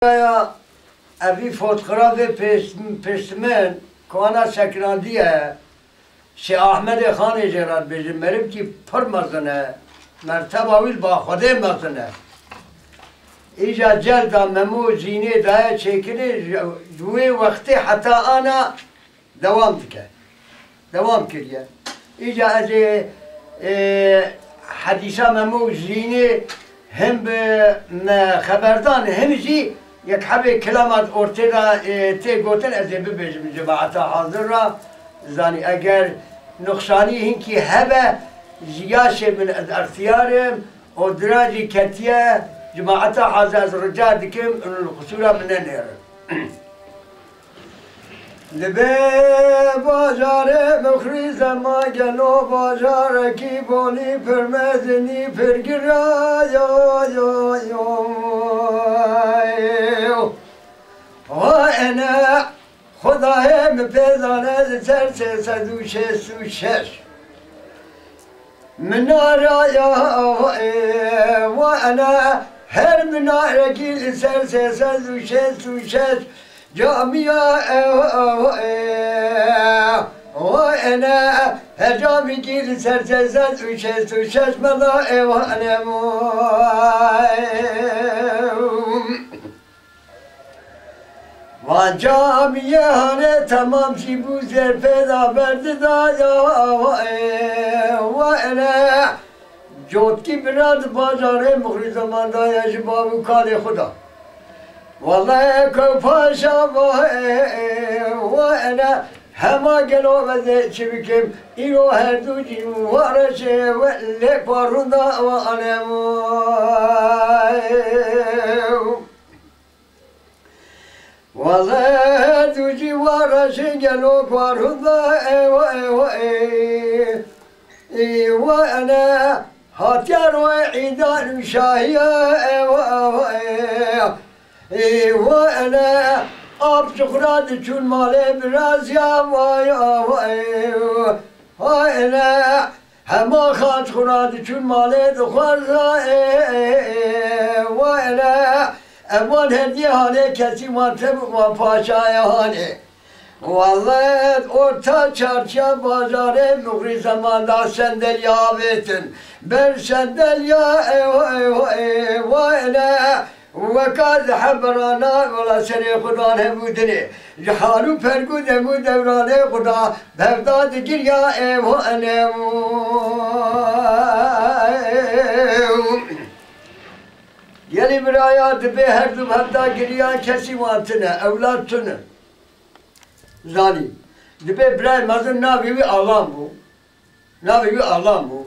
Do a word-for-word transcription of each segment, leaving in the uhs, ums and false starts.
Ya, evî fotografê pêş-, pêştimin ku ana sekinandiye, Şê Ahmedê Xanê jê re dibêjin, merivkî pir mezin e, merteba wî li ba Xwedê mezin e. Îja celda Memo Zînê daye çêkirin, ji, ji wê wextê heta ana dewam dike. Dewam kiriye. Îca ez ê, e, hedîsa Memo û Zînê him bi me xeberdan, him jî yek hebê kilama ortê de, e, tê gotin, ez ê bibêjim cemaeta hazir re. Zanî eger nuqsanî hinkî hebe, ji yaşê min ez extiyar im û dirajî ketiye, cemaeta hazir ez rica dikim, li qisûra min nenêrin. Li vê bajarê Muxrî zema gelo bajarekî bonî pir mezinî pir giraya yo yo yo. Wa ene Xwedayê min pê zane li ser sê sed û şêst û şeş. Minara ya, e, wa ene her minarekî li ser sê sed û şêst û şeş camiya, e, e, wa ene her camîkî li ser sê sed û şêst û şeş mela, e, wa ene. Van camiyê hane temam jî bû zêr pê da berdida ya, e, wa ene cotkî bira di bajarê Muxrî zeman da ye ji bav û kalê xwe da. Wele ku paşa va, e, e, wa ene hema gelo ve zê çi bikim, îro her du jî wa reşê we lê parûn da wa ene. Wele du cî wa reşê gelo ku arhûda, e, wa, e, wa, e, e, wa ene hatiya royê îdan û şahiya, e, wa, wa, e, e, wa ene ap ji xwe ra diçûn malê biraziya, wa, ya, wa, e, wa ene Hema xaç xwe ra diçûn malê dixwarza, ê, ê, ê, wa ene, ev wan herdiyê hanê kesî wan tebû wan paşaya hanê. Wele orta çarşiya bajarê Muxrî zeman da sendeliya avêtin. Ber sendeliya, ê, ê, ê, wa ene, Weka di heberana wela serê xwe dan hebû dinê. Ji hal û pergû dem û dewranê xwe da bevda digiriya ê ho ene. Gelî biraya dibê her du hevda giriya kesî wan tune, ewlad tune. Zanî. Dibê birayê mezin navê wî Alan bû. Navê wî Alan bû.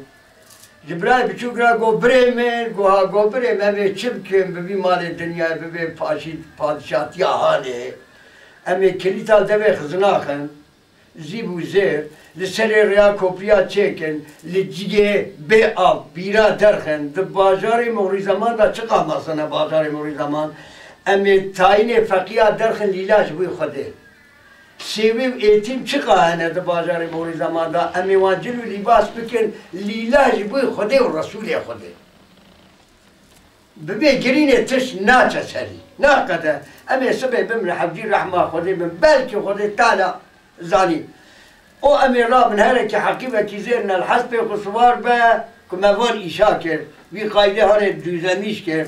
Ji birayê biçûk re got, "Birê min," got, "Ha," got, "Birê min, em ê çi bikin? Bi vî malê dinyayê, bi vê paşî-, padişatiya hanê. Em ê kilîta devê xizina xin, zîv û zêr, li serê rêya kopriya çêkin, li ciyê bê av, bîra derxin, di bajarê Moxrî Zeman de çiqa mezin e bajarê Moxrî Zeman, em ê tayînê feqiya derxin lîla ji bo Xwedê." Sêwî û êtîm çiqa hene di bajarê Moxrî Zeman de, em ê wan cil û lîbas bikin, lîla ji bo Xwedê û Resûlê Xwedê. Bi bê girînê tişt naçe serî, naqede. Em ê sibê bimrin hevcî rehma Xwedê bin, belkî Xwedê Teala zanî. O em ê rabin herekî heqîbekî zêr nel hespê xwe siwar be ku me van îşa kir, vî qaydê hanê dûzemîş kir.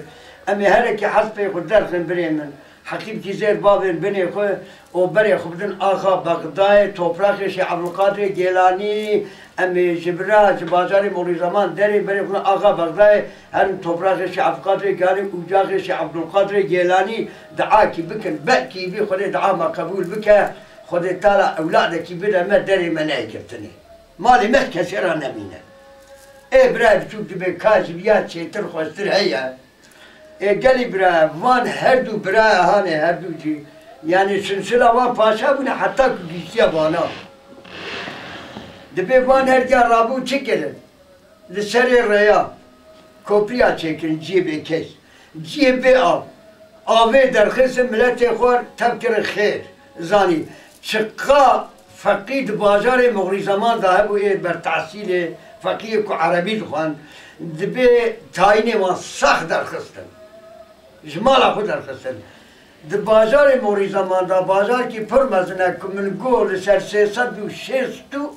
Em ê herekî hespê xwe derxin birê min. Heqîbkî zêr bavên binê xwe û berê xwe bidin axa Bexdayê, topraxê Şêx Ebdulqadirê Gêlanî. Em ê ji bira, ji bajarê Moxrî Zeman derê berê xwe bidin axa Bexdayê, herin topraxê Şêx Ebdulqadirê Gêlanî, ucaxê Şêx Ebdulqadirê Gêlanî, duakî bikin. Belkî vî Xwedê dua me qebûl bike, Xwedê Teala ewladekî bide me, derê me neyê girtinê. Malê me kesê re nemîne. Ê birayê biçûk dibê ka ji viya çêtir xweştir heye. Ê gelî bira, van her du biraya hanê, her du cî, yanî silsila wan paşa bûne heta ku gihîştiye vana. Dibê van her diya rabû çi kirin? Li serê rêya kopriya çêkirin, ciyê bê kes, ciyê bê av. Avê derxistin miletê xwe tev kirin xêr. Zanî, çiqa feqî di bajarê Moxrî Zeman de hebû, ê bertehsîlê, feqiyê ku erebî dixwend, dibê tayînê wan sax derxistin. Ji mala xwe derxistin. Di bajarê Morîzeman de, bajarkî pir mezin e ku min got li ser sê sed û şêst û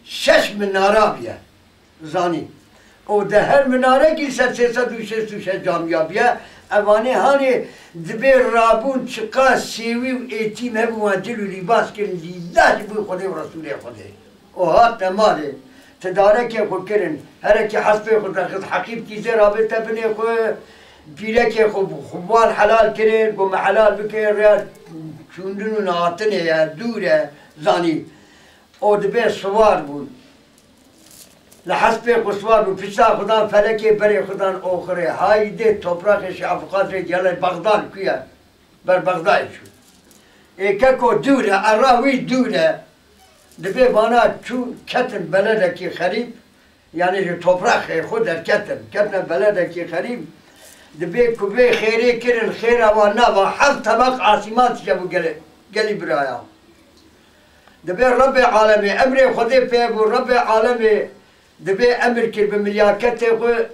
şeş minara bûye. Zanî. Û di her minarekî li ser sê sed û şêst û şeş camiya bûye. Evanê hanê dibê rabûn çiqas sêwî û êtîm hebû, wan cil û lîbas kirin, lîla ji bo Xwedê û Resûlê Xwedê. Û hatine malê. Tidarekê xwe kirin. Herekî hespê xwe derxist, heqîb kîzê rabête binê xwe. Pîrekê xwe bi xwe wan helal kirin, got, me helal bike, rêya çûndin û nehatinê ye, dûr e, zanî. Û dibê siwar bûn. Li hespê xwe siwar bûn, pişta xwe dan felekê, berê xwe dan oxirê. Haydê topraxê Şêx Ebdulqadirê Geylânî, Bexda li ku ye? Ber Bexdayê çû. Ê keko dûr e, era wî dûr e. Dibê vana çûn ketin beledekî xerîb, yanî ji topraxê xwe derketin, ketine beledekî xerîb. Dibê ku vê xêrê kirin, xêra wan nava heft tebeq asîman tije bû gelê, gelî biraya. Dibê Rebbê alemê, emrê Xwedê pê bû, Rebbê alemê dibê emir kir bi milyaketê xwe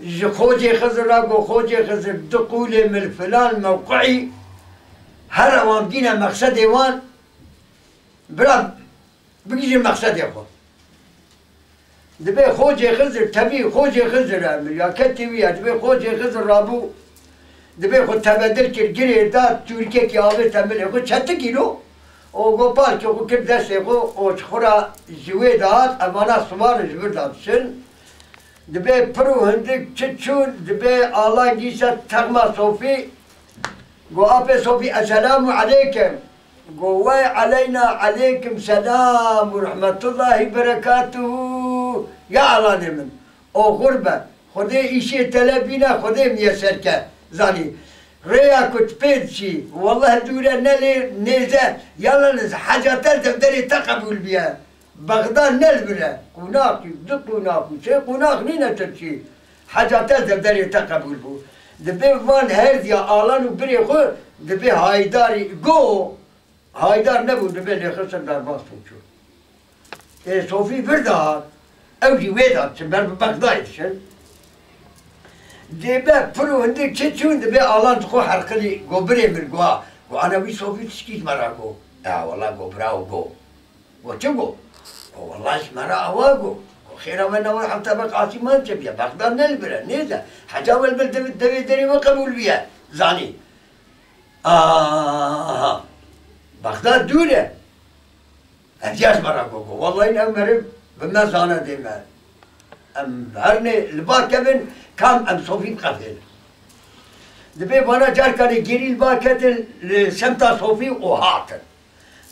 ji Xocê Xizir re, got, Xocê Xizir, du qûlê min filan mewqeî, here wan bîne mexsedê wan, bira bigihîjin mexsedê xwe. Dibê Xocê Xizir, tevî Xocê Xizir e, milyaketê wî ye, dibê Xocê Xizir rabû, dibê xwe tebedil kir, girê da tûrikekî avête milê xwe, çetikî lo, û gopalkê xwe kir destê xwe, û ji xwe re ji wê de hat, evana siwar in ji vir de diçin. Dibê pir û hindik çi çûn, dibê Alan gihîşte texma Sofî, got, Apê Sofî, esselamu eleykum. Got, wey eleyna eleykum selam û rehmetullahî berekatuhu. Ya Alanê min, oxir be, Xwedê îşê te lê bîne, Xwedê miyeser ke. Zanî, rêya ku tu pê diçî, welleh dûr e, ne lê nêz e, yalnız heca te li defterê te qebûl bûye. Bexda ne li vir e, qûnaxî, du qûnax û sê qûnax nîne tu diçî. Heca te li defterê te qebûl bû. Dibê van her diya Alan û birê xwe, dibê Haydarî go, Haydar nebû, dibê lêxistin derbas bû çû. Ê Sofî vir de hat, ew jî wê de diçin, ber bi Bexdayê diçin. Dê be pir û hindik çi çûn, dibê Alan ji xwe herqilî, go, birê min, go, go, ana wî Sofî tişkî ji me re go. Ya wela, go, bira û go. Go, çi go? Go, wela ji me re awa go. Go, xêra we nawe heft tebeq asîman çi bûye? Bexda ne li vir e, nêz e. Heca we li vir devê, devê derê we qebûl bûye. Zanî. Aha. Bexda dûr e. Ev ya ji me re go, go, wellahî ew meriv bi me zane dê me. Em herinê li ba kevin, kam em Sofî biqefêlin. Dibê vana carkanê gêrî li ba ketin li semta Sofî û hatin.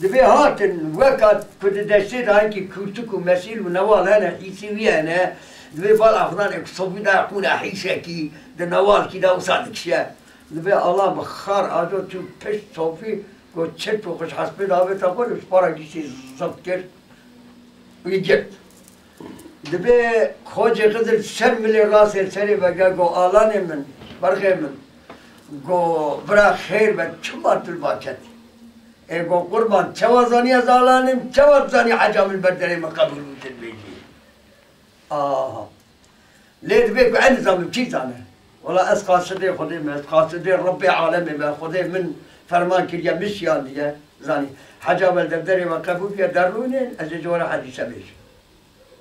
Dibê hatin, weka ku di deştê de hinkî kûrtik û mesîl û newal hene, hîsî wî hene, dibê bal axidanê ku Sofî daye qûna hîsekî, di newalkî de wisa dikişe. Dibê Alan bi xar ajo çû pişt Sofî, got, çek û xwe ji hespê de avête xwe, ji para giştî zift kir, wî girt. Dibê Xocê Xizir ser milê rastê serê vege, got, Alanê min, berxê min, got, bira xêr be, çima tu li ba ketî? Ê, got, qurban, çawa zanî ez Alan im, çawa tu zanî heca min ber derê min qebûl bû tu dibêjî? Aha. Lê dibê ku ez nizam, çi zane? Wela ez qasidê Xwedê me, ez qasidê Rebbê alemê me, Xwedê min ferman kiriye, min şiyandiye, zanî. Heca we li defterê we qebûl bûye, derûnên, ez ê ji we re hedîse bêjim.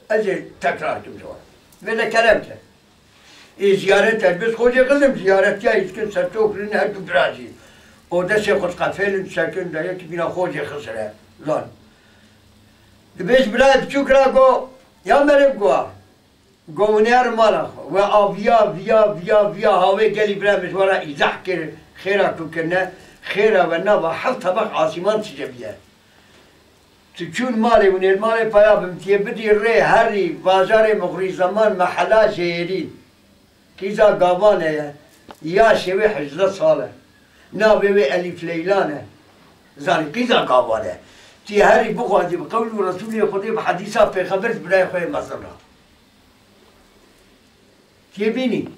Ez ê tekrar kim ji we re. Vê de kerem ke. Ê ziyaret e, biz Xocê Xizir im, ziyaretiyayî dikin, ser tok rin her du bira jî. O destê xwe diqefêlin, disekin, de yekî bîna Xocê Xizir e, zan. Dibêj birayê biçûk ra go, ya meriv go, go winêr mala xwe. We aviya, viya, viya, viya, havê gelî bira min ji we re îzah kir, xêra ku kirine, xêra we nava heft tebeq asîman tije bûye. Tu çûn malê winê, li malê peya bim, tiyê bidî rê herî bajarê Muxrîzeman, mehela Jêrîn. Qîza Gavane ye, yaşê wê hejdeh sal e. Navê wê Elîf Leylan e. Zanî qîza Gavane. Tiyê herî bixwazî bi qewl û Resûlê Xwedê, bi hedîsa pêxember, ji birayê xwe yê mezin re. Tê bînî,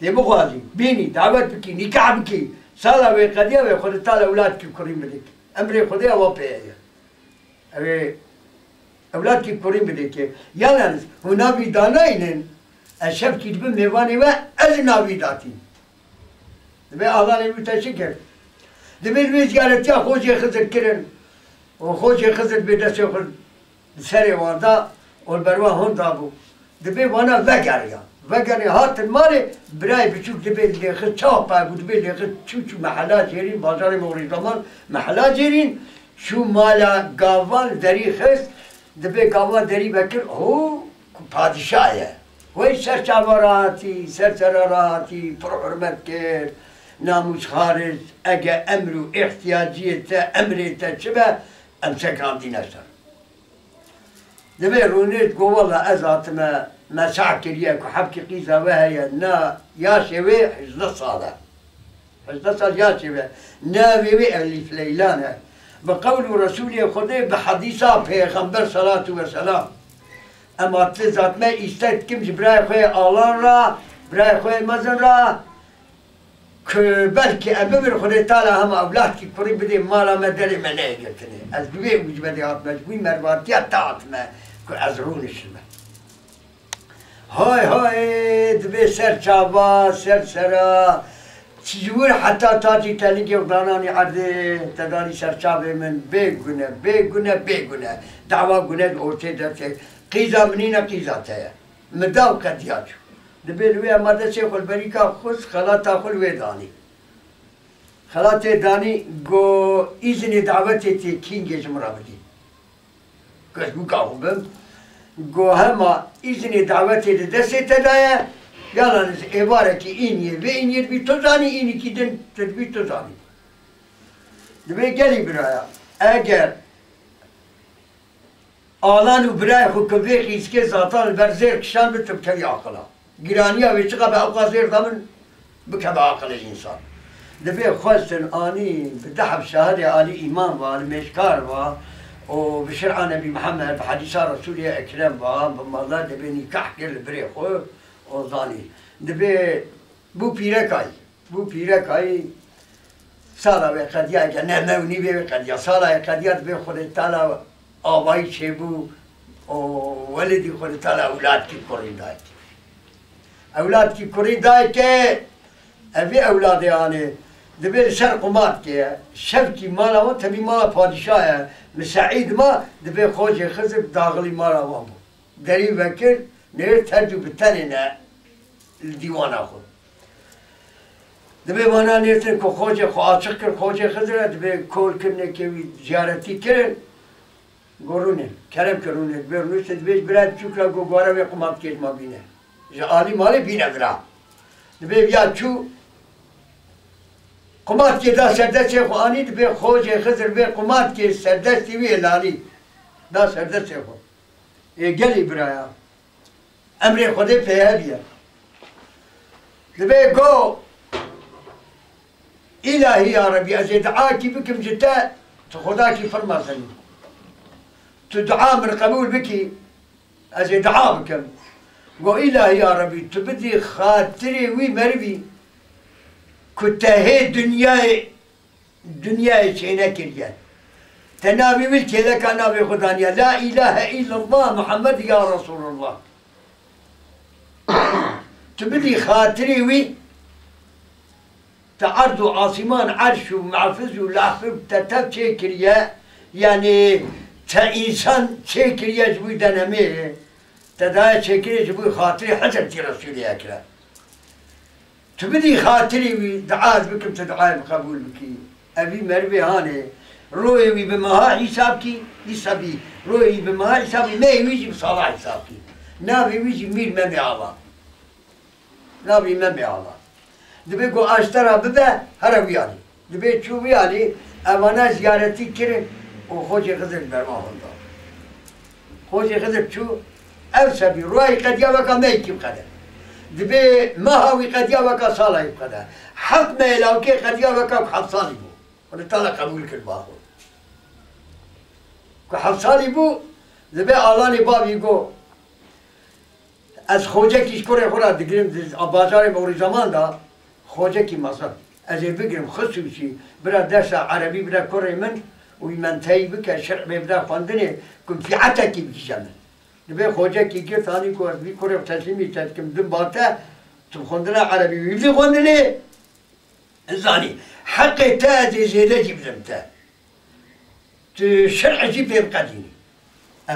tê bixwazî, bînî, dawet bikî, nîkah bikî, sala wê qediya wê xwe li tal ewladkî kurî bidikî. Emrê Xwedê ewa pê ye. Ew ê ewladkî kurî bidikî. Yalnız hûn navî danayînin, ez şevkî dibim mêvanê we, ez navî datîm. Dibê Alanê wî te çi kir? Divê li wê ziyaretiya Xocê Xizir kirin û Xocê Xizir bê destê xwe li serê wan da û li ber wan hûn dabû. Divê vana vegeriya. Vegeriya hatin malê, birayê biçûk divê lêxist çawa pay bû, divê lêxist çû çû mehela Cêrîn, bajarê Moxrî Zeman, mehela Cêrîn, çû mala gavan derî xist, divê gavan derî vekir, ho, ku padîşah ye. Wey ser çava rahatî, ser sera rahatî, pir hurmet kir, namûs xaric, ege emr û îhtiyaciyê te, emrê te çi be, em sekinandîne ser. Divê rûnê go wela ez hatime, me çax kiriye ku hebkî qîza we heye, na yaşê wê hejdeh sal e. Hejdeh sal yaşê wê. Navê wê Elîf Leylan e. Bi qewl û Resûlê Xwedê, bi hedîsa Pêxember salatu ve selam. Em hatine zatme îstek dikim ji birayê xwe yê Alan re, birayê xwe yê mezin re, ku belkî em bibin Xwedê Teala hema ewladkî kurî bidê mala me derê me neyê girtinê. Ez bi vê û ji me dê hatime, ji wî mervatiya te hatime ku ez rûniştime. Hay hay, divê ser çava, ser sera, ji wir heta tacî telingê û dananî erdê, te danî ser çavê min, bê gune, bê gune, bê gune. Dawa gune di ortê de tê. Qîza min nîne, qîza te ye. Min da û qediya çû. Dibê li wê hema destê xwe li berîka xist, xelata xwe li wê danî. Xelatê danî, go, îzinê dawetê tê kîngê ji min re bidî. Ku ez bûka xwe bim. Go, hema îzinê dawetê di destê te de ye, yalan ez êvarekî îniyê, vê îniyê dibî tu zanî, înîkî din tu dibî tu zanî. Dibê gelî biraya, eger Alan û birayê xwe ku vê xîzkê zatan li ber zêr kişan bi, tu bikevî aqila. Giraniya wê çiqa be ewqa zêr da min bikeve aqilê însan. Dibê xwestin anî bi deheb şahidê alî îman va, li mêşkar va û bi şer'a Nebî Mihemed, bi hedîsa Resûlê Ekrem va, bi mala dibê nîkah kir li birê xwe û zanî. Dibê bû pîrekayî. Bû pîrekayî, sala wê qediya, eke ne me û nîvê wê qediya, sala wê qediya dibê Xwedê Teala avayî çêbû û welidî Xwedê Teala ewladkî kurî dayke. Ewladkî kurî dayke, ev vê ewladê anê, dibê li ser qumatkê ye. Şevkî mala wan tevî mala padîşah ye. Li Seîd ma, dibê Xocê Xizir daxilî mala wan bû. Derî vekir, nêr tercû bi tenê ne li dîwana xwe. Dibê vana nêrtin ku Xocê xwe açiq kir, Xocê Xizir e, dibê kol kirinekê wî ziyaretî kirin. Go rûnê, kerem kir rûnê, dibê rûniştin, dibê ji bira biçûk re go guhara wê qumatkê ji ma bîne. Ji alî malê bîne vira. Dibê viya çû, qumatkê da ser destê xwe anî, dibê Xocê Xizir vê qumatkê ser destê wî êlanî. Da ser destê xwe. Ê gelî biraya. Emrê Xwedê pê hev ye. Dibê go, Îlahî ya Rebî, ez ê duakî bikim ji te, tu Xwedakî pir mezin î. Tu dua min qebûl bikî, ez ê dua bikim. Go, Îlahî ya Rebî, tu bidî xatirê wî merivî ku te hê dinyayê dinyayê çênekiriye. Te navê wî li kêleka navê xwe daniye. La îlahe îllallah Muhammed ya Resulullah. Tu bidî xatirê wî, te erd û asîman, erş û mehfiz û lehf û te tev çêkiriye. Yanî te însan çêkiriye ji bo denemê. Te daye çêkirê ji bo xatirê Hezretî Resûlê Ekrem. Tu bidî xatirê wî, dua ez bikim, tu duayê min qebûl bikî. Evî merivê hanê. Royê wî bi meha hîsab kî, dîsa bî. Royê wî bi meha hîsab kî, mehê wî jî bi sala hîsab kî. Navê wî jî Mîr Memê Ava. Navê Memê Ava. Dibê ku aştera bibe, here wî alî. Dibê çû wî alî, evana ziyaretî kirin û Xocê Xizir li ber wan hûn da. Xocê Xizir çû, ev sebî, royê qediya weka mehekî biqede. Dibê meha wî qediya weka sala wî biqede. Heft mehê lawkê qediya weka ku heft salî bû. Xwedê Teala qebûl kir ba xwe. Ku heft salî bû, dibê alanê bavî got, Ez xocekî ji kurê xwe re digirim, di bajarê Moxrî Zeman de xocekî mezin. Ez ê bigirim, xisûsî, bira dersa erebî bide kurê min û wî menteyî bike, şer'ê bide xwendinê, ku menfeetekî bigihîje min. Dibê xocekî girt, anî ku ez vî kurê xwe teslîmî te dikim, din ba te, tu bi xwendina erebî wî bidî xwendinê. Zanî, Heqê te ez ê zêde jî bidim te. Tu şer'ê jî pê biqedînî. E,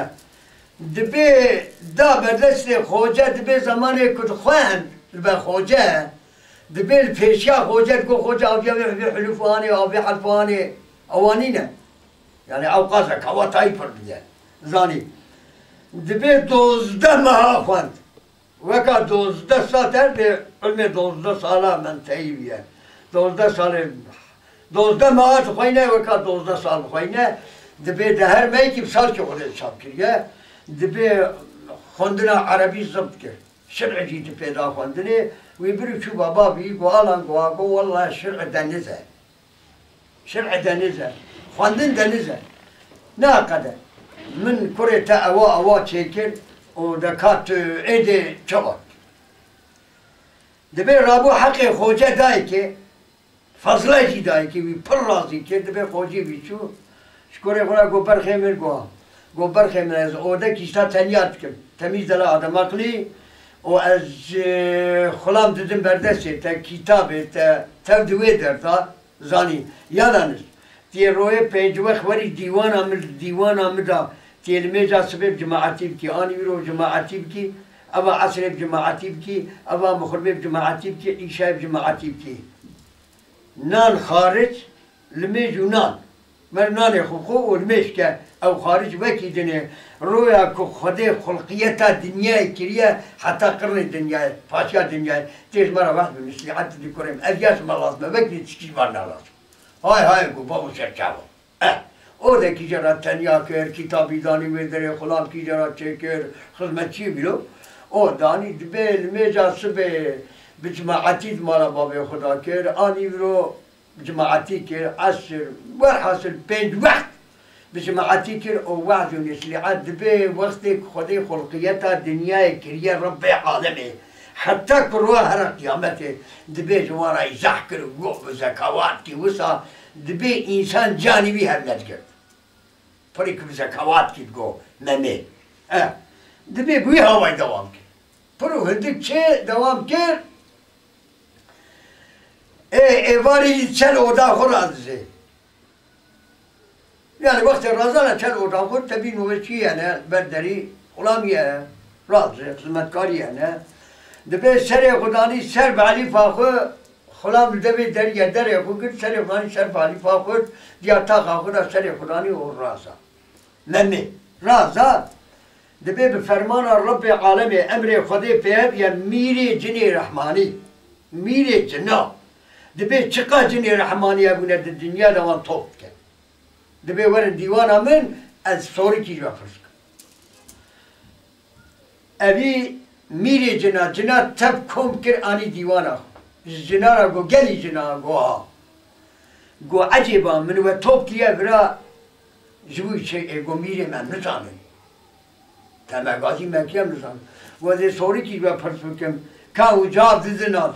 dibê da berdestê xoce, dibê zemanê ku dixwend, dibe xoce, dibê li pêşiya xoce, digo xoce aviya vê, vê hulûf anê, avê helf anê, ewa nîne. Yani ew qas zekawatayî pir bide. Zanî. Dibê dozdeh meha xwend. Weka dozdeh sal ter dê ilmê dozdeh sala menteyî bûye. Dozdeh salê, dozdeh meha dixweyne, weka dozdeh sal dixweyne, dibê de her meyekî bi salkê xwe de hesab kiriye. Dibê xwendina erebî zibt kir. Şir'ê jî di pê da xwendinê. Wî bir û çû baba bî, go alan go, go wela şir'ê de nize. Şir'ê de nize. Xwendin de nize. Naqede. Min kurê te ewa ewa çêkir û de ka tu êdê çawa. Dibê rabû heqê xoce dayikê, fezlê jî dayikê wî pir razî kir, dibê xocê wî çû. Ji kurê xwe re got, berxê min, got. Got, berxê min, ez ode kîşta tenya dikim. Temîz dela Adem Aqlî û ez, e, xulam didim berdestê te, kitabê te, tev di wê derda, zanî. Yada nir. Tiyê royê pênc wext werî dîwana min, dîwana min da, tiyê limêja sibê bi cemaetî bikî, anî wîro bi cemaetî bikî, eva esrê bi cemaetî bikî, eva mixribê bi cemaetî bikî, îşayê bi cemaetî bikî. Nan xaric, limêj û nan. Mer nanê xwe xwe û limêj ke, ew xaric wekî din e. Roya ku Xwedê xulqiyeta dinyayê kiriye, heta qirnê dinyayê, paşiya dinyayê. Tê ji me re wehd û nesîhet didî kurê min. Ez ya ji me lazim e, wekî tiştî ji me re ne lazim. Hay hay ku bavo serçava. Eh, odekî jê re tenya kir, kitabî danî wê derê, xulamkî jê re çêkir, xizmetçiyê bîro. O danî dibê limêja sibê bi cemaetî di mala bavê xwe de kir, anî viro bi cemaetî kir, esir, werhasil pênc wext bi cemaetî kir û waz û nesîhet dibê wextê ku Xwedê xulqiyeta dinyayê kiriye Rebbê alemê. Heta ku roja here qiyametê dibê ji wan re îzah kir û got bi zekawat kî wisa dibê însan canî wî hev nedigirt. Pirî ku bi zekawat kî digo memê. Eh, dibê bi wî hawayî dewam kir. Pir û hindik çê dewam kir. Ê, êvarî jî çend oda xwe radizê. Yani wextê razana çend oda xwe tebî nûveçî hene, ber derî xulamî hene, razê, xizmetkarî hene. Dibê serê xwe danî ser bi elîfa xwe, xulam li devê derî ye, derê xwe girt, serê xwe danî ser bi elîfa xwe, diya taxa xwe de serê xwe danî û raza. Memê. Raza. Dibê bi fermana Rebbê alemê, emrê Xwedê pê ye, mîrê cinê rehmanî, mîrê cina, dibê çiqa cinê rehmanî hebûne di dinya de wan top dike. Dibê werin dîwana min, ez sorikî ji we pirs bikim. Evî mîrê cina, cina tev kom kir anî dîwana xwe. Ji cina re got, gelî cina, got, ha. Got, ecêba min we top kiriye vira, ji bo çi, ê, got, mîrê me nizanin. Te me gazî me kî em nizanin. Got, ez ê sorikî ji we pirs bikim, ka û cevab didin, nadin.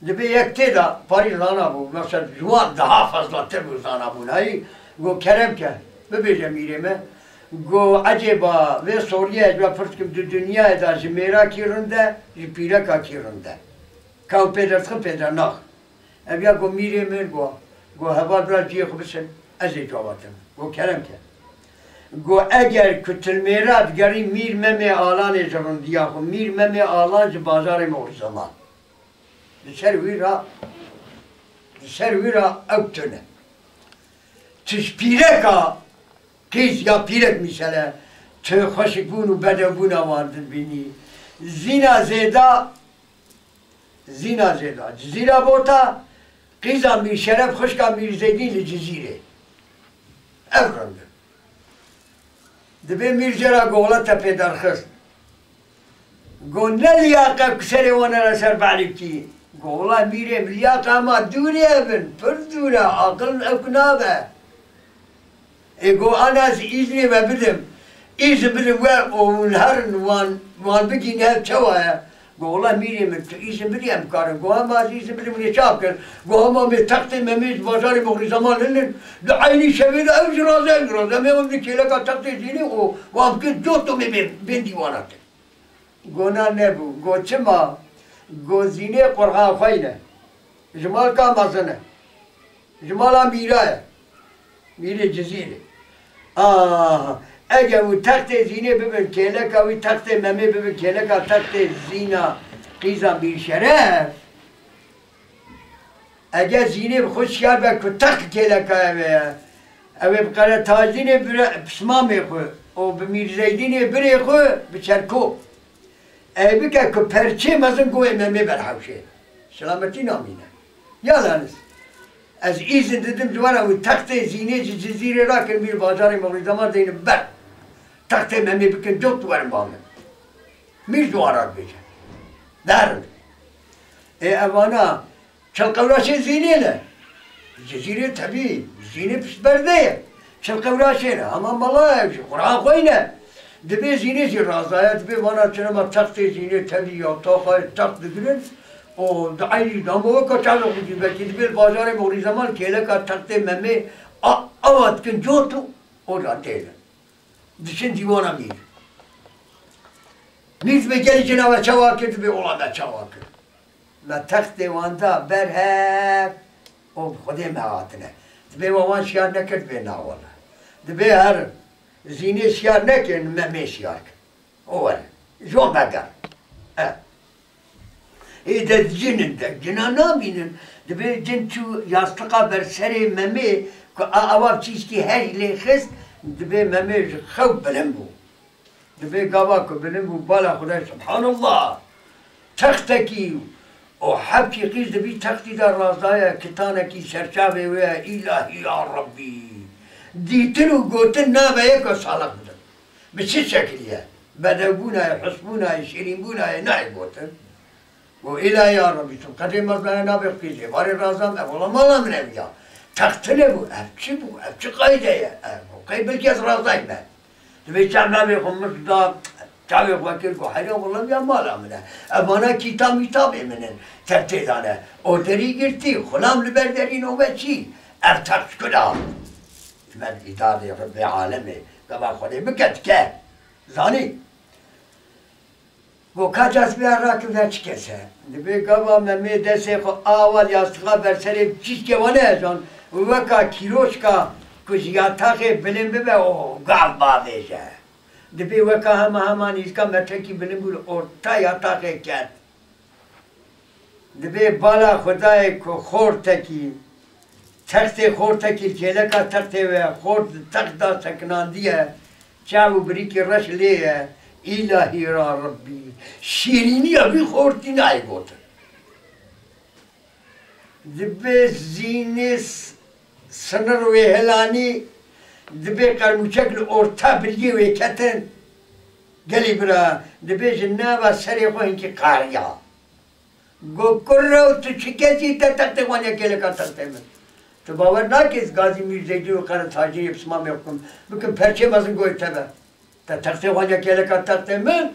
Dibê yek tê de parî zana bû, mesela ji wan daha fazlatir bû zana bûnayî. Got, kerem ke, bibêje mîrê me. Got, ecêba vê soriyê ez ji we pirs dikim, di dinyayê de ji mêra kî rind e, ji pîreka kî rind e. Ka ew pê derdixin, pê dernaxin. Ev ya got, mîrê min, got, got, heval bira cihê xwe bisin, ez ê cewaba te bidim. Got, kerem ke. Got, eger ku tu li mêra digerî, mîr Memê Alanê ji rindiya xwe, mîr Memê Alan ji bajarê Moxî Zeman. Li ser wî re, li ser wî re ew tune. Tu ji pîreka qîz ya pîrek mîsele, tu xweşikbûn û bedewbûna wan dibînî. Zîna Zêda, Zîna Zêda, Cizîra Bota, qîza Mîr Şeref, xwişka Mîr Zeydîn li Cizîrê. Ev rind in. Dibê mîr jê re got, wela te pê derxist. Got, ne liyaqe ku serê wan nere ser behlîkî. Got, wela mîrê min, liyaqe hema dûrê ev in, pir dûr e, aqil ew ku nabe. Ê got, ana ez îznê we bidim. Îzin bidim we û hûn herin wan, wan bigihîne hev çawa ye? Got, wela mîrê min, tu îzin bidî em karin. Got, hema ez îzin bidim, wî çav kir. Got, hema mê textê Memê ji bajarê Moxrî Zeman hinin, di eynî şevê de ew jî raze, ew jî raze. Em ê em di kêleka textê zînê û wan kir, cot û mê bên, bên dîwana te. Got, na nebû. Got, çima? Got, zînê qurxa xwe yîne. Ji malka mezin e. Ji mala mîra ye. Mîrê Cizîrê. Ah, ege hûn textê Zînê bibin kêleka wî, textê Memê bibin kêleka textê Zîna qîza Mîr Şeref, ege Zînê bi xwe şiyar be ku text kêleka ev e, ew ê bi Qere Tacdînê bire pismamê xwe û bi Mîr Zeydînê birê xwe bi çerko. Ey bike ku perçê mezin goyê Memê berhewşê. Selametî namîne. Ya lanis. Ez îzin didim ji wan re û textê Zînê ji Cizîrê rakin, mîr bajarê Moxî Zeman deynin ber. Textê Memê bikin cot û werin ba min. Mîr ji wan re dibêje. Derin. Ê evana Çilqewraşê Zînê ne. Cizîrê tevî, Zînê piştberdê ye. Çilqewraşê ne, hema mala ye, ji Quran xweyne. Dibê Zînê jî razaya, dibê vana çinema textê Zînê tevî ya taxayê text digirin û di eynî damo weka çavê xwe jî belkî dibê li bajarê Moxrî Zeman kêleka textê Memê a, awa dikin cot û oca têne. Diçin dîwana mîr. Mîr dibê gelî cina we çawa kir, dibê ola me çawa kir. Me textê wan da ber hev û bi Xwedê me hatine. Dibê we wan şiyar nekir, dibê na wele. Dibê herin. Zînê şiyar nekin, Memê şiyar kin. O were. Jo veger. E. Ê de cin in de, cina namînin. Dibê cin çû yastiqa ber serê Memê ku a, awa çîşkî hej lê xist, dibê Memê ji xew bilind bû. Dibê gava ku bilind bû, bala Xwedayê, Subhanallah! Textekî û hebkî qîz di vî textî de razaye, kitanekî serçavê wê ye, îlahî ya Rebbî! Dîtin û gotin navê yek salix bidin. Bi çi şekilî ye? Bedewbûna ye, husbûna ye, şîrînbûna ye, nayê gotin. Û îlahî ya Rebbî, tu qedê mezin nayê navê xwe qîzê. Barê razam, ev wela mala min ev ya. Textine bû, ev çi bû, ev çi qayde ye? Ev, qey bilkî ez razayî me. Dibê çav navê xwe min da, çavê xwe kir ku heyran, wela ya mala min e. Ev vana kîta mîtabê min in, ser tê dane. Oderî girtî, xulam li ber derî nobetçî. Ev text ku da? Dibê îdadê Rebbê alemê, gava Xwedê bike dike. Zanî? Go ka cas bîya rakin ver çi kes e. Dibê gava Memê destê xwe awa li yastixa ber serê çîşkê wan e jan, weka kîroşka ku ji yataxê bilind bibe û gav bavêje. Dibê weka hema hema nîzika metrekî bilind bû li orta yataxê ket. Dibê bala Xwedayê ku xortekî, textê xortekî li kêleka textê wê ye, xort di text de sekinandiye, çav û birîkî reş lê ye, îlahî ya Rebbî, şîrîniya vî xortî nayê gotin. Dibê Zînê s-, sinir wê hilanî, dibê qermûçek li orta biriyê wê ketin. Gelî bira, dibê ji nava serê xwe hinkî qariya. Go kurrew, tu çi kesî, te textê xwe nekê leka textê min. Tu bawer nakê ez gazî Mîr Zeydîn û Qere Tacî yê pismamê xwe bikim, bikim perçê mezin goyê te be. Te textê xwe nekê leka textê min,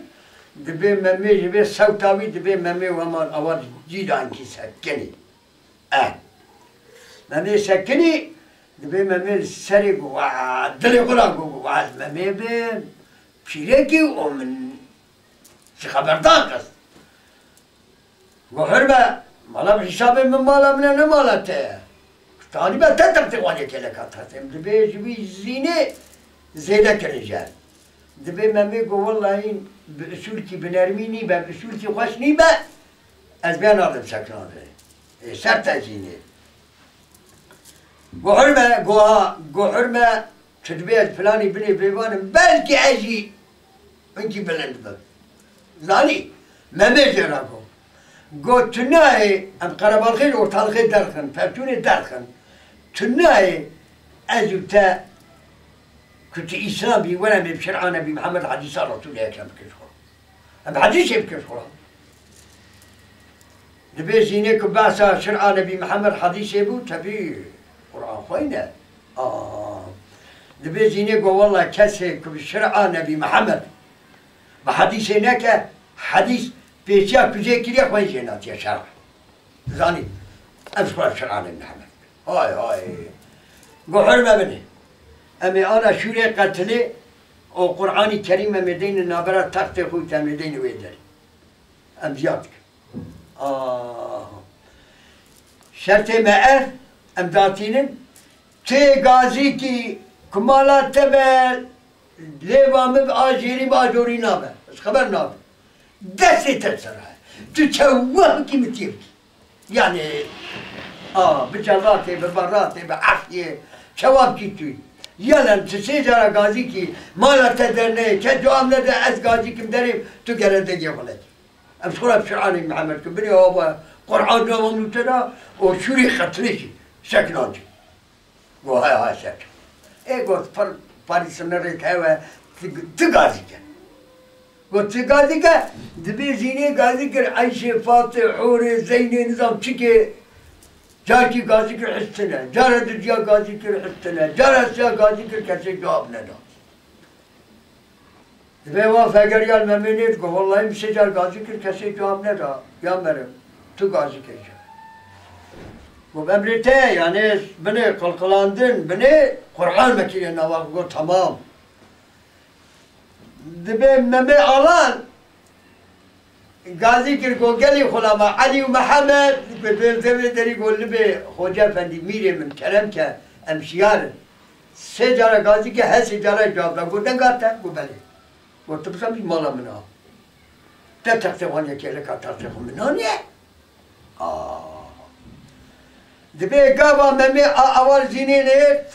dibê Memê ji vê sewta wî, dibê Memê wema awa cî de hinkî sekinî. E. Memê sekinî, dibê Memê li serê go, wa, dilê xwe ra go, wa, ez Memê bim, pîrekî û min ji xeberdan xist. Go hurme, mala bi hîsabê min mala min e, ne mala te ye. Tanî be te textê xwe yê kêleka textê min. Dibê ji wî Zînê zêde kirin jer. Dibê Memê go, wellahî bi usûlkî bi nermî nî be, bi usûlkî xweş nî be, ez bê nadim sekinandinê. Ê, ser te Zînê. Go hurme, go ha, go hurme, tu dibê ez filanî binê bêvan im, belkî ez jî hinkî bilind bim. Zanî, Memê jê re got. Got, tu nayê, em qerebalxê ji ortalixê derxin, perçûnê derxin. Tu nayê, ez û te, ku tu îslam bî, were em ê bi şer'a Nebî Mihemed, hedîsa Resûlê Ekrem bikin ji xwe. Em hedîsê bikin ji xwe. Dibê Zînê ku behsa şer'a Nebî Mihemed hedîsê bû, tevî Quran xweyne. Aa. Dibê Zînê got, wela kesê ku bi şer'a Nebî Mihemed bi hedîsê neke, hedîs pêçiya ku jê kiriye xwe jê natiye şer'a. Zanî, ev ji xwe şer'a Nebî Mihemed. Hay hay. Go hurme binê. Em ê ana şûrê qetilê û Quranî Kerîm em ê deynin navbera textê xwe û te em ê deynin wê derê. Em ziya dikin. Ah. Şertê me ev, Em datînin, çê gazîkî ku mala te be, lêva min bi ajêrî bi ajorî nabe. Ez xeber nadim. Destê te ser e. Tu çewebikî min tê bikî. Yani, a, bi celatê, bi beratê, bi efyê, çewabkî tu. Yelen tu sê cara gazîkî mala te derneyê, ke cewab nede, ez gazîkim derêm, tu gerendegê xwe nekî. Em ji xwe re bi Şir'anê Mihemed ku binê ava Qur'an nava nûtena û şûrê xetinê jî şeklan jî. Go hay hay şek. Ê got pir parî sinirê te hewe, ti, ti gazî ke. Got ti gazî ke, dibê zînê gazî kir Eyşê, Fatê, Hûrê, Zeynê, nizam çikê, carkî gazî kir histine, cara dudiya gazî kir histine, cara siya gazî kir kesê cewab neda. Divê wan vegeriyan Memê nêt, got, "Wellahî min sê car gazî kir, kesê cewab neda. Ya merim, tu gazî kir." Got, "Emrê te ye, yani binê qilqilandin, binê Qur'an mekîne nava." Got, "Tamam." Dibê Memê Alan gazî kir, got, "Gelî xulama Elî û Mihemed." Got, "Dê vê derî." Got, "Libê Xoce Efendî, mîrê min, kerem ke, em şiyar in." Sê cara gazî ke, her sê cara cewab da. Got, "Denga te?" Got, "Belê." Got, "Tu bizanî mala min a. Te textê wan yekê leka textê xwe min naniye?" Aa. Dibê gava Memê a ewal zînê nêrt,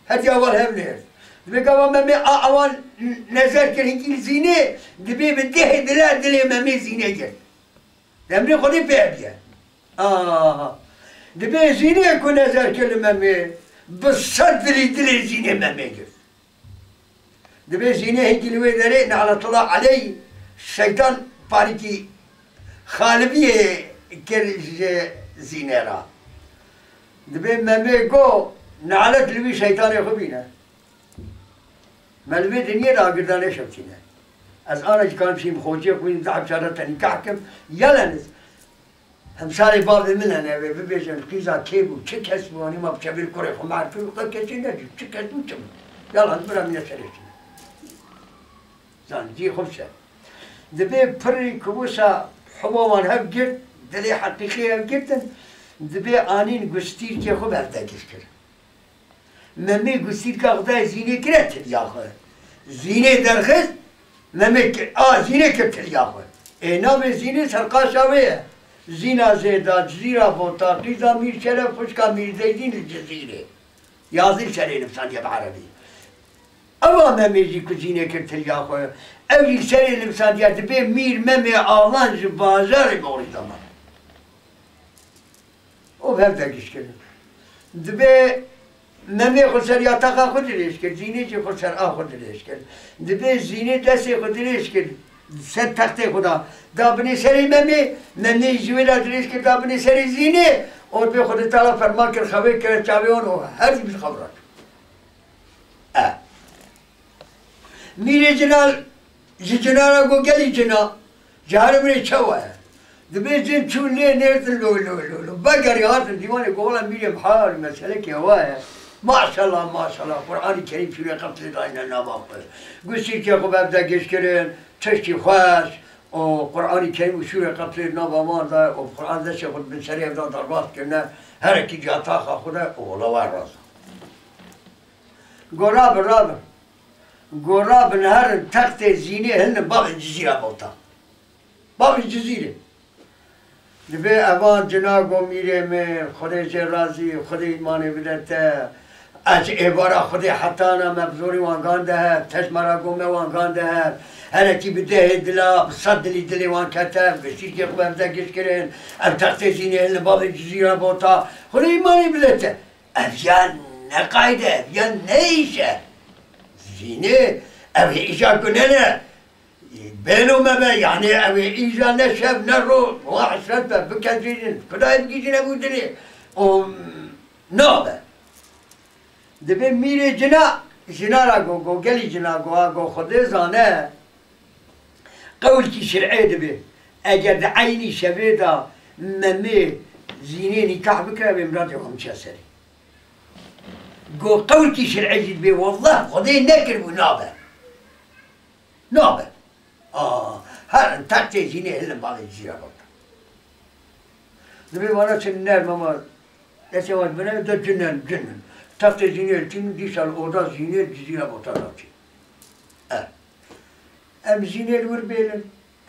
hetiya ewal hev nêrt. Dibê gava Memê a ewal nezer kir hinkî li zînê, dibê bi dehê dila dilê Memê zînê girt. Emrê Xwedê pê biye. Aha. Dibê zînê ku nezer kir li Memê, bi sed dilî dilê zînê Memê girt. Dibê zînê hingî li wê derê, ne'letullah aleyh, şeytan parîkî xalibiyê kir ji zînê re. Dibê Memê go, "Ne'let li wî şeytanê xwe bîne." Me li vê dinyê de agirda nêşewtîne. Ez ana jî karim şîm xocê xwe bînim, dehf cara te nîkah kim. Yaleniz, hemşarê bavê min hene vê bibêjin, qîza kê bû, çi kes bû, anî ma bi çevir kurê xwe mer kir, xwe kesê necû, çi kes bû, çi bû. Yalan bira mîne serê çi. Zan, cî xwe bişe. Dibê pirî ku wisa huma wan hev girt, dilê heqîqî hev girtin, dibê anîn gustîrkê xwe berdegir kir. Memê gustîrka xwe dayê zînê kire tiliya xwe. Zînê derxist, Memê kir, a, zînê kir tiliya xwe. Ê navê zînê serqaşa wê ye. Zîna Zêda, Cizîra Bota, qîza Mîr Şeref, xwişka Mîr Zeydîn li Cizîrê. Yazî serê nivîsandiye bi erebî. Ewa Memê jî ku zînê kir tiliya xwe. Ew jî serê nivîsandiye dibê Mîr Memê Alan ji bajarê Boxlîza me. Û bi hev de giş kirin. Dibê Memê xwe ser yataxa xwe dirêj kir, Zînê jî xwe ser a xwe dirêj kir. Dibê Zînê destê xwe dirêj kir ser textê xwe da, da binê serê Memê, Memê ji wê re dirêj kir, da binê serê Zînê, û dibê Xwedê Teala ferman kir, xewê kire çavê wan û her du bi xew re. E. Mîrê cina ji cina re got, "Gelî cina, ji herimê çawa ye?" Dibê cin çû lê nêrtin lo, lo, lo, lo. Vegerî hatin dîwanê got, "Wela mîrê min hal meselekê wa ye. Maşallah, maşallah, Qur'anî Kerîm şûrê qeflê dayne nava xwe. Gustîrkê xwe bi hev de giş kirin, tiştî xweş, û Qur'anî Kerîm û şûrê qeflê nava wan de, û Qur'an destê xwe bin serê hev de derbas kirine, herekî cihata xwe de, û wela wa rast." Got, "Rabin, rabin." Got, "Rabin, herin textê Zînê hilin bavê Cizîra Bota. Bavê Cizîrê." Dibê evan cina got, "Mîrê min, Xwedê jê razî, Xwedê îmanê bide te. Ez êvara Xwedê hetana me bi zorî wan gande hev, teş me ra got me wan gande hev. Herekî bi dehê dila, bi sed dilî dilê wan kete, bi şîrkê xwe bi hev de giş kirin. Ev textê Zînê hilin bavê Cizîra Bota. Xwedê îmanê bide te." Ev ya ne qayde, ev ya ne îş e. Zînê, ev ê îşa gune ne. Bêlo me be, yani ev ê îşa ne şev ne roj, wa hesret be, bikecînin, Xwedayê bigihîjin ev û dilê. O nabe. Dibê mîrê cina, jina ra go, go gelî cina go, a go Xwedê zane. Qewlkî şir'ê dibe. Eger di eynî şevê de Memê Zînê nîkah bikira, wê miradê wan biçe serê. Go qewlkî şir'ê jî dibe, wallah, Xwedê nekiribû, nabe. Nabe. Aa, herin textê Zînê hilin bavê Cizîra Bota. Dibê vana çi nerm ama Destê wan bine de cinin, cinin. Textê Zînê li tînin, dîsa li oda Zînê, Cizîra Bota de tîn. E. Em Zînê li wir bêlin.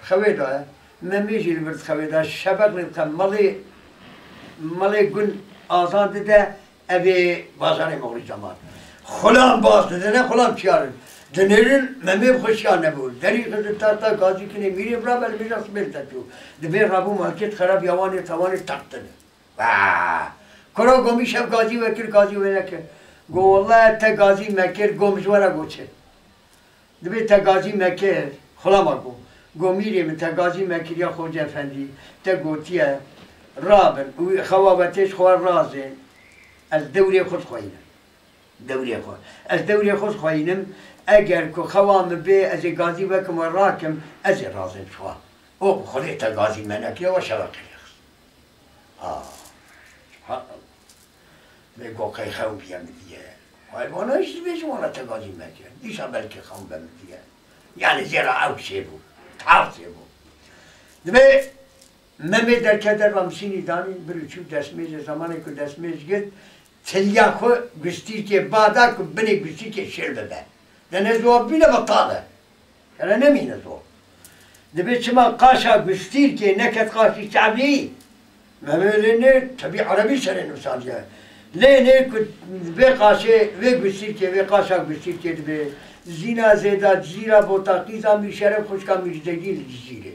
Xewê de ye. Memê jî li vir dixewê de. Şebek li dixew. Malê, malê gund azan dide. Evê bazarê Moxrî Cemal. Xulam baz didine, xulam çiyarin. Dinêrin, Memê bi xwe şiya nebû. Derî xizir ta, ta gazî kinê mîrê bira be li mêja sibê li te çû. Dibê rabû malkêt xerab ya wanê tewanê teqtine. Vaa! Kuro gomî şev gazî wekir, gazî wê nekir. Go, welleh te gazî mekir, gom ji we re go çi? Dibê te gazî mekir, xulama go. Go mîrê min te gazî mekiriya Xoce Efendî, te gotiye, rabin, û xewa we tê ji xwe razê, ez dewrê xwe dixweynim. Dewrê xwe. Ez dewrê xwe dixweynim, eger ku xewa min bê, ez ê gazî wekim we rakim, ez ê razim ji xwe. O, Xwedê te gazî me nekiriye, we şeveqê lê xist. Ha. Ha. Vê go qey xew biye min diye. Hay vana jî dibêjin wana te gazî me kir. Dîsa belkî xew be min diye. Yani zêra ew çêbû. Tav çêbû. Dibê Memê derket derva Misînî danî, bir û çû destmêjê, zemanê ku destmêj girt, tiliya xwe gustîrkê bada ku binê gustîrkê şêr bibe. De ne ziwa bîne betal e. Here nemîne ziwa. Dibê çima qaşa gustîrkê neket qaşî çavî? Memê lê nê, tebî erebî serê nivîsandiye. Lê nê ku vê qaşê, vê gustîrkê, vê qaşa gustîrkê dibê Zîna Zêda, Cizîra Bota, qîza Mîr Şeref, xwişka Mîr Zeydîn li Cizîrê.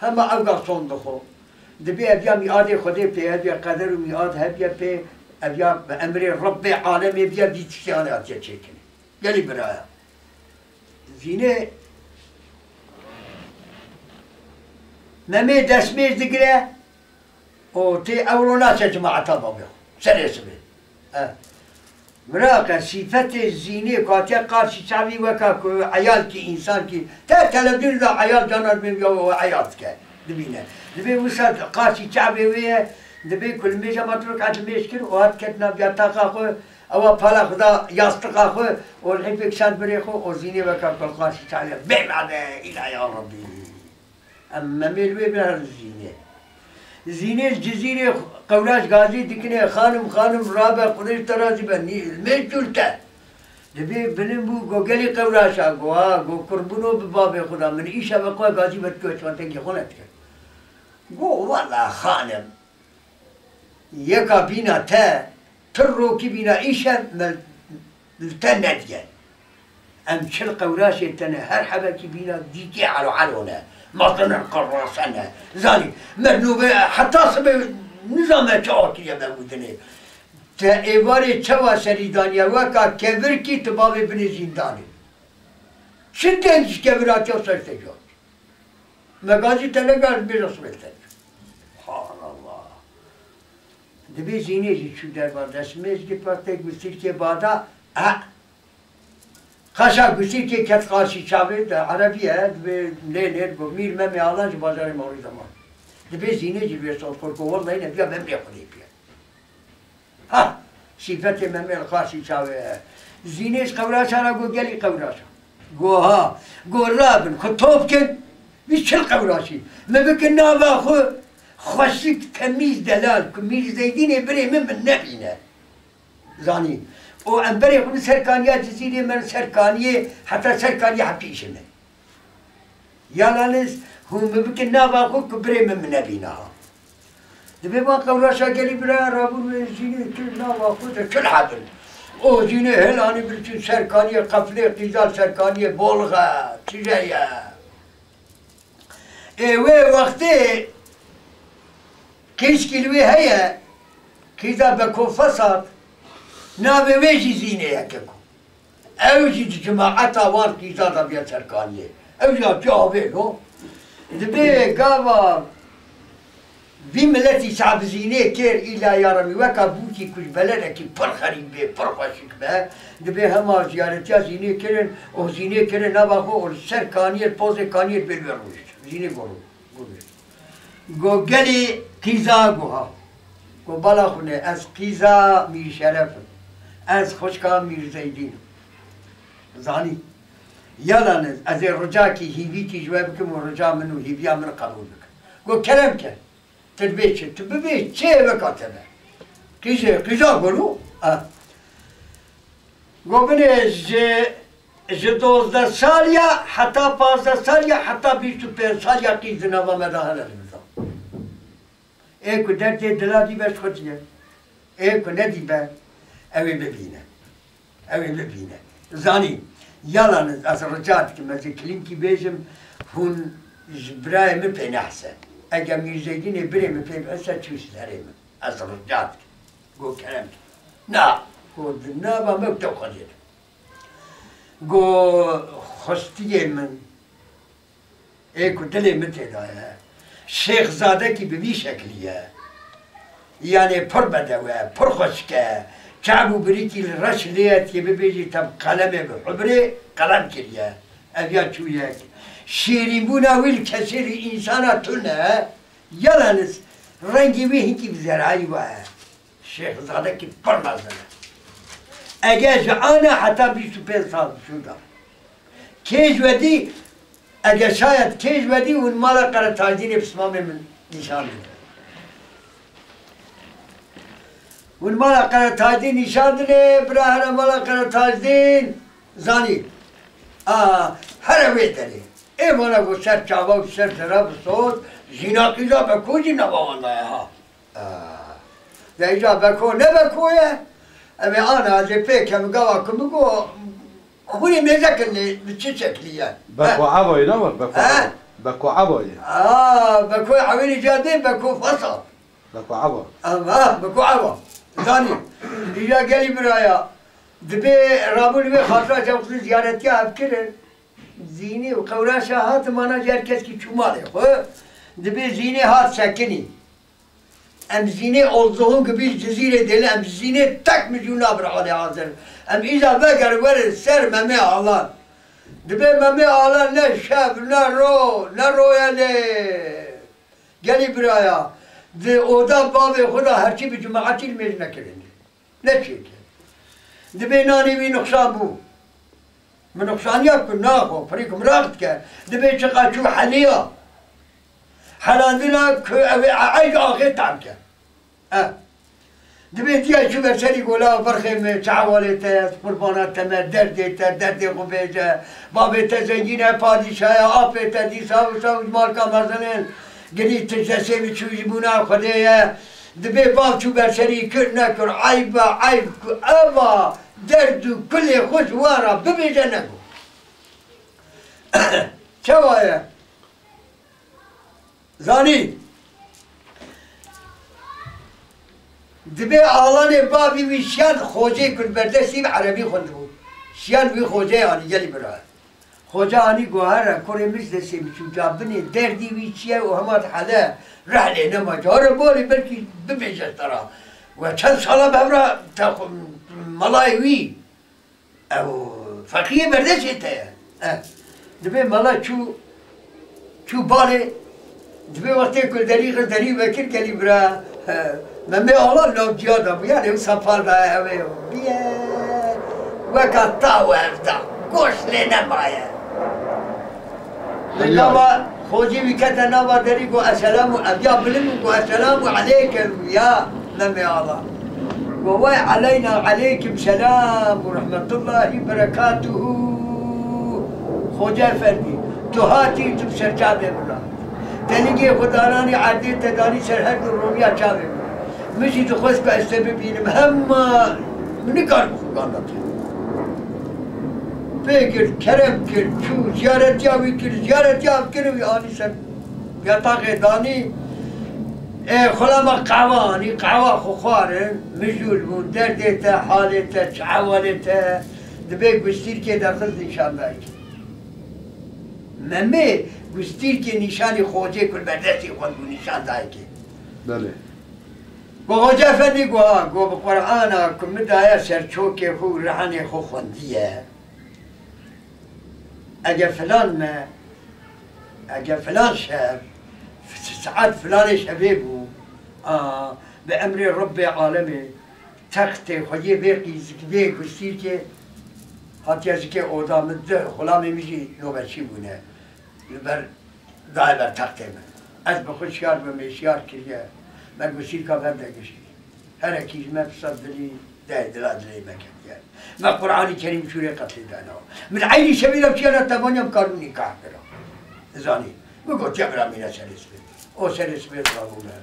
Hema ew gason dixwe. Dibê ev ya mîadê Xwedê pê, ev ya qeder û mîad hev ya pê, ev ya bi emrê Rebbê alemê biya vî tiştê hatiye çêkirin. Gelî biraya. Zînê Memê destmêj digire, û tê ewro naçe cemaeta babê xwe. Serê sibê. E. Miraqe, sîfetê Zînê ku hatiye qarşî çavî weka ku eyalkî, însankî, te televîzyonê de eyal canar bên ya we eyal dike, dibîne. Dibê wisa qarşî çavê wê ye, dibê ku li mêja me du rekat li mêj kir û hat ket nav ya taqa xwe, ewa pala xwe da yastiqa xwe û li hêfê kişand birê xwe û Zînê weka ku li qarşî çavê ye. Bê made, îla ya Rebbî. Em Memê li wê biherin Zînê. Zînê li Cizîrê qewraş gazî dikine, xanim, xanim, rabe, Xwedê ji te razî be, nî, mêj çûl te. Dibê binin bû, go gelî qewraşa, go ha, go qurbûno bi babê xwe da, min îşa ve xwe gazî ve dikeve çantekî xwe nedike. Go, wela xanim, yeka bîna te, tu rokî bîna îşev me li te nediye. Em çil qewraşê tene, her hebekî bîna dîkê elo elo ne. Mezin in qirrase ne. Zanî, me nûve heta sibê nizame çawa kiriye me û dinê. Te êvarê çawa serî daniye, weka kevirkî tu bavê binê zîndanê. Çi deng ji kevir hatiye ser te cat. Me gazî te negar bêje sibê te. Subhanallah. Dibê Zînê jî çû derva destmêj gî pextê gustîrkê bada, e, qaşa gustîrkê ket qarşî çavê de, erebî ye, dibê lê lê digo, Mîr Memê Alan ji bajarê Mawrî Zeman. Dibê Zînê jî wê sor xwe, go wellahî ne, biya memrê xwe lê biye. Ha, sîfetê Memê li qarşî çavê ye. Zînê ji qewraşa re go gelî qewraşa. Go ha, go rabin, xwe top kin, vî çil qewraşî. Me bikin nava xwe, Xweşik temîz delal ku Mîr Zeydînê birê min min nebîne. Zanî. Û em berê xwe li ser kaniya Cizîrê me li ser kaniyê heta ser kaniyê hepî îşe me. Yalaniz hûn min bikin nava xwe ku birê min min nebîne ha. Dibê van qewraşa gelî bira rabûn wê Zînê tu nava xwe de tu li hebin. O Zînê hêl anî bir çûn ser kaniyê qeflê qîza ser kaniyê bolxe, tije ye. Ê wê wextê qîzkî li wê heye, qîza Beko Fesad, navê wê jî Zînê ye keko. Ew jî di cemaeta wan qîza de biya serkaniyê. Ew jî hatiye avê lo. Dibê gava vî miletî çavizînê kir, îla ya remî weka bûkî ku ji beledekî pir xerîb bê, pir xweşik be, dibê hema ziyaretiya Zînê kirin û Zînê kirin nava xwe û li ser kaniyê, pozê kaniyê dibê li wê rûnişt. Zînê go rû-, rûnişt. Go gelî qîza go ha. Go bala xwe ne, ez qîza Mîr Şeref im. Ez xwişka Mîr Zeydîn im. Zanî. Yalaniz, ez ê ricakî hîvîkî ji we bikim û rica min û hîviya min qebûl bikin. Go kerem ke. Tu dibê çi? Tu bibê çi weka te be. Qîzê, qîza golo. Ha. Go binê ji, ji dozdeh saliya heta pazdeh saliya heta bîst û pênc saliya qîz di nava me de hene li bizan. Ê ku derdê dila dî be ji xwe diye. Ê ku nedî be, ew ê bibîne. Ew ê bibîne. Zanî, yalan ez rica dikim, ez ê klînkî bêjim, hûn ji birayê min pê nehse. Eger Mîrzeydînê birê min pê bihse çû ji serê min. Ez rica dikim. Go kerem ke. Na, go di nava me û te xwedê de. Go xwestiyê min. Ê ku dilê min tê de ye. Şêxzadekî bi vî şeklî ye. Yanê pir bedew e, pir xweşik e. Çav û birîkî li reş lê ye, tê bibêjî te bi qelemê bi hubrê qelem kiriye. Ev ya çûyek. Şêrînbûna wî li kesê li însana tune ye. Yalaniz rengê wî hinkî bi zerayî ve ye. Şêxzadekî pir mezin e. Eger ji ana heta bîst û pênc sal şûnda. Kê ji we dî, eger şayet kê ji we dî hûn mala Qeretajdînê pismamê min nîşan bidin. Hûn mala Qeretajdîn nîşan dine, bira here mala Qeretajdîn zanî. A, here wê derê. Ê vana ku ser çava û ser zera bi sot, jîna qîza be ku jî nava wan daye ha. Ah. De îca Beko ne Beko ye. Em ê ana ez ê pê kem gava ku min got, hûn ê mêze kin lê bi çi şeklî ye? Beko He? Evoyê ne wek Beko He? Evo. Beko Evoyê. Ah, Beko Ewêlî Cadê, Beko Fasal. Beko Evo. Ama Beko Evo. Zanî. Îca gelî biraya. Dibê rabûn wê xatira cewxtî ziyaretiya ev kirin. Zînê û qewraşa hat mana ji her keskî çû malê xwe. Dibê zînê hat sekinî. Em zînê olzihûn gibî li Cizîrê dêlin, em zînê tek mijû nabir halê hazir. Em îca veger werin ser Memê Alan. Dibê Memê Alan ne şev, ne ro, ne roye lê. Gelî biraya, di oda bavê xwe de herçî bi cemaetî li mêj nekirin. Ne çêke. Dibê nanê wî nixşan bû. Min nixşaniya ku naxwe, pirî ku miraq dike. Dibê çiqa çû heliya. Helandina ku ew ê e'ey axê tam ke. Eh. Dibê diya çû ber serî gola birxê min, çi hewalê te ye, qurbana te me, derdê te, derdê xwe bêje. Bavê te zengîn e, padîşa ye, apê te dîsa wisa û ji malka mezin in. Girî tij destê min çû ji bûna Xwedê ye. Dibê bav çû ber serî kir, nekir, eyb e, eyb ku eva derd û kulê xwe ji wan re bibêje, negot. Çawa ye? Zanî. Dibê alanê bavî wî şiyan xocê ku li berdestî bi erebî xwendibû. Şiyan wî xoceyê anî gelî bira. Xoca anî gohere kurê min ji destê min çû ca binê derdî wî çi ye û hema dihele reh lê nema. Cara bolê belkî bibêje te ra. We çend sala bi hev re te xwe melayê wî. Ew feqiyê berdestê te ye. Eh, dibê mala çû, çû balê, dibê wextê ku derî xist derî vekir gelî bira, eh, Memê Alan navciya da bû, yanê wisa pal daye ew ê bîye, weka taw ev da, goş lê nemaye. Li nava xocî wî kete nava derî got, "Eselamu", ev ya bilind bû, got, "Eselamu eleykum ya Memê Alan." Got, "Wey eleyna eleykum selam û rehmetullahî berekatuhu. Xoca Efendî, tu hatî, tu bi ser çavê min re. Te nigê xwe dananî erdê te danî ser her du romiya çavê min. Min jî dixwest ku ez te bibînim, hema min nikaribû xwe ganda te." Pê kir, kerem kir, çû, ziyaretiya wî kir, ziyaretiya ev kir û wî anî ser yataxê danî. Ê, xulama qehwa anî, qehwa xwe xwarin, mijûl bûn, derdê te, halê te, çi hewalê te, dibê gustîrkê derxist nîşan dayikê. Memê gustîrkê nîşanî xocê ku li ber destê xwe bû nîşan dayikê. Belê. Go Xoca Efendî go, go bi Qur'ana ku min daye ser çokê xwe û rihanê xwe xwendiye. Ege filan me, ege filan şev, saet filanê şevê bû, a, bi emrê Rebbê alemê, textê xwe yê vê qîzik, vê gustîrkê hatiye zikê oda min, di xulamê min jî nobetçî bûne. Li ber, daye ber textê min. Ez bi xwe şiyar bim, ê şiyar kiriye. Me gustîrka ver de giştî. Erekî ji me pisa dilî, deh dila dilê me ketiye. Me Qur'anî Kerîm sûrê qetlê dana. Min eynî şevî de çiyana tevaniya min karû nîkah kira. Zanî. Min gotiye bira mîne serê sibê. O serê sibê rabûne.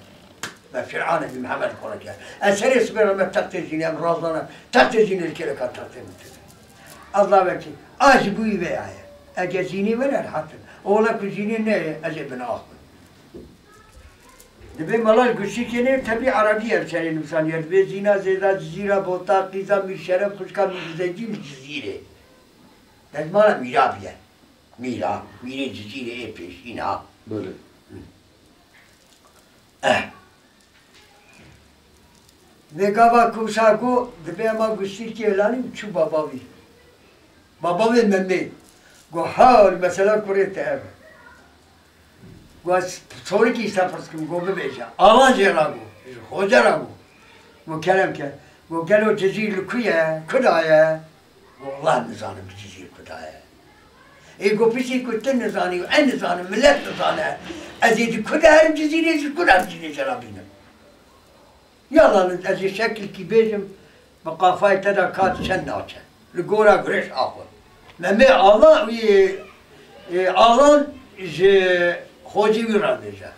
Me Fir'ane bî Mihemed xwe kir. Ez serê sibê re me textê zînê, em razana textê zînê li kêleka textê min kir. Allah vekî, a ji bo wî vê aye. Eke zînê were rehat in. Ola ku zînê neyê, ez ê binax bin. Dibê mala li Guştîkê nê tevî erebî ev serê nivîsaniye. Dibê Zîna Zêda Cizîra Bota Qîza Mîr Şeref xwişka Mîr Zeydî li Cizîrê. Dezmala Mîra bîye. Mîra, Mîrê Cizîrê ê pêşîn ha. Belê. Eh. Vê gava ku wisa got, dibê ema Guştîkê helanî û çû baba wî. Baba wê Memê. Got, "Hal, mesela kurê te ev e." Got, "Sorikî îsa pirs kim, got, bibêje." Alan jê ra got, ji Xoce ra got. Got, "Kerem ke." Got, "Gelo Cizîr li ku ye? Ku da ye?" Got, "Welleh nizanim Cizîr ku da ye." Ê got, "Piştî ku tu nizanî û ez nizanim, milet nizane, ez ê ji ku de herim Cizîrê, ji ku de em Cizîrê jê re bînim?" Yalan, ez ê şekilkî bêjim, bi qafayê te de kat çend naçe. Li gora girêş axwe. Memê Alan, wî, e, Alan ji xocê wî re dibêje.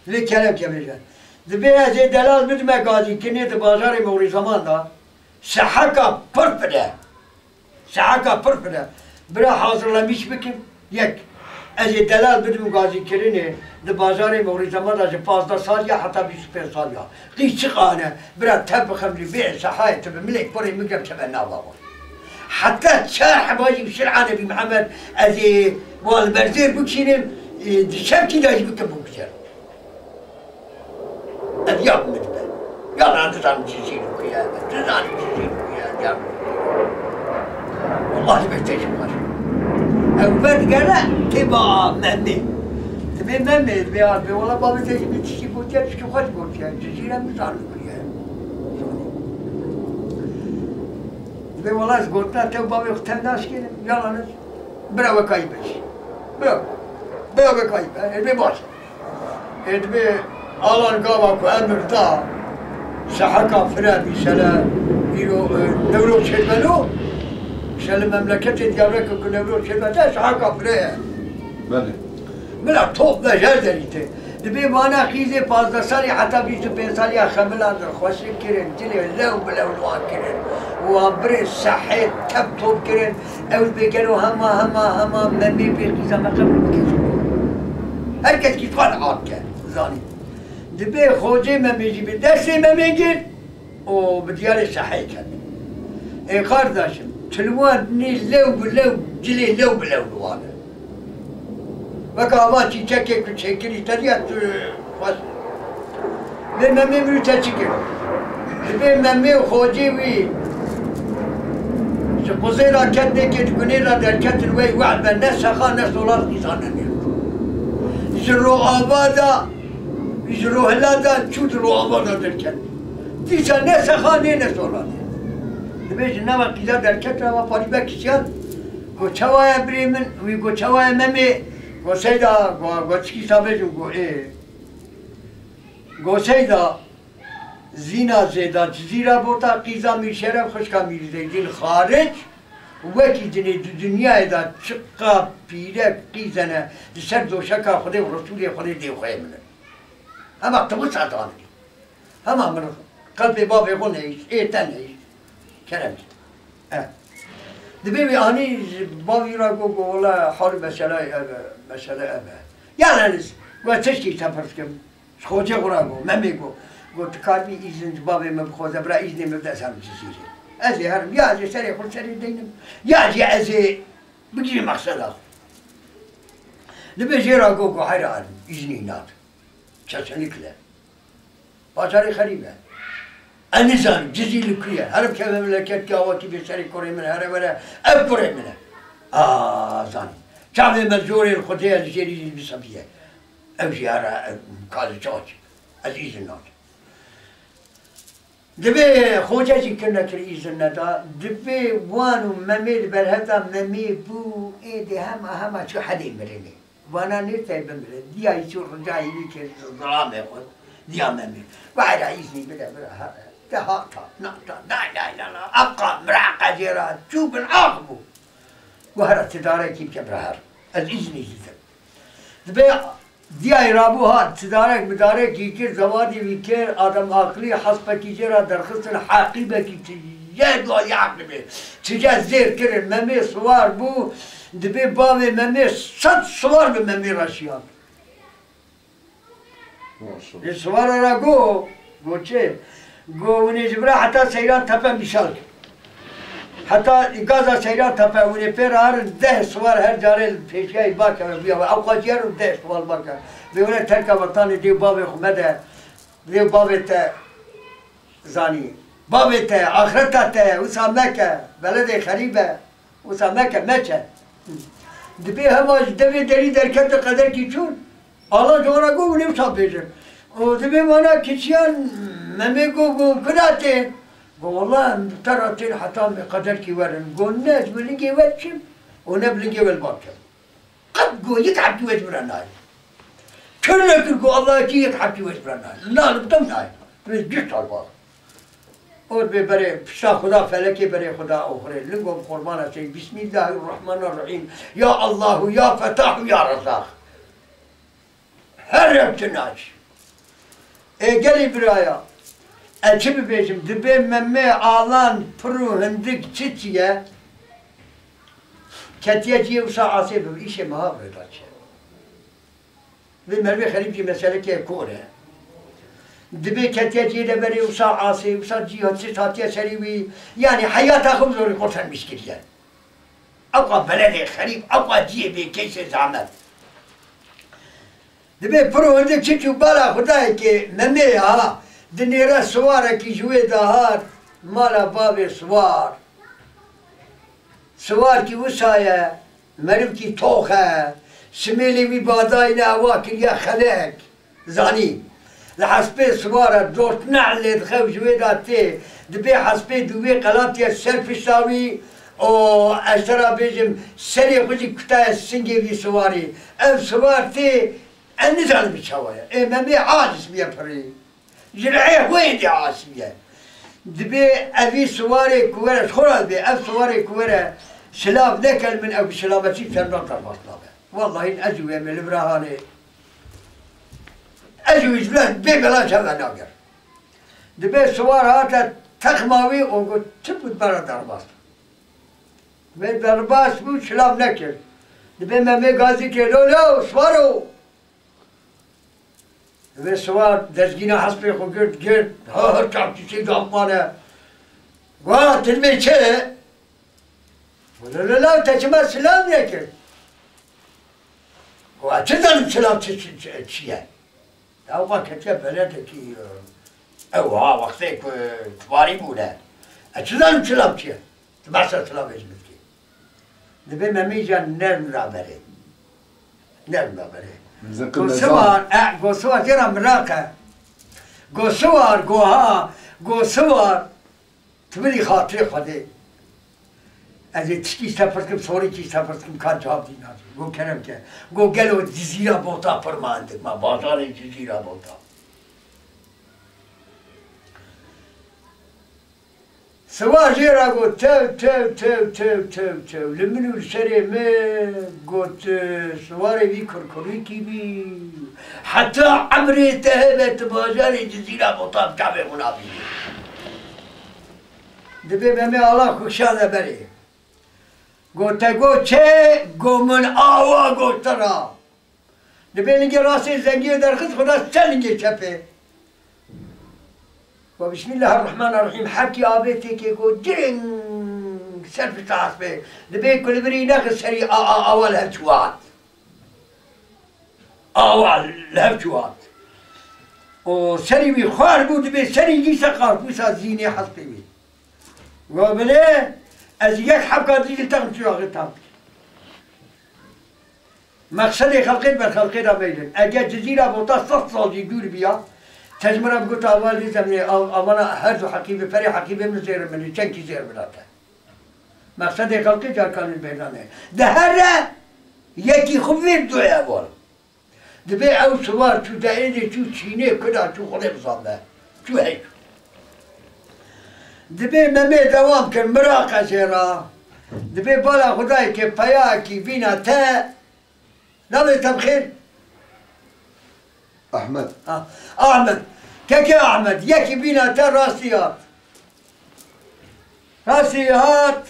Lê kerem ke bêje. Dibê ez ê delal bidime gazîkirinê di bajarê Moxrîzeman de. Seheka pir pir e. Seheka pir pir e. Bira hazirlemîş bikin. Yek. Ez ê delal bidim gazîkirinê di bajarê Moxrîzeman de ji pazdeh sal ya heta bîst û pênc sal ya. Qîz çiqane. Bira tev bixemlî bê sehayê tu bi milê kurê min gem çebe nava wan. Heta çar heba jî şir'ane bî Mihemed ez ê wan li ber zêr bikişînim, e, di şevkî de jî bikim bû bicer. Ev ya min dibe. Ya na nizanim çi jî ku ye, nizanim çi jî ku ye, ya. Wallahî bê te jî baş. Ew ver gele tê ba Memê. Dibê Memê, dibê al, dibê wala bavê te jî min tiştî gotiye, tiştî xweş gotiye. Cizîre nizanim ku ye. Dibê wala ez gotina te û bavê xwe tev naşkênim, yalan ez. Bira wekayî be jî. Bira, bira wekayî be, ê dibê baş e. Ê dibê Alan gava ku emir da, seheka fire bî şele îro, e, Newroz çêdibeno, şele memleketê Diyarbekir ku Newroz çêdibe te seheka fire ye. Belê. Bila top ve jer derî tê. Dibê vana qîzê pazdeh salî heta bîst û pênc salî ya xemilandin, xweşik kirin, cilê lew bi lew li wan kirin. Û wan birên sehê tev top kirin. Ew dibê gelo hema, hema, hema Memê bê qîza me qebûl bike ji bo. Her kes kî xwe li ard ke, zanî. Dibê xocê Memê jî bi destê Memê girt û bi diyarê sehê ket. Ê qardaşim, tu li wan nê lew bi lew, cilê lew bi lew li wan e. Weke ava çîçekê ku çêkirî te diya tu xwest. Vê Memê min û te çi kir? Dibê Memê û xocê wî ji quzê re ket nêkê di gunê re derketin wey we'd be ne sexa ne solar qîza nenê. Ji roava de, ji rohila de çû di roava de derket. Dîsa ne sexa nê ne solar. Dibê ji nava qîza derket re va parî be kisiyan. Got, "Çawa ye birê min?" Wî got, "Çawa ye Memê?" Got, "Seyda, got, got çikî sabê jin?" Got, "Ê." Got, "Seyda, Zîna Zêda Cizîra Bota qîza Mîr Şeref xwişka Mîr Zeydîn xaric, wekî dinê di dinyayê de çiqa pîrek qîz hene, di ser doşeka Xwedê û Resûlê Xwedê dê xweyê min in. Hema tu wisa zanibî." Hema min qelbê bavê xwe nehişt, ê te nehişt. Kerem ki. Eh. Dibê wî anî ji bavî re got, got, "Wela halî meseleyê ev e, mesele ev e." Ya Enis, got, "Tiştî te pirs kim." Ji xocê xwe re got, Memê got. Got, "Tu karibî îzin ji bavê min bixwaze, bira îznê min bide ez herim Cizîrê. Ez ê herim, ya ez ê serê xwe serê deynim, ya jî ez ê bigîrim mexseda xwe." Dibê jê re got, got, "Heyra elim, îznî nat." Kesinlikle. Bajarê xerîb e. Ez nizanim, Cizîr li ku ye? Herim keve memleket ki awakî bê serê kurê min here were, ev kurê min e. A, zanî. Çavê me zorê li Xwedê ye, li jêrî jî bisefiye. Ev jî here, ev, ka li çaç. Ez îzin nadim. Dibê xoce jî kirine kir îzin neda. Dibê wan û Memê li ber hev de Memê bû, êdî hema hema çû hedê mirinê. Vana nêtey bimire. Diyayî çû ricayî wî kir, zilamê xwest. Diya Memê. Wahera îznî bide bira here. De hata, nata, day day la la. Ebqa miraqe jê re. Çû bin ax bû. Wahera ti darekî bike bira her. Ez îznî didim. Dibe diyayê rabû hat, ti darek bi darekî kir, zewadî wî kir, adam aqilî, hespekî jê re derxistin, heqîbekî ti jê dua yaqîbê. Ti jê zêr kirin, Memê siwar bû, dibe bavê Memê sed siwar bi Memê re şiyan. Maşallah. Ê siwara ra go, go çi? Go winê ji bira heta Seyran Tepe mîşal kir. Heta gaza Seyran Tepe winê pê re herin deh siwar her carê li pêşiyayê bakeve biya we. Ew xweciyar û deh siwar bakeve. Vê were terka wetanê dê bavê xwe mede. Dê bavê te zanî. Bavê te, axireta te, wisa meke. Veledê xerîb e. Wisa meke, meçe. Dibê hema ji devê derî derkete qederkî çûn, Allah ji wan re got, hûn ê wisa bêjin. Û dibê wana keçiyan Memê got, got, kira tê? Got, wela em bi te re tên heta em bi qederkî werin. Got, ne ez bi lingê we diçim û ne bi lingê we li ba diçim. Qet got, yek hebtî we ji min re nayê. Kir nekir got, Allah yekî yek hebtî we ji min re nayê. Na li bi te nayê. Tu yê giş çarpar. Ot bê berê pişta Xuda felekê berê Xuda oxirê. Lingo bi qurbana sey. Bismillahirrahmanirrahîm. Ya Allahu, ya Fetahu, ya Rezzaq. Her rewtin aç. Ê gelî biraya. Ez çi bibêjim? Dibê Memê Alan pir û hindik çi çi ye? Ketiye ciyê wisa asê bibe. Îşê meha vêda çi ye? Vê merivê xerîb jî meselekê kor e. Dibê ketiye cihê de berê wisa asê, wisa cî hat, tişt hatiye serî wî. Yanî heyata xwe bi zorê xwe termîş kiriye. Ewqa veledê xerîb, ewqa cihê bêkeysê zahmet. Dibê pir û hindik çi çû bala Xwedayekê Memê ya, dinêre siwarekî ji wê de hat, mala bavê siwar. Siwarkî wisa ye, merivkî tox e, simêlê wî badayî ne ewa kiriye xelek. Zanî, li hespê siwar e, dort nehl lê dixe û ji wê de tê, dibê hespê dûvê qelatiye ser pişta wî û ez te ra bêjim, serê xwe jî kutaye singê vî siwarî. Ev siwar tê, ez nizanim çawa ye. Ê Memê aciz bûye pirî. Ji rihê xwe yê dê asî ye. Dibê evî siwarê ku were ji xwe re dibê, ev siwarê ku were silav neke li min, ew bi silametî çendok derbas nabe. Wellahî ez û wê me li vira hanê. Ez û wî ji vira bê bela çawa nager. Dibê siwar hate texma wî û got, tu bû bera derbas. Wê derbas bû, silav nekir. Dibê Memê gazî kê, lo, lo, siwaro! Vê siwar dezgîna hespê xwe girt, girt, ha, ha, çavçîçê dawmane. Gwa, tilmê çi? Wele, le, le, te çima silav nekir? Gwa, çi zanim silav çi, çi, çi, çi ye? Ew va ketiye beledekî, e, ew ha, wextê ku tivarî bûne. E, çi zanim silav çi ye? Tu behsa silavê ji min dikî. Dibê Memî jî nerm raberê. Nerm raberê. Zikir Go mezan. Siwar, e, go siwar jê re miraq e. Go siwar, go ha, go siwar. Tu bilî xatirê Xwedê. Ez ê tiştî ji te pirs kim, sorîkî ji te pirs kim, ka cevab dî nadî. Go kerem ke. Go gelo Cizîra Bota pir ma hindik ma, bajarê Cizîra Bota. Siwar jê re got, tew, tew, tew. Li min û li serê min got, siwarê wî kurkurîkî bî. Heta emrê te hebe tu bajarê Cizîra Bota bi çavê xwe nabînî. Dibê Memê Ala xwe kişande berê. Got, te got çi? Got, min awa got te ra. Dibê lingê rastê zengiyê derxist, xwe da ser lingê çepê. Got, Bismillahirrahmanirrahîm, hebkî avê têkê got, cing, ser pişta hespê. Dibê ku li vir î nexist serî a, a, awa li hev çû hat. Awa li hev çû hat. Û serî wî xwar bû, dibê serî wî seqar bû, sa zînê hespê wî. Got, bilê, ez yek hebka dî li texm çû axê tam. Mexsedê xelqê ber xelqê de meydin. Eger Cizîra Bota sed sal jî dûr biya, te ji min re bigota, ava lê zemînê, av-, avana her du heqîbê, perê heqîbê min zêr min, çenkî zêr min te. Mexsedê xelqê carkanên bêrdan e. De here yekî xwe vê du eval. Dibê ew siwar çû de êdî çû çînê kuda çû Xwedê bizanbe. Çû hey. Dibê Memê dewam kir, Miraqeşê ra. Dibê bala Xwedayê ke peyayekî bîna te, navê te bi xêr? Ahmed. Ha, Ahmed. Kekê Ahmed, yekî bîna te rastî hat. Rastî hat.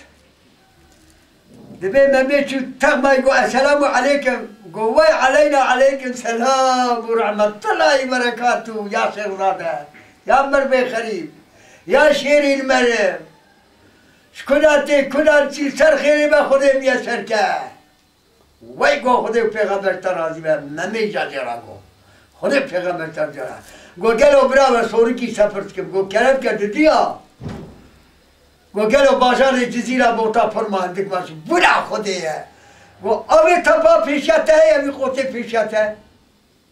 Dibê Memê çû texmayî got, "Esselamu aleykum." Got, "Wey aleyna aleykum selam û rahmetullahî berekatû, ya Şêxzade, ya mervê xerîb, ya şêrîn meriv. Ji kuda tê, kuda çî, ser xêrê be, Xwedê miyeser ke." Wey got, "Xwedê û pêxember te razî be." Memê jî jê re got, "Xwedê û pêxember te razî be." Got, "Gelo bira me sorikî sefir dikim." Got, "Kerem ke didiya." Got, "Gelo bajarê Cizîra bota pir ma hindik ma ji bira Xwedê ye." Got, "Avê tepa pêşiya te heye, vî qotê pêşiya te?"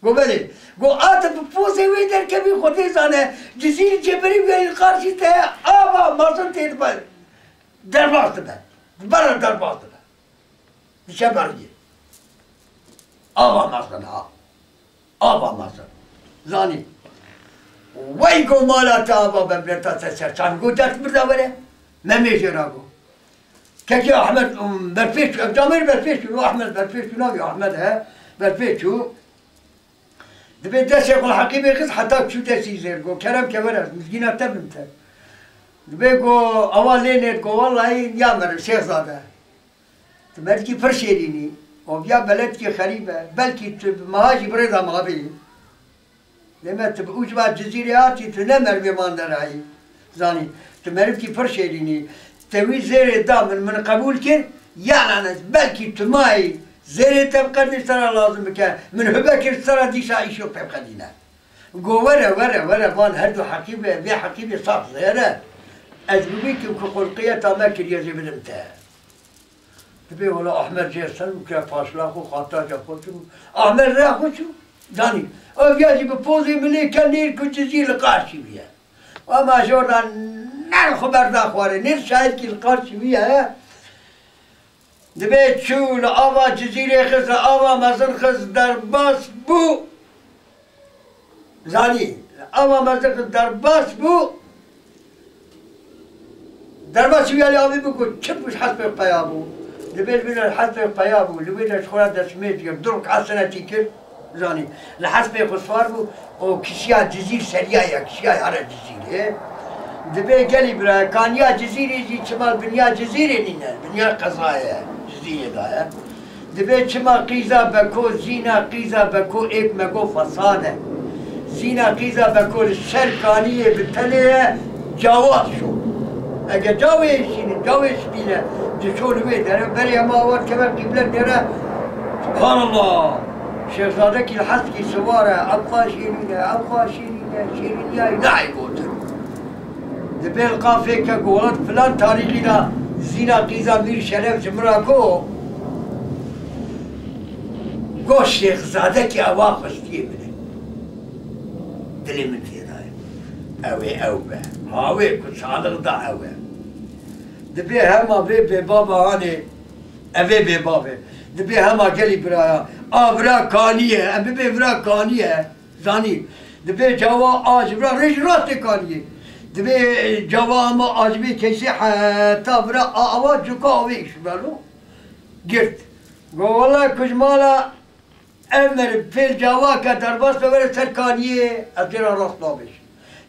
Got, "Belê." Got, "A tu bi pozê wê derkevî, Xwedê zane, Cizîr Cebirî wê li qarşî te heye, ava mezin tê dibe, derbas dibe. Dibere derbas dibe." Diçe bergê. Ava mezin ha. Ava mezin. Zanî. Wey go mala te ava be, bira te ser çan. Go dert birda were. Memê jê ra go. Kekê Ahmed, um, berpêç çû. Ev camêr berpêç çû. Ahmed berpêç çû. Navê Ahmed he. Berpêç çû. Dibê destê xwe li Heqîbê xist heta çû destî jêr. Go, "Kerem ke were, mizgîna te bim te." Dibê go, awa lê nêt, go, "Wellahî ya meriv Şêxzade. Tu merdikî pir şêrînî, oviya beledkî xerîb e, belkî tu bi meha jî bi rêza mabî. Lê me tu bi ucba Cizîrê hatî, tu ne merivê manderayî. Zanî, tu merivkî pir şêrînî. Te wî zêrê da min, min qebûl kir, ya lanet, belkî tu mayî zêrê te bi qedê ji te re lazim bike, min hube kir ji te re dîsa îşo pê biqedîne." Go, "Were, were, were, van her du heqî be, vê heqî bê saf zêr e. Ez bi wî kim ku xulqiyeta me kiriye jê bidim te." Dibê wela Ahmed jê ser û kire paşla xwe, xataja xwe çû. Ahmed rêya xwe çû. Zanî. Ev ya jî bi pozê min lê ke nêr ku Cizîr li qarşî bûye. Ema ji orda nêr xwe berda xwarê. Nêr şahidkî li qarşî wî ye. Dibê çû li ava Cizîrê xist, li ava mezin xist, derbas bû. Zanî, ava mezin derbas bû. Derbas wî alî avî bû ku çi bû, ji hespê peya bû. Dibê li wê de ji hespê peya bû, li wê de ji xwe re destmêj kir, du rik'a senetî kir. Zanî, li hespê xwe siwar bû, û kişiya Cizîr seriya ye, kişiya here Cizîrê. Dibê gelî bira, kaniya Cizîrê jî çima binya Cizîrê nîne, binya qezayê Cizîrê de ye. Dibê çima qîza Beko, zîna qîza Beko êk mego fesad e. Zîna qîza Beko li ser kaniyê bi tenê ye, cawa şo. Ege cawê şîn e, cawê spîn e, diço li wê dere, berê hema awa dikeve qîble nêre. Subhanallah! Şêxzadekî li heskî siwar e, ew qa şîrîn e, ew qa şîrîn e, şîrîniyayî nayê gotin. Dibê li qafê ke golat filan tarîxî de zîna qîza Mîr Şeref ji min re got, got Şêxzadekî ewa xwestiyê min e. Dilê min tê de ye. Ew ê ew be. Hawê ku salix da ew e. Dibê hema vê bêbava hanê, ev ê bêbav e. Dibê hema gelî biraya. A vira kanî ye. Em bibê vira kanî ye. Zanî, dibê cawa a ji vira rê ji rastê kaniyê. Dibê cawa ama a ji vê keşê heta vira a awa coka avê îşvelo girt. Go wela ku ji mala ev meriv pêl cawa ke derbas be were ser kaniyê, ez jê re rast nabêjim.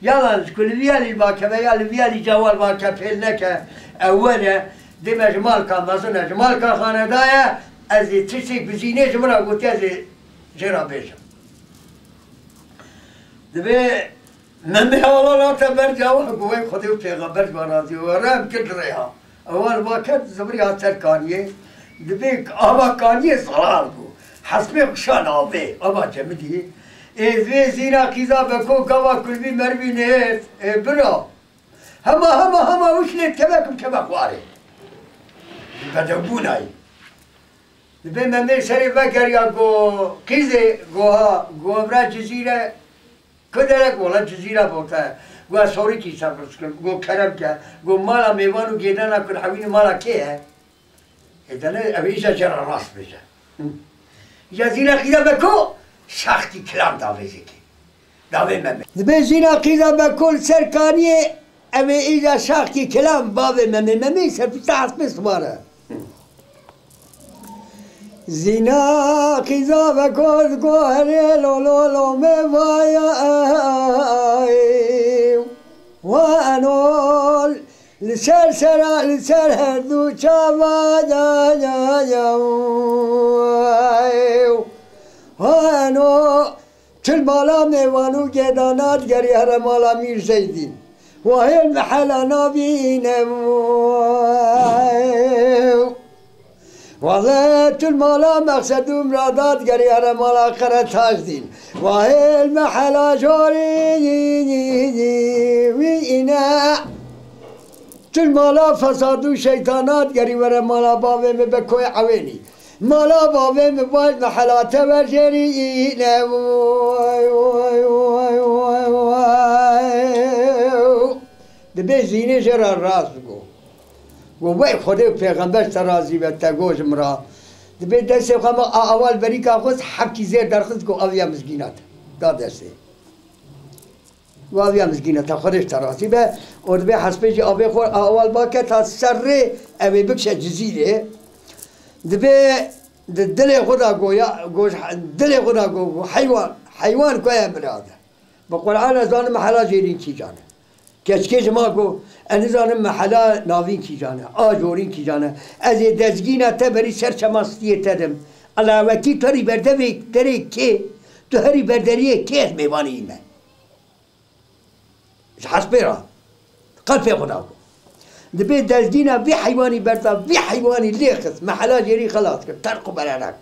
Yalan ji ku li vî alî vakeve ya li vî alî cawa vake pêl neke, ew were, dê me ji malka mezin e, ji malka xanedaye, ez ê tiştêk bi zînê ji min re gotiye, ez ê jê re bêjim. Dibê Memê Alan hate ber cawa, got, "Wey Xwedê û pêxember ji we razî, we rem kir rêya." Ewa li va ket, zivirî hat ser kaniyê. Dibê ava kaniyê zelal bû. Hespê xwe şan avê, ava cemidî. Ê vê zîna qîza Beko gava kulvî merivî nêt. Ê bira. Hema, hema, hema wişnê dikeve ku bikeve xwarê. Bedewbûnayî. Dibê Memê serê vegeriya, go, "Qîzê", go, "Ha", go, "Vira Cizîre, ku derek?" "Wela Cizîra bota." Go, "Ez sorikî sefir dikim." Go, "Kerem ke." Go, "Mala mêvan û gêdana ku dihewînî mala kê ye?" Ê dene, ev îja jê re rast bêje. Ya zîna qîza Beko, Şaxkî kilam davêjekê. Davê Memê. Dibê Zîna qîza Beko li ser kaniyê, ew ê îja Şaxkî kilam bavê Memê. Memê serpîşta hespê siwar e. Zîna qîza Beko digo herê lo lo lo me vaya. Wa enol. Li ser sera, li ser her du çava da, da, da, ew. Hano, tu li mala mêvan û gedana digerî here mala Mîr Zeydîn. Wahêl mehela navîne, ew. Wele tu li mala Meqsed û Mirada digerî here mala Qere Tajdîn. Wahêl mehela jorî wî îne. Tu li mala fesad û şeytana digerî were mala bavê min Bekoyê Ewênî. Mala bavê min vaj mehela te verjêrîne. Dibê Zînê jê re rast go. Go, wey Xwedê û pêxember te razî be, te go ji min re. Dibê destê xwe me a awal berîka xwest, heft kî zêr derxist, go, ev ya mizgîna te. Da destê. Go, ev ya mizgîna te, Xwedê ji te razî be. Û dibê hespê jî avê xwe a awal bake ta ser rê, ew ê bikşe Cizîrê. Dibê di dilê xwe de go, ya, go, dilê xwe de go, go, heywan, heywan koya mirade. Bi Qur'an ez zanim mehela jêrîn kîjan e. Keçikê ji ma got, ez nizanim mehela navîn kîjan e, a jorîn kîjan e. Ez ê dezgîna te berî ser çema stiyê te dim. Elawetî tu herî berdevê derê kê, tu herî berderiyê kê ez mêvanî me. Ji hespê re. Qelpê xwe da got. Dibê dezgîna vî heywanî berda, vî heywanî lê xist, mehela jêrî xelas kir, terq û bererek.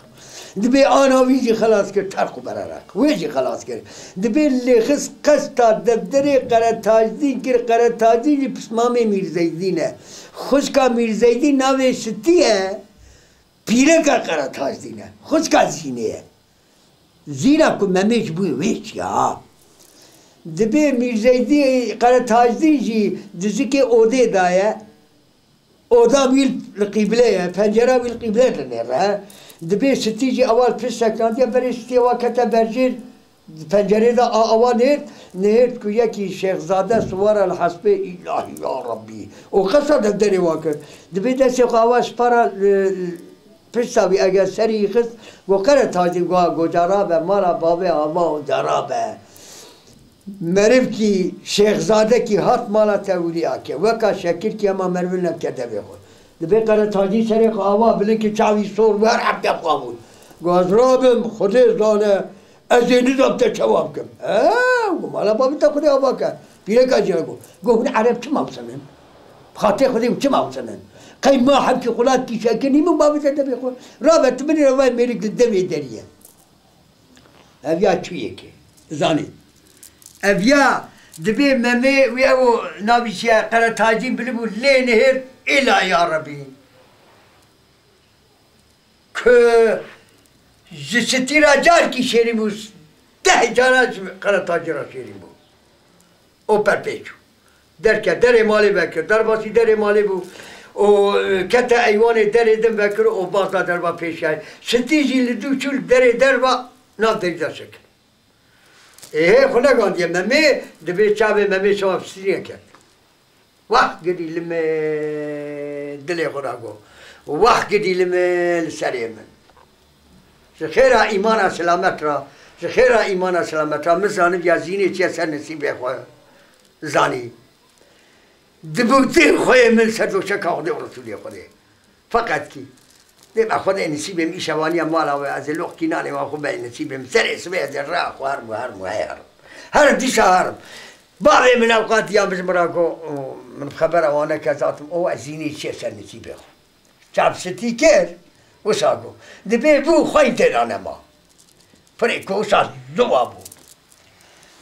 Dibê ana wî jî xelas kir, terq û bererek. Wê jî xelas kir. Dibê lê xist qesta defterê Qere Tajdîn kir, Qere Tajdîn jî pismamê Mîr Zeydîn e. Xwişka Mîr Zeydîn navê Şitî ye, pîreka Qere Tajdîn e. Xwişka Zînê ye. Zîna ku Memê ji bo wê çiya. Dibê Mîrzeydî Qeretajdîn jî dizikê odê daye. Oda wî li qîble ye, pencera wî li qîble dinêre. Dibê Sitî jî ewal pişt sekinandiye, berê Sitî ewa kete berjêr, pencerê de a ewa nêrt, nêrt ku yekî şêxzade siwara li hespê, îlahî ya Rebbî. Û qesa de derê wa kir. Dibê destê xwe ewa ji para, e, Pişta wî eger serî xist, go Qeretajdîn, go, go cara be, mala bavê ava û cara be. Merivkî, şêxzadekî hat mala te wiliya ke. Weka şekirkî hema merivin neke devê xwe. Dibê Qeretajdîn serê xwe ava bilind kir, çavî sor wer, hepke xwe bûn. Go ez rabim, Xwedê zane, ez ê nizam te çawa bikim. He, go mala bavê te Xwedê ava ke. Pîreka jî got. Go hûn ereb çima bisenin? Bi xatirê Xwedê hûn çima bisenin? Qey ma hemkî xulat kîşe kir, nî min bavê te devê xwe. Rabe tu binêre vay mêrik li devê derî ye. Ev ya çûyekê. Zanî. Ev ya dibê Memê wî ew navî çi ye, Qeretajdîn bilibû lê nihêrt, îla ya Rebî. Ku ji Sitî re carkî şêrîn bû, deh cara ji Qeretajdî re şêrîn bû. O perpê çû. Derke derê malê vekir, derbasî derê malê bû. O, e, kete eywanê derê din vekir, o baz da derva pêşiyayê. Sitî jî li dû çû li derê derva nav derî de şekil. Ê hê xwe negandiye Memê, dibê çavê Memê şewa piştî neket. Wah gidî li me, dilê xwe ra got. Wah gidî li me, li serê min. Ji xêra îmana silamet ra, ji xêra îmana silamet ra, min zanibiya Zînê çiye ser nisîbê xwe zanî. Dibûtê xwe yê min ser doşeka Xwedê û Resûlê Xwedê. Feqet kî, dê me Xwedê nisîbê min îşevaniya mala we, ez ê loqkî nanê wan xwe beyê nisîbê min. Serê sibê ez ê rea xwe herim û herim û hey herim. Herim dîsa herim. Bavê min ew qat ya min ji min re got, min bi xebera wan neke zatim, o ez Zînê çiye ser nisîbê xwe. Çavsitî kir, wisa got. Dibê bû xweyntê ra nema. Pirê ku wisa ziwa bû.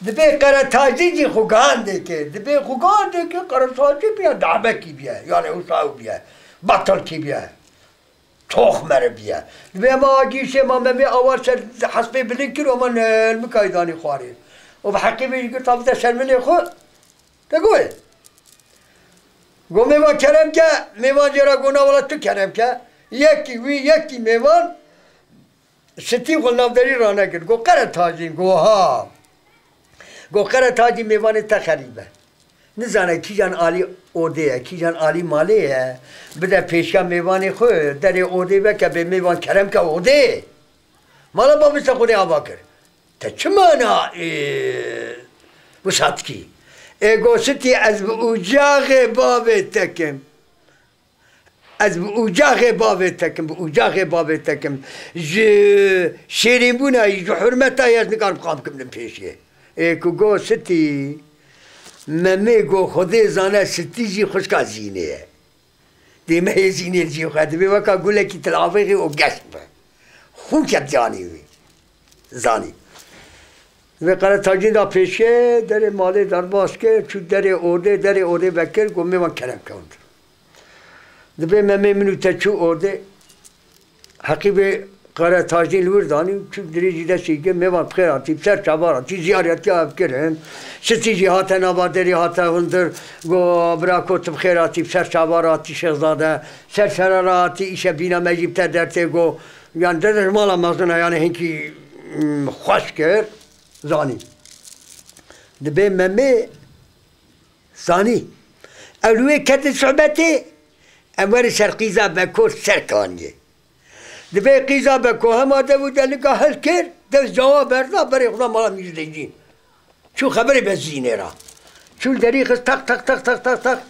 Dibê Qeretajdîn jî xwe gihandê kir. Dibê xwe gihandê kir, Qeretajdîn biye, dahbekî biye. Yanê wisa ew biye. Batilkî biye. Tox meriv biye. Dibê hema agîşê ma Memê awar ser hespê bilind kir, hema li mikayê danî xwarê. Û bi heqî vê jî girt, avite ser minê xwe. Te goyê. Go mêvan kerem ke, mêvan jê re go na wela tu kerem ke. Yekî wî, yekî mêvan. Sitî xwe navderî ranekir. Got, Qere Tacîn, got, ha. Got, Qere Tacîn, mêvanê te xerîb e. Nizane kîjan alî odê ye, kîjan alî malê ye. Bide pêşiya mêvanê xwe, derê odê veke bê mêvan kerem ke odê. Mala bavê te xwe ava kir. Te çi mana, ê, wisa dikî? Ê, got, Sitî, ez bi ucaxê bavê te kim. Ez bi ucaxê bavê te kim, bi ucaxê bavê te kim. Ji şêrînbûna yî, ji hurmeta yî ez nikarim qam kimlim pêşiyê. Ê ku got Sitî, Memê got, Xwedê zane Sitî jî xwişka Zînê ye. Dê mehê Zînê li cî xwe, divê weka gulekî til avêxî û geş be. Xûn ket canê wî. Zanî. Divê Qere Tacîn da pêşiyê, derê malê derbas kir, çû derê odê, derê odê vekir, got, Mêvan kerem kewnd. Dibê Memê min û te çû odê, heqî vê Qere Tacîn li wir danî û çû dirêjî destê kir, Mêvan bi xêr hatî, bi ser çavan hatî, ziyaretiya ev kirin. Sitî jî hate nava derê hate hundir, got, Birako, tu bi xêr hatî, bi ser çavan hatî Şêxzade, ser sera re hatî, îşe bîna me jî bi te dertê, got, yani dede ji mala mezin e, yani hinkî, mm, xweş kir, zanî. Dibê Memê zanî. Ew li wê ketin sohbetê, em werin ser qîza Beko ser kaniyê. Dibê qîza Beko hema dev û delika hilkir, dev cawa berda, berê xwe da mala Mîr Zeydîn. Çû xeberê be Zînê ra. Çû derî xist, tak, tak, tak, tak, tak, tak.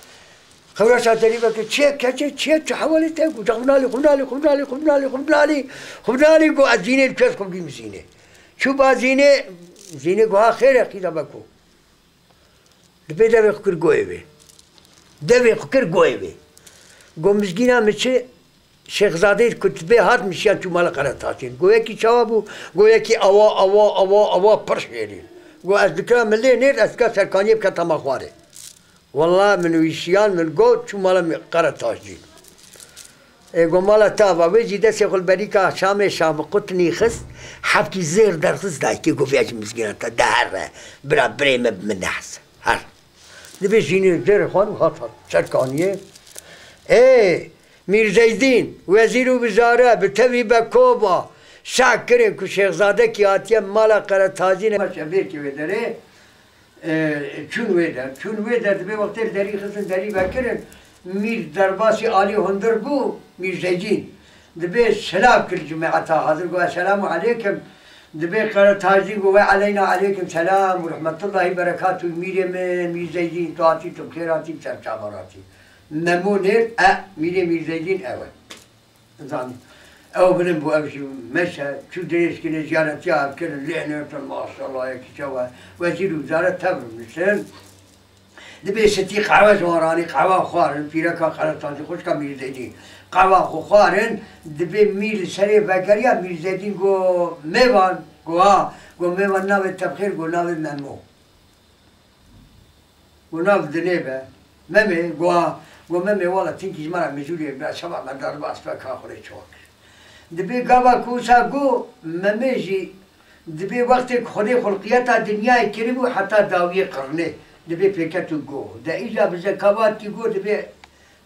Xewreşa derî vekir, çi ye keçê, çi ye, çi hewalê te? Got, xwe nalî, xwe nalî, xwe nalî, xwe nalî, xwe nalî, xwe nalî, got, ez Zînê li kes xwe bîm Zînê. Çû ba Zînê, Zînê got, ha xêr e, qîza Beko. Dibê devê xwe kir goyê wê. Devê xwe kir goyê wê. Got, Mizgîna min çi, Şêxzadê kutibê hat min şiyan çû mala Qere Tacîn. Got, yekî çawa bû? Got, yekî awa, awa, awa, awa pir şêrîn. Got, ez dikira min lê nêrt, ez dikira serkaniyê biketa ma xwarê. Wela min wî şiyan min got, çû mala min Qere Tacîn. Ê, got, mala te ava, wê jî destê xwe li berîka şamê şabiqutnî xist, hebkî zêr derxist dayikê, got, vêya jî Mizgîna te, de here, bira birê me bi min nehs. Her. Dibê Zînê zêrê xwe hat, hat serkaniyê. Ê, Mîr Zeydîn, wezîr û wizare, bi tevî Beko ba, şa kirin ku Şêxzadekî hatiye mala Qere Tacînê. Şevêrkê wê derê, e, çûn wê der. Çûn wê der, dibê wextê li derî xistin, derî vekirin, Mîr derbasî alî hundir bû, Mîr Zeydîn. Dibê silav kir cemaeta hazir, got, Esselamu aleykum. Dibê Qere Tacîn got, Ve aleyna aleykum selam û rahmetullahi berekatuh. Mîrê min, Mîr Zeydîn, tu hatî, tu bi xêr hatî, bi ser çavan hatî. Memo nêr, e, Mîrê Mîr Zeydîn ew e. Zanî. Ew bilind bû, ew jî meşe, çû dirêj kirin, ziyaretiya ev kirin, lê nêrtin, maşallah, yekî çawa. Wezîr û wizare tevr niştin. Dibê Sitî qehwe ji wan ranî, qehwa xwarin, pîreka Qere Tacî, xwişka Mîr Zeydîn. Qehwa xwe xwarin, dibê Mîr li serê vekeriya, Mîr Zeydîn got, Mêvan, got, ha, got, Mêvan navê te bi xêr, got, navê Memo. Got, nav dinê be. Memê, got, ha, got, Memê, wala tinkî ji me re mijûlê bira, şeva me derbas be, ka xwe rê çawa kir. Dibê gava ku wisa got, Memê jî Dibê wextê ku Xwedê xulqiyeta dinyayê kiribû heta dawiyê qirnê, dibê pêket û got. De îja bi zekavatî got, dibê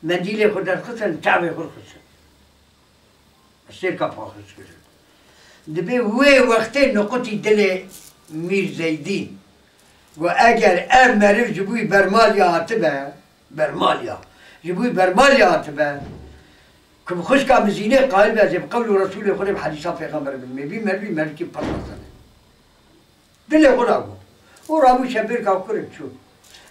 mendîlê xwe derxistin, çavê xwe xistin. Sêrka paxist kirin. Dibê wê wextê niqutî dilê Mîr Zeydîn. Got, eger ev meriv ji bo wî bermaliya hatibe, bermaliya, ji bo wî bermaliya hatibe, ku bi xwişka min Zînê qayil be, ez ê bi qewl û Resûlê Xwedê, bi hedîsa Pêxemberê bim. Mêvî merivî merivkî pir mezin e. Dilê xwe da got. Û rabû şevbêrka xwe kirin çû.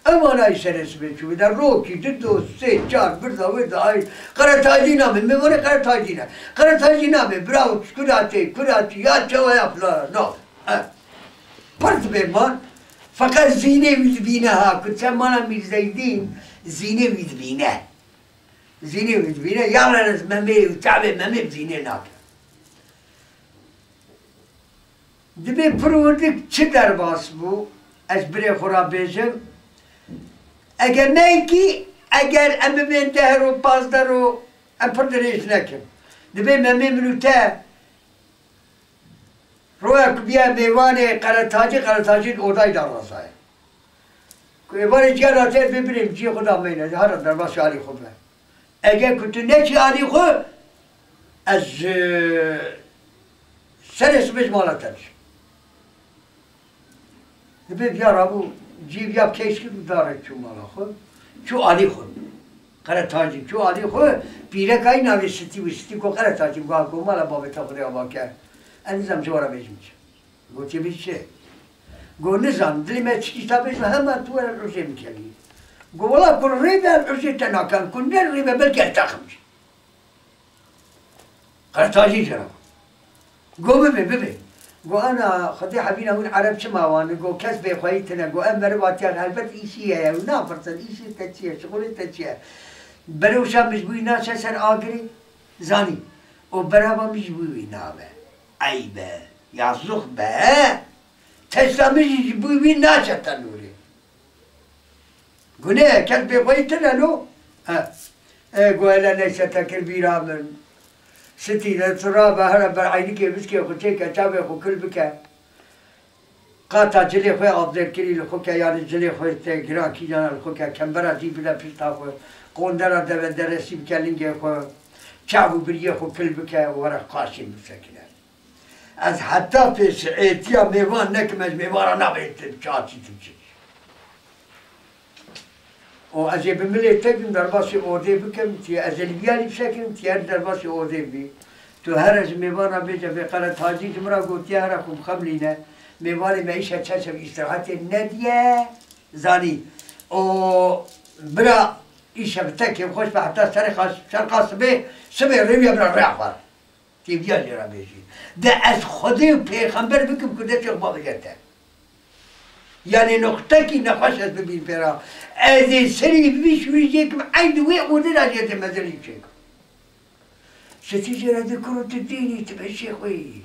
Ev anayî serê sibê çû. Bi de rokî, di do, sê, çar, birda wê da ayî. Qere Tacî nabe, mêvanê Qere Tacî ne. Qere Tacî nabe, bravo, kura tê, kura tê, ya çawa ya filan, na. He. Pir dibê man, feqet Zînê wî dibîne ha, ku çe mala Mîr Zeydîn, Zînê wî dibîne. Zînê wî dibîne, yalnız Memê û çavê Memê bi Zînê nake. Dibê pir windik çi derbas bû, ez birê xwe ra bêjim. Eger neyekî, eger em bibên deh ro, pazdeh ro, em pir dirêj nekin. Dibê Memê min û te Roya ku biya mêvanê Qeretacî, Qeretacî li odayî da razaye. Ku êvarê ciya da tê bê birê ciyê xwe da meyne, hara derbasî alî xwe be. Eger ku tu neçî alî xwe, ez, e, Serê sibê ji mala te diçim. Dibê viya rabû, cî viya bi keyş kir û darê çû mala xwe. Çû alî xwe. Qeretacî çû alî xwe. Pîreka wî navê Sitî bû. Sitî got, Qeretacî, got, got mala bavê te Xwedê ava ke. Ez nizam ji we re bêjim çi. Gotiye, bêjî çi? Got, nizam, dilê me çi tişta bêjim, hema tu were rojê min kevî. Got, wela ku rê be rojê te nakem, ku ne rê be belkî ez texim jî. Qertajî jê re got, bibe, bibe. Got, ana, Xwedê hebîna hûn Ereb çima wan? Got, kes bêxweyî tine. Got, ev meriva tiya helbet îşî heye û napirsin, îşê te çi ye, şixulê te çi ye? Berewşa min ji bo wî naçe ser agirê, zanî. Û berava min ji bo wî nabe. Eyb e, yazix be. Testa min jî ji bo wî naçe tenûrê. Gunê, kes bêxweyî tune lo? He. E, got, hele neyse te kir bîra min. Sitî de tu rabe here ber eynîkê biskê xwe çêke, çavê xwe kul bike. Qata cilê xwe avdêrkirî li xwe ke, yanî cilê xwe te giran kî, yanî li xwe ke, kembera zî bide pişta xwe, qondera deve deresî bike lingê xwe, çav û biriyê xwe kul bike û were qaşê bisekine. Ez heta pêşêtiya mêvan nekim, ez mêvan re nabêjim tu çaçî tu çi. Û ez ê bi milê te bim, derbasî odê bikim, tî ez ê li vîya lî bisekinim, tî her derbasî odê bî. Tu here ji mêvan re bêje, vê Qeretacî ji min re gotiye, here xwe bixemilîne. Mêvanê me îşe çend şev îstirahetê nediye, zanî. Û bira îşe bi te kêfxweş be heta serê xas-, serqa sibê, sibê rêwiya bira rêya xwe. Tê viya jê re bêjî. De ez Xwedê û pêxember bikim ku destê xwe bavêje te. Yanî nuqtekî nexweş ez bibînim pê re. Ez ê serî vî şûrî jê kim, eynî wê odê de jê tê mezelî çêkim. Sitî jê re dê kuro tu dînî, tu beşê xwe yî.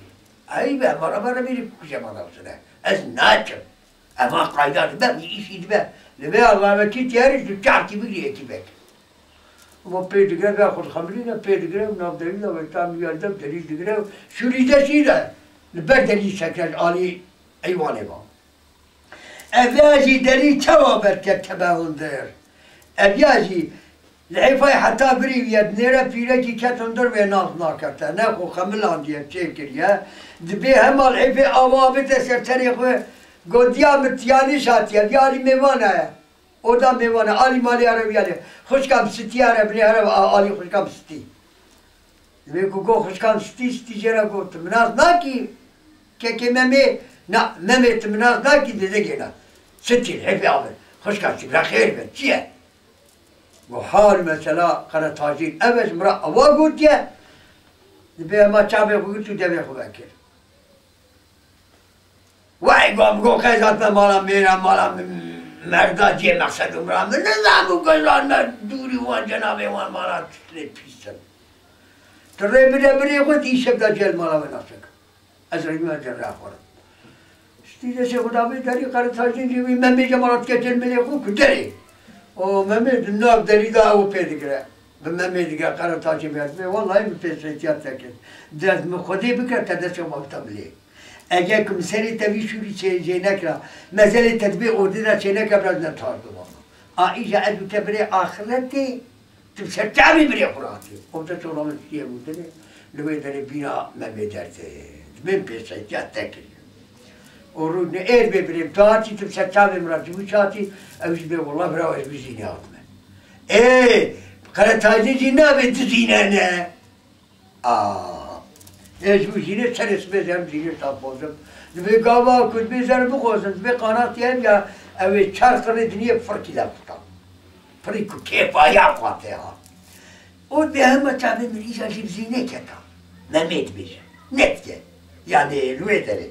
Eyb e, mala me re bêrî bikuje mala xwe sine. Ez naçim. Ema qayda dibe, wî îşî dibe. Li vê Allahvekî tiyarî tu çavkî bigirî ekî vekî. Ama pê digre ve xwe dixemilîne, pê digre û nav derî de wê tam wî elde derî digre û şûrî de şî de li ber derî sekre ji alî eywanê va. Ev ya jî derî çawa berket tebe hundir? Ev ya jî li hêfayê heta birî wî ye, dinêre pîrekî ket hundir wê nas nakete. Ne xwe xemilandiye, çêkiriye. Dibê hema li hêfê ava bide ser serê xwe, gotiya min tiyanî şatiye, ev ya alî mêvan e. Oda mêvane, alî malê here wî here. Xwişka bi sitî here, binê here, a-, alî xwişka bi sitî. Wê ku got xwişka bi sitî, sitî jê re got, tu min nas nakî? Kekê Memê, na, Memê tu min nas nakî, dide gêna. Sitî, hêfê avir. Xwişka sitî, bira xêr be, çi ye? Got, hal mesela Qeretacîn, ev e ji min re ewa gotiye. Dibê hema çavê xwe girt û devê xwe vekir. Wey, gom go qey zat me mala mêra, mala m-, merda cê mexsed umra min. Nizam û gozan me dûrî wan cenabê wan mala tiştê pîs in. Tu rê bide birê xwe, dî şev de cel mala we nasek. Ez rê me cem ra xwe. Stî de şê xuda bê derî qere tajîn jî wî me mêje mala dike cel milê xwe ku derê. O Memê di nav derî de ew pê digire. Bi Memê digire qere tajî bê. Dibê wellahî min pêşetiya te kir. Dest min Xwedê bikire te destê xwe bixte milê. Eger ku min serê te vî şûrî çê-, jê nekira, mezelê te dibê odê de çêneke, biraz ne tar bibama. A îja ez û te birê axiretê, tu bi ser çavê birê xwe ratî. O te çora min şiye gotinê, li wê derê bîna me bê derdê. Dibê min pêşetiya te kiriye. O rû ne êr bê birê, tu hatî tu bi ser çavê min re civû çatî, ew jî bê wela bira ez bi zînê hatime. Ê, qeretacî jî nabê dizînene. A, ez ji bo jînê serê sibê zerim jînê tapozim. Dibê gava ku dibê zerim bixozim, dibê qanatî hev ya, ew ê çar qirnê diniyê firkî de quta. Pirî ku kêfa ya xwate ha. O dibê hema çavê min îja jî bi zînê keta. Memê dibêje. Netike. Yanî li wê derê.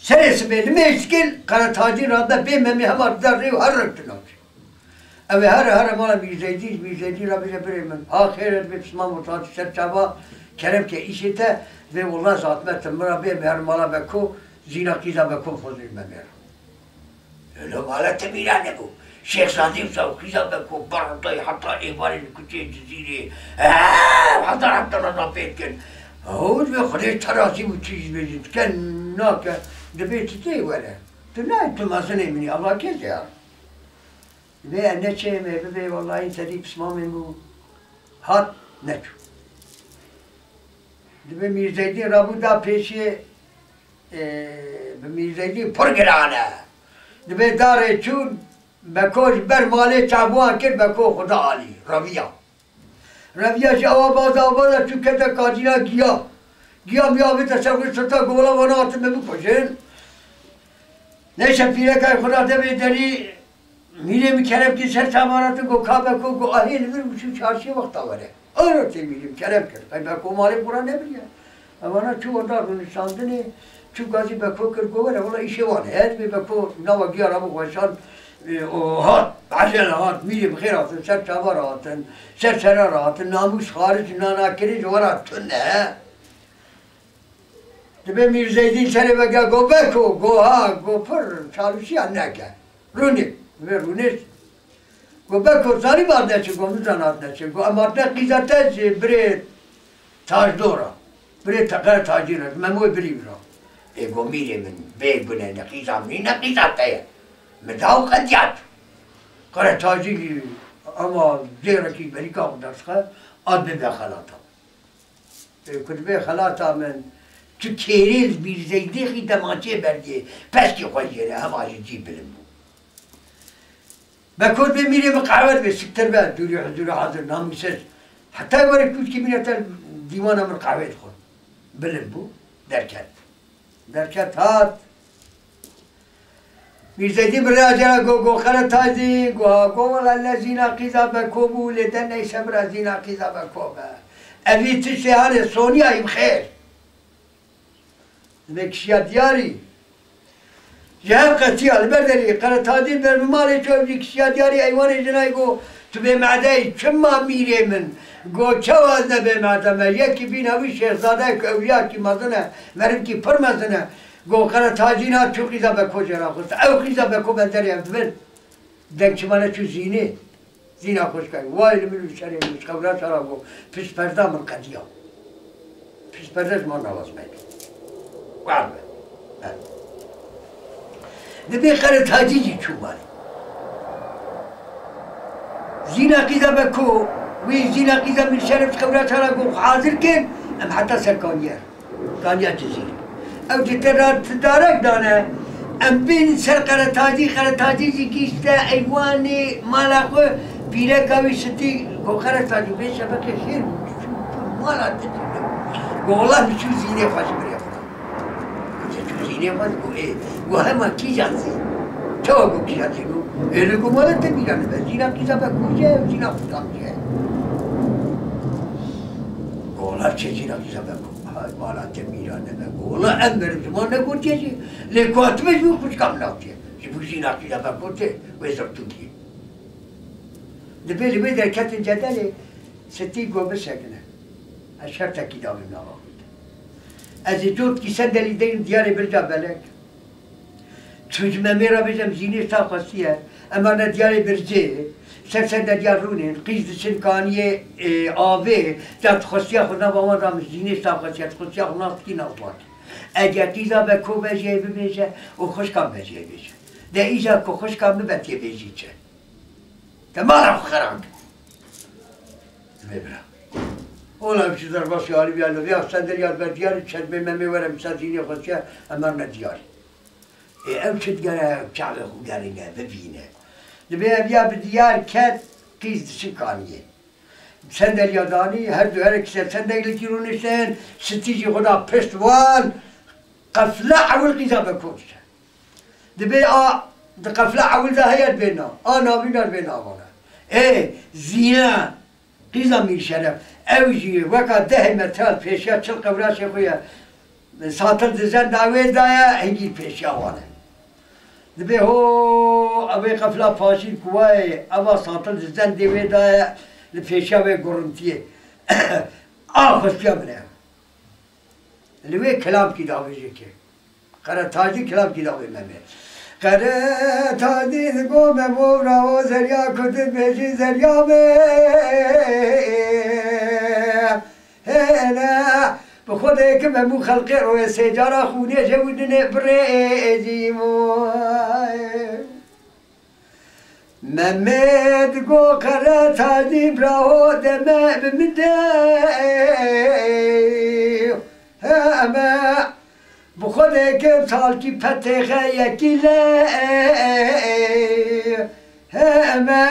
Serê sibê li mêj dikê, Qeretacî rabe bê Memê hema dide rê û her rek tu navçî. Ew ê here here mala Mîrzeydî, Mîrzeydî re bêje birê min. Ha xêr e, dibê pisman û tatî ser çava kerem ke îşê te, vê wela zatme tu min re bê, em her mala Beko, zîna qîza Beko xozî me mêr. Öyle mala te mîra nebû. Şêxzadî wisa û qîza Beko, barotayî heta êvarê li kuçê Cizîrê. Ew heta heta naza pê dikin. Ew dibê Xwedê te razî bû, çi jî bêjî, dike nake, dibê tu tê were. Tu nayê, tu mezinê min î, Allah kê ya. Vê neçê me bibê, wellahî serî pismamê min bû. Hat, neçû. Dibê Mîrzeydîn rabû da pêşiyê, e, bi Mîrzeydîn pir giran e. Dibê darê çûn, Beko ji ber malê çabuan kir, Beko xwe da alî, reviya. Reviya jî awa baza, awa baza çû kete kacîna giya. Giya miya vê te ser xwe sirta gola wana hatin me bikujin. Neyse pîreka xwe da devê derî, Mîrê min kerem kir ser çavan hatin, got, "Ka Beko," got, "ahê li vir û çû çarşiyê wexta were." Ara tê Mîrê min kerem kir. Qey Beko malê xwe ra nebiriye. Evana çû orda rûnişandinê, çû gazî Beko kir, got, "Were, wela îşê wan e." Ez bê Beko nava giya rabû xweşan, e, û hat, ecele hat, Mîrê bi xêr hatin, ser çava re hatin, ser sera re hatin, namûs xaric nana kirê ji we ra tune. Dibê Mîrzeydîn serê veke, got, "Beko," got, "Ha," got, "pir çalûşiya neke. Rûnê." Dibê rûnişt. Got, "Beko, zanî hatine çi?" Got, "Min zana hatine çi." Got, "Em hatine qîza te ji birê Tajdora, birê te Qere Tacî re, ji Memoyê birî min re." Ê got, "Mîrê min, bê gune ne qîza min, ne qîza te ye. Min da û qediya tu." Qere Tacî ama zêrekî berîka xwe dest xwe, hat bê be xelata. Ê, ku dibê xelata min, tu kêrê li Mîrzeydê xî demaçê berdiyê, peskî xwe jêre, hema ji cî bilind bû. Beko dibê Mîrê min qehwe dibê, siktir be, dûrî huzûrê hazir, namûsiz. Heta were kûçkî mîne te dîwana min qehwê dixwin. Bilind bû, derket. Derket hat. Mîrzeydîn bi rêya jê re got, got, "Qere Tacî," got, "Ha," got, "wela ne zîna qîza Beko bû, lê de neyse bira zîna qîza Beko be. Evî tiştê hanê soniyayî bi xêr." Dibê kişiya diyarî. Ji hev qetiya li ber derî Qere Tacî ber bi malê çû, ev jî kişiya diyarî, eywanê jinayê got, "Tu bêmedeyî, çima Mîrê min?" Got, "Çawa ez ne bêmede me? Yekî bîna wî şêxzadeyek ewliyakî mezin e, merivkî pir mezin e." Got, Qere Tacî na çû qîza Beko jê re xwest. Ew qîza Beko benderê ev dibin. Deng çima neçû zînê? Zîna xwe şikand. Way li min û şerê min, ji qewra şera got, "Piştperda min qediya. Piştperde ji man navaz me." War be. He. Dibê Qere Tacî jî çû malê. Zîna qîza Beko, wî zîna qîza Mîr Şeref ji qewra şera got, "Hazir kin, em heta ser kaniye." Kaniya Cizîrê. Ew ji te re ti darek dane. Em bên ser Qeretacî, Qeretacî jî gihîşte eywanê mala xwe, pîreka wî şitî, got, "Qeretacî, vê şeveqê xêr bû, tu çû mala te çû." Got, "Wela min çû zînê xwe ji birê xwe." Got, "Te çû zînê xwe?" Got, "Ê." Got, "Hema kîjan zîn?" Çawa got, "Kîjan zîn?" Got, "Ê, lê got mala te mîra nebe, zîna qîza be kû ye, zîna xudan ye." Got, "Wela çi zîna qîza be kû?" Hay, mala te mîra nebe. Wela em berim ji wan negotiye jî. Lê ku hatime ji wî xwişka min navtiye. Ji bo jî naqîza be gote, wê zirtûkî. Dibê li wê derketin cedelê, Sitî got bisekine. Ez şertekî davim nava xwe de. Ez ê cotkî sendelî deyim diyarê birca belek. Tu ji Memê re bêje, em zînê sax xwestiye. Em ane diyarê bircê, ser sendeliya rûnên, qîz diçin kaniyê, e, avê, ca tu xwestiya xwe nava wan da min zînê sax xwestiye, tu xwestiya xwe nas dikî nas dikî. Eger qîza be ko be jê bibêje û xwişka be jê bêje. De îja ku xwişka min be tê bêjî çi? Te mala xwe xeran kir. Vê bira. Ola em ji derbasî alî viya li viya sendeliya ber diyarî çermê Memê were min ser zînê xwestiye, em ane diyarî. Ê, ew çi digere çavê xwe gerîne, bibîne. Dibê ev ya bi diyar ket, qîz diçin kaniyê. Sendeliya danî, her du her ikî ser sendelekî rûniştin, Sitî jî xwe da pişt wan, qefla ewil qîza be ko dike. Dibê a, di qefla ewil de heye dibê nav, a navîn de dibê navane. Ê, zîne. Qîza Mîr Şeref, ew jî weka dehê metre li pêşiya çil qewraşê xwe ye. Satil di zenda wê de ye, hingî pêşiya wan e. Dibê ho, ev ê qefla paşîn ku wayê, eva satil di zendê wê de ye, li pêşiya wê gurintiyê. A xwestiya min e. Li wê kilamkî davêje ke. Qeretacî kilamkî davê Memê. Qeretacî digo Memo bira o zerya ku dibêjî zerya me. Hêne, bi Xwedê ki Memo xelqê royê sê cara xûnê je û dinê birêjî mo. Mehmet go Qeretacî bira ho deme bi min de. me, bi xwe dikim salkî petêxe yekî le heme.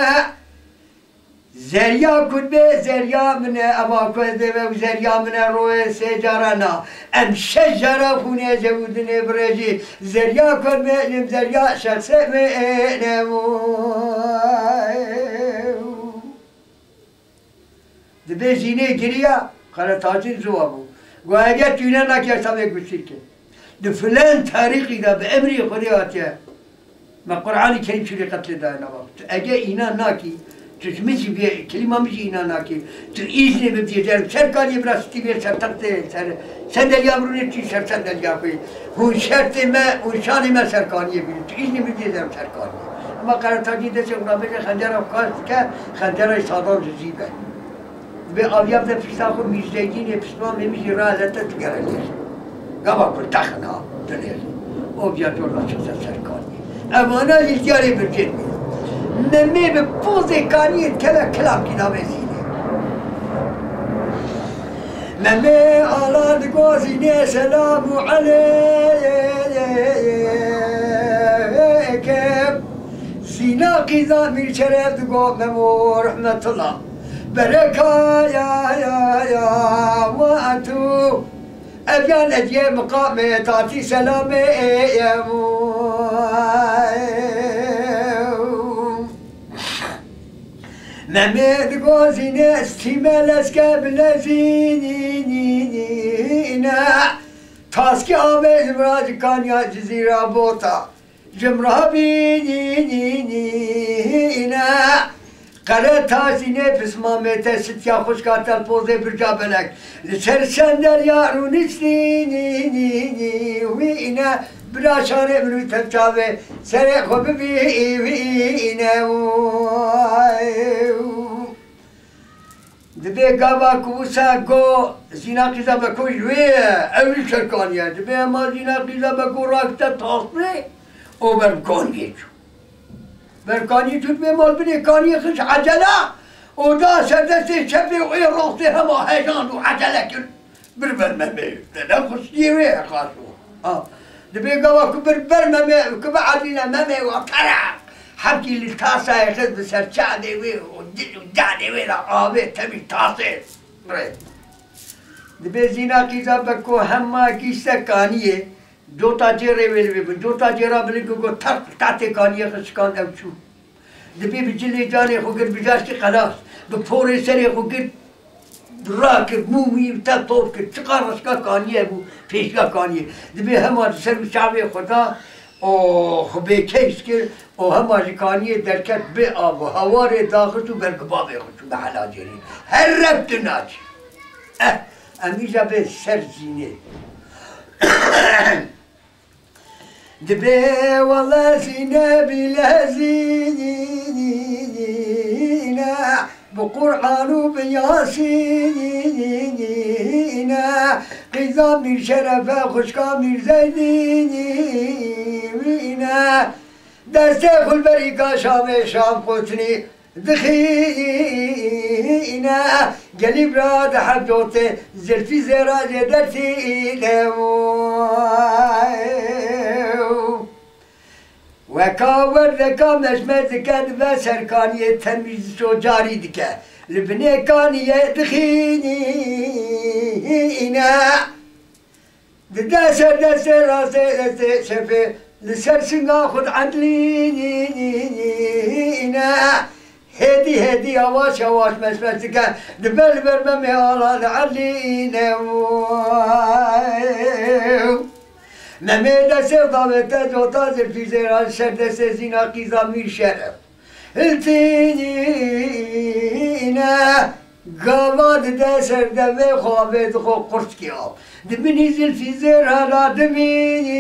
Zerya kut be, zerya min e, eva ku ez dê ve û zerya min e, royê sê cara na. Em şeş cara xûnê zewidinê birêjî. Zerya kut be, lim zerya şersê me ne. Dibê Zînê giriya, Qeretacîn ziwa bû. Got, eger tu înan nakî, ez te vê gusî dikim. Di filan tarîxî de bi emrê Xwedê hatiye. Me Qur'anî Kerîm çûrî qetlê daye nava. Tu ege înan nakî, tu ji min jî vê, kilîma min jî înan nakî. Tu îznê bidî, derim ser kaniyê bira stî vê ser textê, ser sendeliya min rûnê tu ser sendeliya xwe. Hûn şertê me, hûn şanê me ser kaniyê bînin. Tu îznê bidî, derim ser kaniyê. Ema Qeretacî destê xwe rabêje xencera xwe qas dike, xencera Sadam ji zî be. Dibê aviya bide pişta xwe, Mîrzeydînê pismamê min jî rahelete, tu gere lêr. Gava ku texin ha, tu lêr. O viya cor da çiqse ser kaniyê. Evana jî diyarê bircên min. Memê bi pozê kaniyê dikeve kilamkî navê Zînê. Memê ala digo Zînê selamu eleyke. Zîna qîza Mîr Şeref digo Memo rehmetullah. Bereka ya ya ya wa tu. Ev yan ediyê miqamê tatî selamê êyem. Memê digo Zînê stîme leske bilezîne. Taskî avê ji vira ji kaniya Cizîra bota. Cimra bînîne. Qere taşînê pismamê te sitiya xwişka te pozê birca belek. Li ser senderiya rûniştînî wî îne. Bira şanê min û te çavê serê xwe bibî wî îne. Dibê gava ku wisa go Zîna qîza Beko ji wê ye, ew jî şerkanî ye. Dibê hema Zîna qîza Beko rakite tasê û ber bi kaniyê çû. Ber kaniyê çû, dibê mal binê kaniyê xist ecele û da ser destê çepê û ê rastê hema hejan û ecele kir. Bir ber Memê, te ne xwişkiyê wê ye xaso. Ha. Dibê gava ku bir ber Memê, ku bi Elî ne Memê wa tereq. Hevkî li tasayê xist bi ser çavê wê û dil û canê wê de avê tevî tasê. Rê. Dibê Zîna qîza Beko hema gîşte kaniyê, cota cê rê wê li wê bin. Cota cê ra bilin ku got, terq tahtê kaniyê xist şikan ew çû. Dibê bi cilê canê xwe girt, bi caşkî qelas, bi porê serê xwe girt, rakir, mûmî te top kir. Çiqas reşka kaniyê bû, pêşiya kaniyê. Dibê hema di ser û çavê xwe da û xwe bêkeş kir û hema ji kaniyê derket, bi av û hewarê daxist û ber gibavê xwe çû, bi hela cêrî. Her rev tu naçî. Eh, em îja bê ser Zînê. Dibê wele Zînebî lezîne, bi Qur'an û bi Yasîne, qîza Mîr Şerefe xwişka Mîr Zeydînî wîne. Destê xwe li berî ka Şamê Şam qutinî, dixîne, gelî bira di hevcotê, zilfî zêra jê dertîne. Weka werdeka meşme dike, dibe ser kaniyê temîz şo carî dike. Li binê kaniyê dixîne. Dide ser destê rastê destê çepê, li ser singa xwe diedlîne. Hêdî hêdî, yawaş yawaş meşmeş dike, dibe li ber Memê ala diedlîne. Memê destê davête cota zilfî zêra, li ser destê Zîna qîza Mîr Şeref. Hiltîne, gava dide ser devê xwe, avê dixwe qurtkî av. Dibinî zilfî zêra dimîne,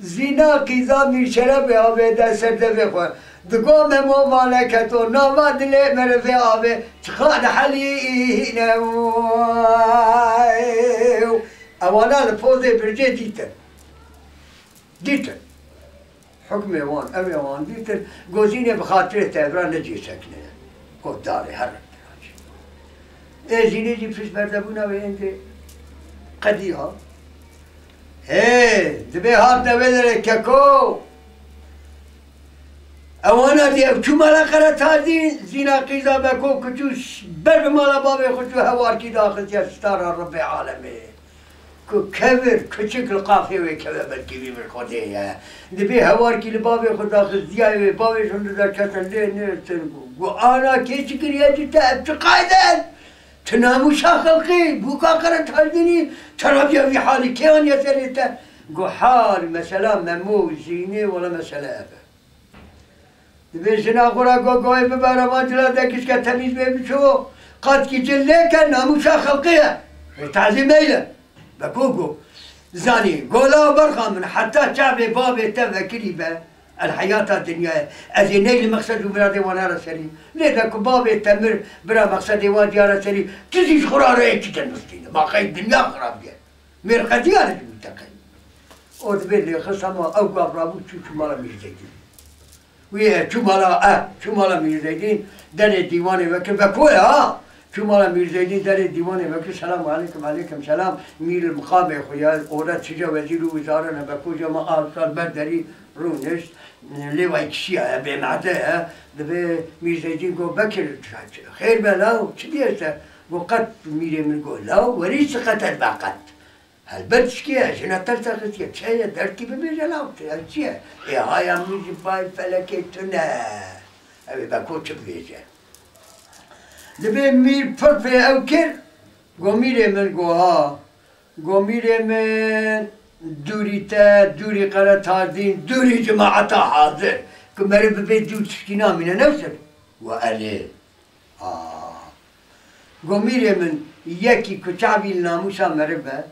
Zîna qîza Mîr Şerefê avê de ser devê xwe. Digo Memo vale keto, nava dilê merivê avê çiqa dihelîne. Ewana li pozê bircê dîtin. Dîtin. Hukmê wan, ew ê wan dîtin, go Zînê bi xatirê te evra necê sekine. Got darê her reb te. Ê Zînê jî pişt berdebûna wê êndê Qedî ha. Hê, dibê hat devê derê keko. Ewana dî ev çû mala Qeretacî, zîna qîza Beko ku çû ş-, ber bi mala bavê xwe çû hewarkî daxistiye stara Rebbê alemê. Ku kevir, kiçik li qafê wê keve belkî vî vir Xwedê ye. Dibê hewarkî li bavê xwe daxistiye wê, bavê ji hundir derkete lê nêrtir bû. Got, ana kê çi kiriye ji te, ev çi qayde? Ti namûsa xelqê, bûka Qeretacînî, te rabiya vî halî kê aniye serê te? Got, hal, mesela Memo û Zînê, wela mesele ev e. Dibê jina xwe re got, goyê bibere van cila de gişke temîz bê biço, qatkî cil lê ke namûsa xelqê ye. Wê tazî meyle. Beko got, zanî, gola berxa min heta çavê bavê te vekirî be, el heyata dinyayê. Ez ê ney li Meqsed û Miradê wan here serî. Lê de ku bavê te mir, bira Meqsedê wan diyare serî, tu zî ji xwe re rêyekî te nustîne. Ma qey dinya xirab ye. Mêrxediya li ji wî te qey. O dibê lêxist hema ew gav rabû çû çû mala Mîrzeydîn. Wî ye çû mala, eh, çû mala Mîrzeydîn, derê dîwanê vekir, Beko ye ha. Çû mala Mîrzeydîn, derê dîwanê vekir, selam aleykum, aleykum selam. Mîr li miqamê xwe ye, ora çica wezîr û wizare ne, Beko jema a sal ber derî rûnişt. Lê vay kişiya ye, bêmade ye. Dibê Mîrzeydîn got, Bekir, xêr be law, çi diyê te? Got, qet mîrê min got, law, werî çi qet et be qet. Helbet şikî ye, jina tersa xistiye, çi heye, derdkî bibêje law, ev çi ye? Ê haya min ji bay felekê tune. Ew ê Beko çi bibêje? Dibê mîr pir pê ew kir, go mîrê min, go ha. Go mîrê min, dûrî te, dûrî Qeretacîn, dûrî cimaeta hazir. Ku meriv bibe dûr tişkî namîne, ne wisa? Go erê. Aa. Go mîrê min, yekî ku çavî li namûsa meriv be,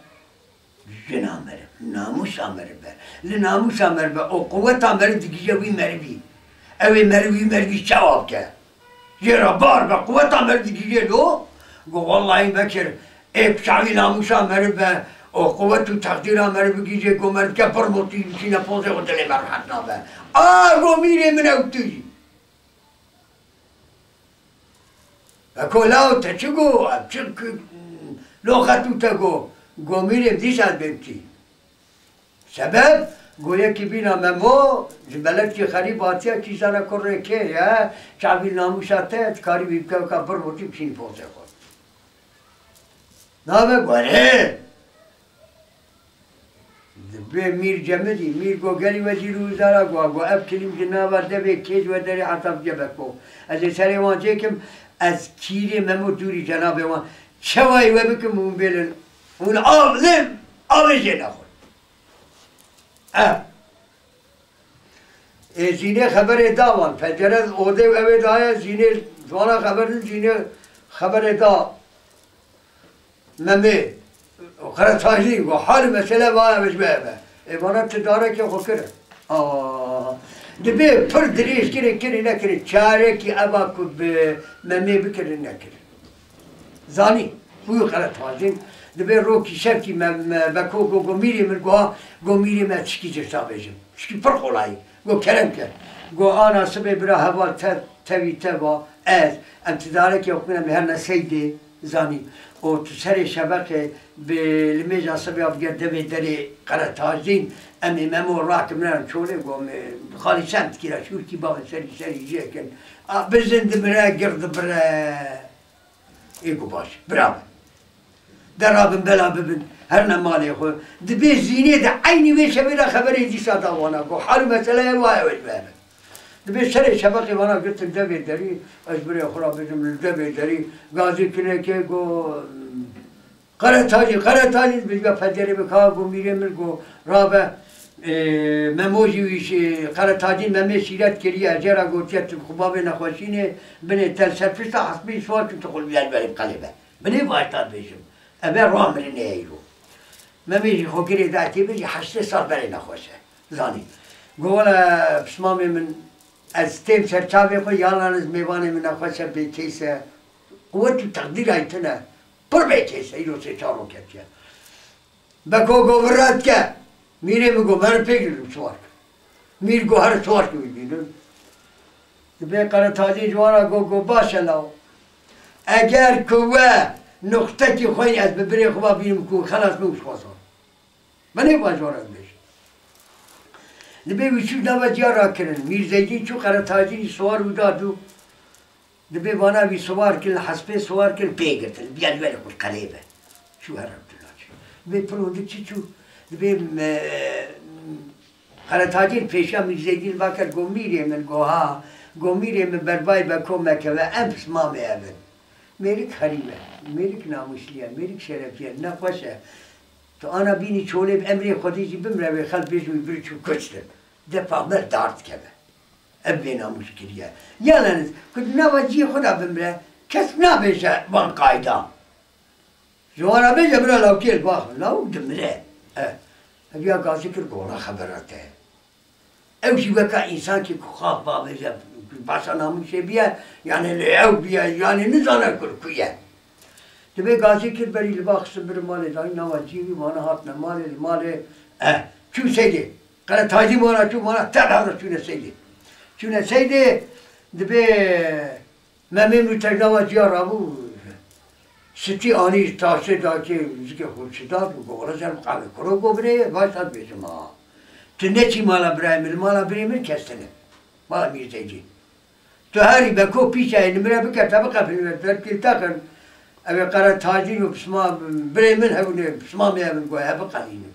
jina meriv, namûsa meriv be. Li namûsa meriv be, o quweta meriv digihîje wî merivî. Ew ê meriv wî merivî çawa bike? Jê re bar be, quweta meriv digihîje lo. Go wellahî Bekir, ê ku çavî namûsa meriv be, o quwet û teqdîra meriv bigihîje, go meriv ke bir motî bişîne pozê xwe, dilê me rehet nabe. A go mîrê min ew tu yî. Beko law te çi go? Ev çi k-, loqet û te go? Go mîrê dîsa bê tî. Sebeb, go yekî bîna Memo, ji beledkî xerîb hatiye, kî zane kurê kê ye, çavî namûsa te, dikarî wî bike weka bir rojî bişînî pozê xwe. Nabe go erê. Dibê Mîr Cemidî, Mîr go gelî wezîr û wizara go, go ev kilîm ji nava devê kê ji we derê heta bike Beko. Ez ê serê wan çêkim, ez kîrê Memo dûrî cenabê wan. Çewayî we bikim hûn bêlin. Hûn av lê avê jê nexwin. Eh. Ê, Zînê xeberê da wan. Pencere odê ew ê daye, Zînê ji wana xeber din, Zînê xeberê da Memê. Qeretacî, go hal û mesele va ev ji me be. Ê, vana ti darekê xwe kir. Aa, dibê pir dirêj kirê, kirê nekirê. Çarekî eva ku bi Memê bikirin nekir. Zanî, bû Qeretacîn, dibê rokî şevkî me, me, Beko go, go mîrê min, go, go mîrê me tişkî cir ta bêjim. Tişkî pir qolayî. Go kerem ke. Go ana sibê bira heval te, tevî te va, ez, em tidarekê xwe em herne seydê, zanî. O tu serê şeveqê bi limêja sibê ya bige devê derê Qeretacîn, em ê Memo rakim nerin çolê, go me xalî çend kîra şûrkî bavê serî serî jê kin. A, bizin dimire, gir dibire. Ê ku baş, bira be. Dera bin bela bibin, herne malê xwe. Dibê Zînê de eynî wê şevê de xeberê dîsa da wana, ku hal û mesele ye, waye wê ji me be. Dibê serê şeveqê wana girtin devê derî, ez birê xwe ra bêjim li devê derî, gazî kinekê ku, Qeretacî, Qeretacî, dibê ji me pencerê bike, ku mîrê min ku rabe, Ê, Memo jî wî şî-, Qeretacî Memê şîret kiriye, jê re gotiye, tu xwe bavê nexweşînê, binê te li ser pişta hespî siwar kir, tu xwe li vîya li berê qelê be. Binê vaşta dibêjim. Eve rua mirinê ye îro. Memê jî xwe girê da tê bêjî heştê sal berê nexweş e. Zanî. Go wele pismamê min, ez têm ser çavê xwe, yalan ez mêvanê min nexweş e, bêkês e. Quwet û teqdîra wî tune. Pir bêkês e, îro sê çar roj ketiye. Beko go vir re dike. Mîrê min go, meriv pê girim siwar ke. Mîr go, here siwar ke wî bînin. Dibê Qeretacî ji wan re go, go baş e law. Eger ku we Nuqtekî xwe ez bi birê xwe ve bînim ku xelas min wişxwasa. Binê bajaran bêjin. Dibê wî çû nava ciya rakirin. Mîr Zeydîn çû Qeretacînî siwar û da dû. Dibê vana wî siwar kirin, li hespê siwar kirin, pê girtin. Biya li werê xwe qelê be. Çû her Ebdullah çû. Dibê pirondik çi çû? Dibê me, Qeretacîn pêşiya Mîr Zeydîn vekir, go mîrê min, go ha, go mîrê min berbayê Beko mekeve, em pismamê ev in. Mêrik herî me, mêrik namûslî ye, mêrik şerefî ye, nexweş e. Tu ana bînî çolê bi emrê Xwedê jî bimre wê xelk bêjin wî bir çû kuştin. Defa me dard keve. Ev bênamûs kiriye. Yalnız, ku di nava cihê xwe de bimre, kes nabêje van qayda. Ji wan re bêje bira lawkê li ba xwe, lawik dimire. Eh, ev ya gazî kir gola xebera te. Ew jî weka însankî ku xax bavêje, ku başa namûsê biye, yanî lê ew biye, yanî nizane ku li ku ye. Dibê gazî kir berî li ba xistin birin malê dayî, nava cî wî, vana hatine malê, li malê, eh, çû seydê. Qere taydî vana çû, vana tev hevra çûne seydê. Çûne seydê, dibê Memê min tevnava ciya rabû, sitî anî taşê dakê zikê xwe çi da, got, "Wele zer qavê kuro go binê, vaş ta dibêjim ha. Tu neçî mala birayê min, mala birê min kes tine. Mala Mîr Zeydî. Tu herî Beko pîşayê nimire bike, te biqefilîne, derkê te xin." Ev ê Qere Tacîn û pisma birê min hebûne, pismamê ev in, got, "He biqefînin."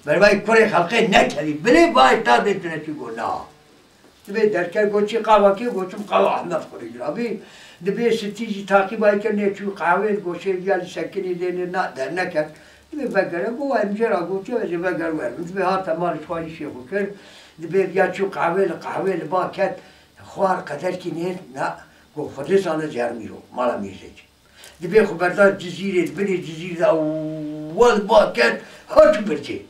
Bervayê kurê xelqê nekevî. Binê vay ta dê tune çi got, "Na." Dibê derket got, "Çi qava kê?" Gotim, "Qava Ahmet Xurî rabî." Dibê sitî jî taqîbayê kir, nê çû qehwê li goşê viya li sekinî lê nê na derneket. Dibê vegere, got, "Em jê ra gotiye, ez ê veger werim." Dibê hate malê xwarî şêxo kir. Dibê viya çû qehwê li qehwê li ba ket. Xwar qederkî nê na, got, "Xwedê zane zer mîro, mala Mîrzekî." Dibê xwe berda cizîrê, di binê cizîrê de ewel ba ket, hat û bircê.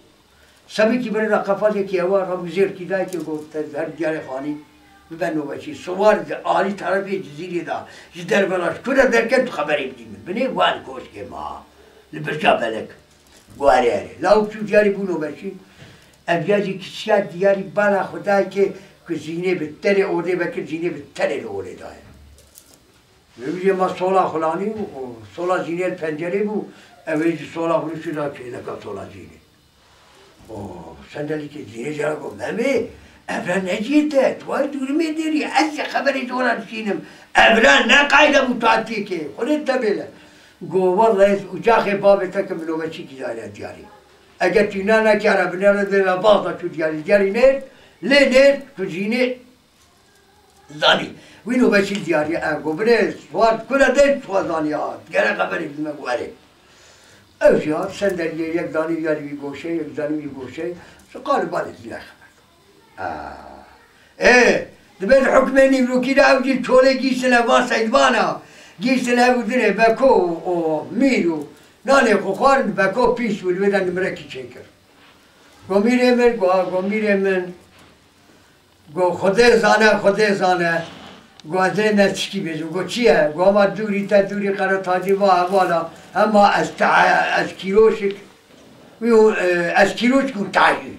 Sebikî binê de qefalekî ewa re mizêrkî dayikê got, "Te her diyarê xanî bibe nobeçî." Siwar di alî terefê cizîrê de ji derve re ji ku re derket tu xeberê bidî min. Binê wan koşkê ma li birca belek. Guherê erê. Lawik çû diyarî bû nobeçî. Ev ya jî kişiya diyarî bala xwe dayikê ku zînê bi tenê odê vekir, zînê bi tenê li odê daye. Vêmijê ma sola xulanî û sola zînê li pencerê bû, ew ê jî sola xwe şû da kêleka sola zînê. O sendelîkê zînê jê re got, "Memê, ev re neciyê te, tu ay dûrimê dêrî, ez jî xeberê ji wan re dişînim. Ev re ne qayde bû tatîkê, xulê te bêle." Got, "Wele ez ucaxê bavê te kim nobeçîkî zayre diyarî. Eger tu na nekara binere dê ve baz da tu diyarî, diyarî nêr, lê nêr tu zînê." Zanî. Wî nobeçî diyarî e, got, "Binê, Suwar kule de Suwar zanî ha. Gere xeberê bidime guherê." Ew jî hat senderiyê yek danî gelî wî goşeyê, yek danî wî goşeyê. Ji qaliba de zîne xeber. Ah. Ê, dibê di hukmê nîvrokî de ew jî çolê gîştine va seydvana. Gîştine ev û dinê Beko û Mîr û nanê xwe xwarin, Beko pîs bû, li wê de nimrekî çêkir. Go mîrê min, go, go mîrê min. Go, "Xwedê zane, Xwedê zane." Go, "Ez ê me tişkî bêjim." Go, "Çi ye?" Go, "Ama dûrî te, dûrî Qeretacî va hevala. Hema ez te, ez kîroşik. Wî, e, ez kîroşik û tehî."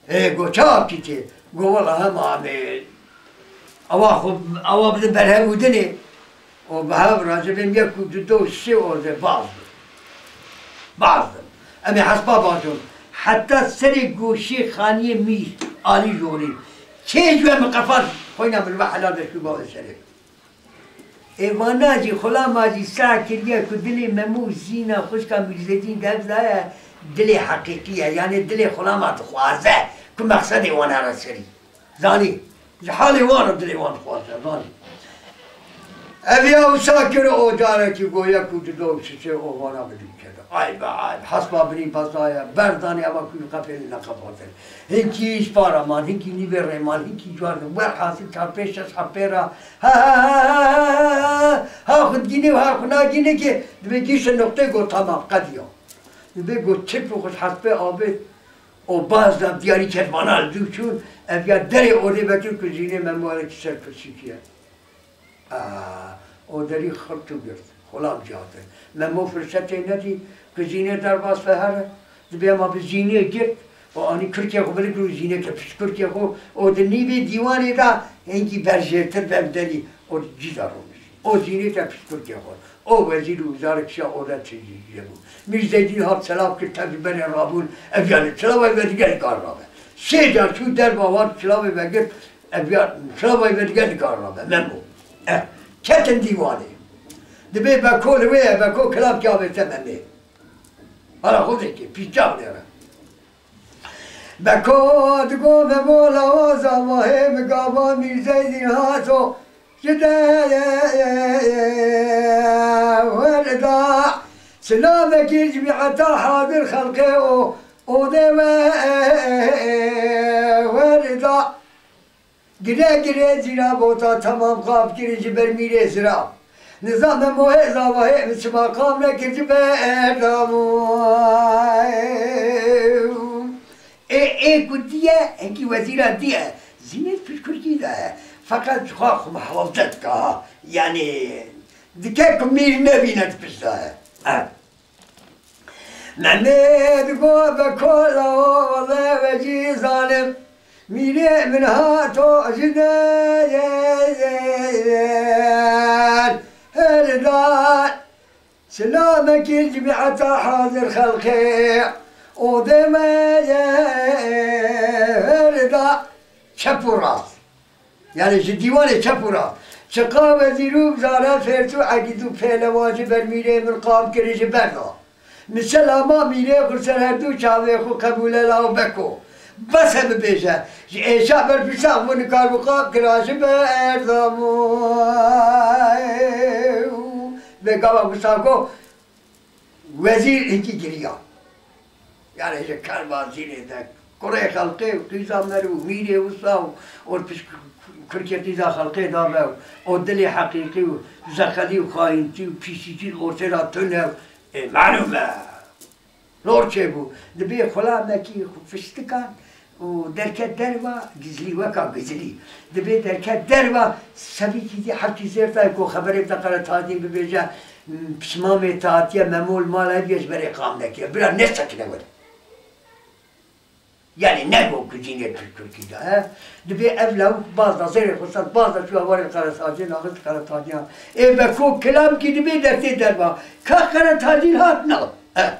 Ê, go, "Çawa kî tê?" Go, "Wela hema em ê awa xwe, awa bidin berhev û dinê." O bi hev re ji bin yek û du do sê o de baz bin. Baz bin. Em ê hespa bazon. Heta serê goşê xaniyê mîr alî jorî. Kê ji we min qefal xweyna min ve helal de şû bavê serê. Ê vana jî xulama jî seh kiriye ku dilê Memo û Zîna xwişka Mîrzedîn dev daye, dilê heqîqî ye. Yanê dilê xulama dixwaze ku mexsedê wan here serî. Zanî, ji halê wan re dilê wan dixwaze, zanî. Ev ya wisa kir, o carekî go yek û du do û sisê o vana bidî kete. Ay be ay, hespa binî bezaye, berdanî eva ku qefê li neqefatin. Hinkî ji para man, hinkî nîvê rê man, hinkî cuar de. Werhasil çar pênc şeş hepê re, ha, ha, ha, ha, xwe digînê û ha xwe nagînê ke dibê gîşte noqtê go tamam, qediya. Dibê go çip û xwe ji hespê avêt. O baz da diyarî ket vana li dû çûn, ev ya derê odê vekir ku Zînê Memo erekî ser kursîkî ye. Aa, o derî xirt û girt. Xulam jî hatin. Memo firsetê nedî ku Zînê derbas ve here. Dibê ema bi Zînê girt, o anî kurkê xwe bilikir û Zînê kir pişt kurkê xwe. O di nîvê dîwanê de hingî berjêrtir ve bi derî. O cî de rûnişt. O zînê te piştkurkê xwe. O wezîr û wizarek şiya ode tijî bû. Mîr Zeydîn hat silav kir, tev ji berê rabûn, ev yanî silava wê dige nikar rabe. Sê car çû derva wan silavê vegirt, ev ya silava wê dige nikar rabe. Memo. Eh, ketin dîwanê. Dibê Beko li wê ye, Beko kilamkî avête Memê. Hala xwe vekê, pîça binêre. Beko digo Memo lawa zavahê min gava Mîr Zeydîn hato. Ji dewerê da silavekî cimîeta hazir xelqê o, odê we werê da. Gire gire cîra bota temam qap kirî ji ber mîrê zira. Nizam Memo hê zavahê min çima qam nekir ji ber damû. Ê, ê ku diye, hinkî wezîra diye. Zînê pişkurkî de ye. Feqet ji xwe xwe mihewte dike ha. Yanî dike ku mîr nebîne di pişt de ye. Eh. Memê digo Beko lawa wele wecî zalim. Mîrê min hato ji deyer. Her dar. Silamekî cimîeta hazir xelqê, odê me ye herda çep û rast. Yanî ji dîwanê çep û rast. Çiqa wezîr û wizare fêrtû egîd û pêlewan ji ber mîrê min qam kirin ji ber da. Min selama mîrê xwe ser her du çavê xwe qebûle law Beko. Bes e bibêje, ji êşa berpirsa xwe nikarbû qam kira ji ber damû. Vê gava wisa got, wezîr hinkî giriya. Yanî ji kerba zînê de kurê xelqê û qîza mer û mîrê wisa û orpiş kurkê qîza xelqê dabe û o dilê heqîqî û zeqelî û xayîntî û pîsîtî li ortê de tune û, ê, malûm e. Lor çêbû. Dibê xulamekî xwe fiştikan û derket derva gizlî, weka gizlî. Dibê derket derva, sevîkî dî heftî zêr dayê ku xeberê bide Qeretacîn bibêje, m, pismamê te hatiye, Memo li mala hev ye ji berê qam nekiriye. Bira nesekine were. Yanî ne got ku cînê Türk Türkî de, he? Dibê ev lawik baz da, zêrê xwe send baz da, çûya warê Qeretacîn, axist Qeretacîn. Ê Beko kilamkî dibê dertê derva. Ka Qeretacîn hat na. He.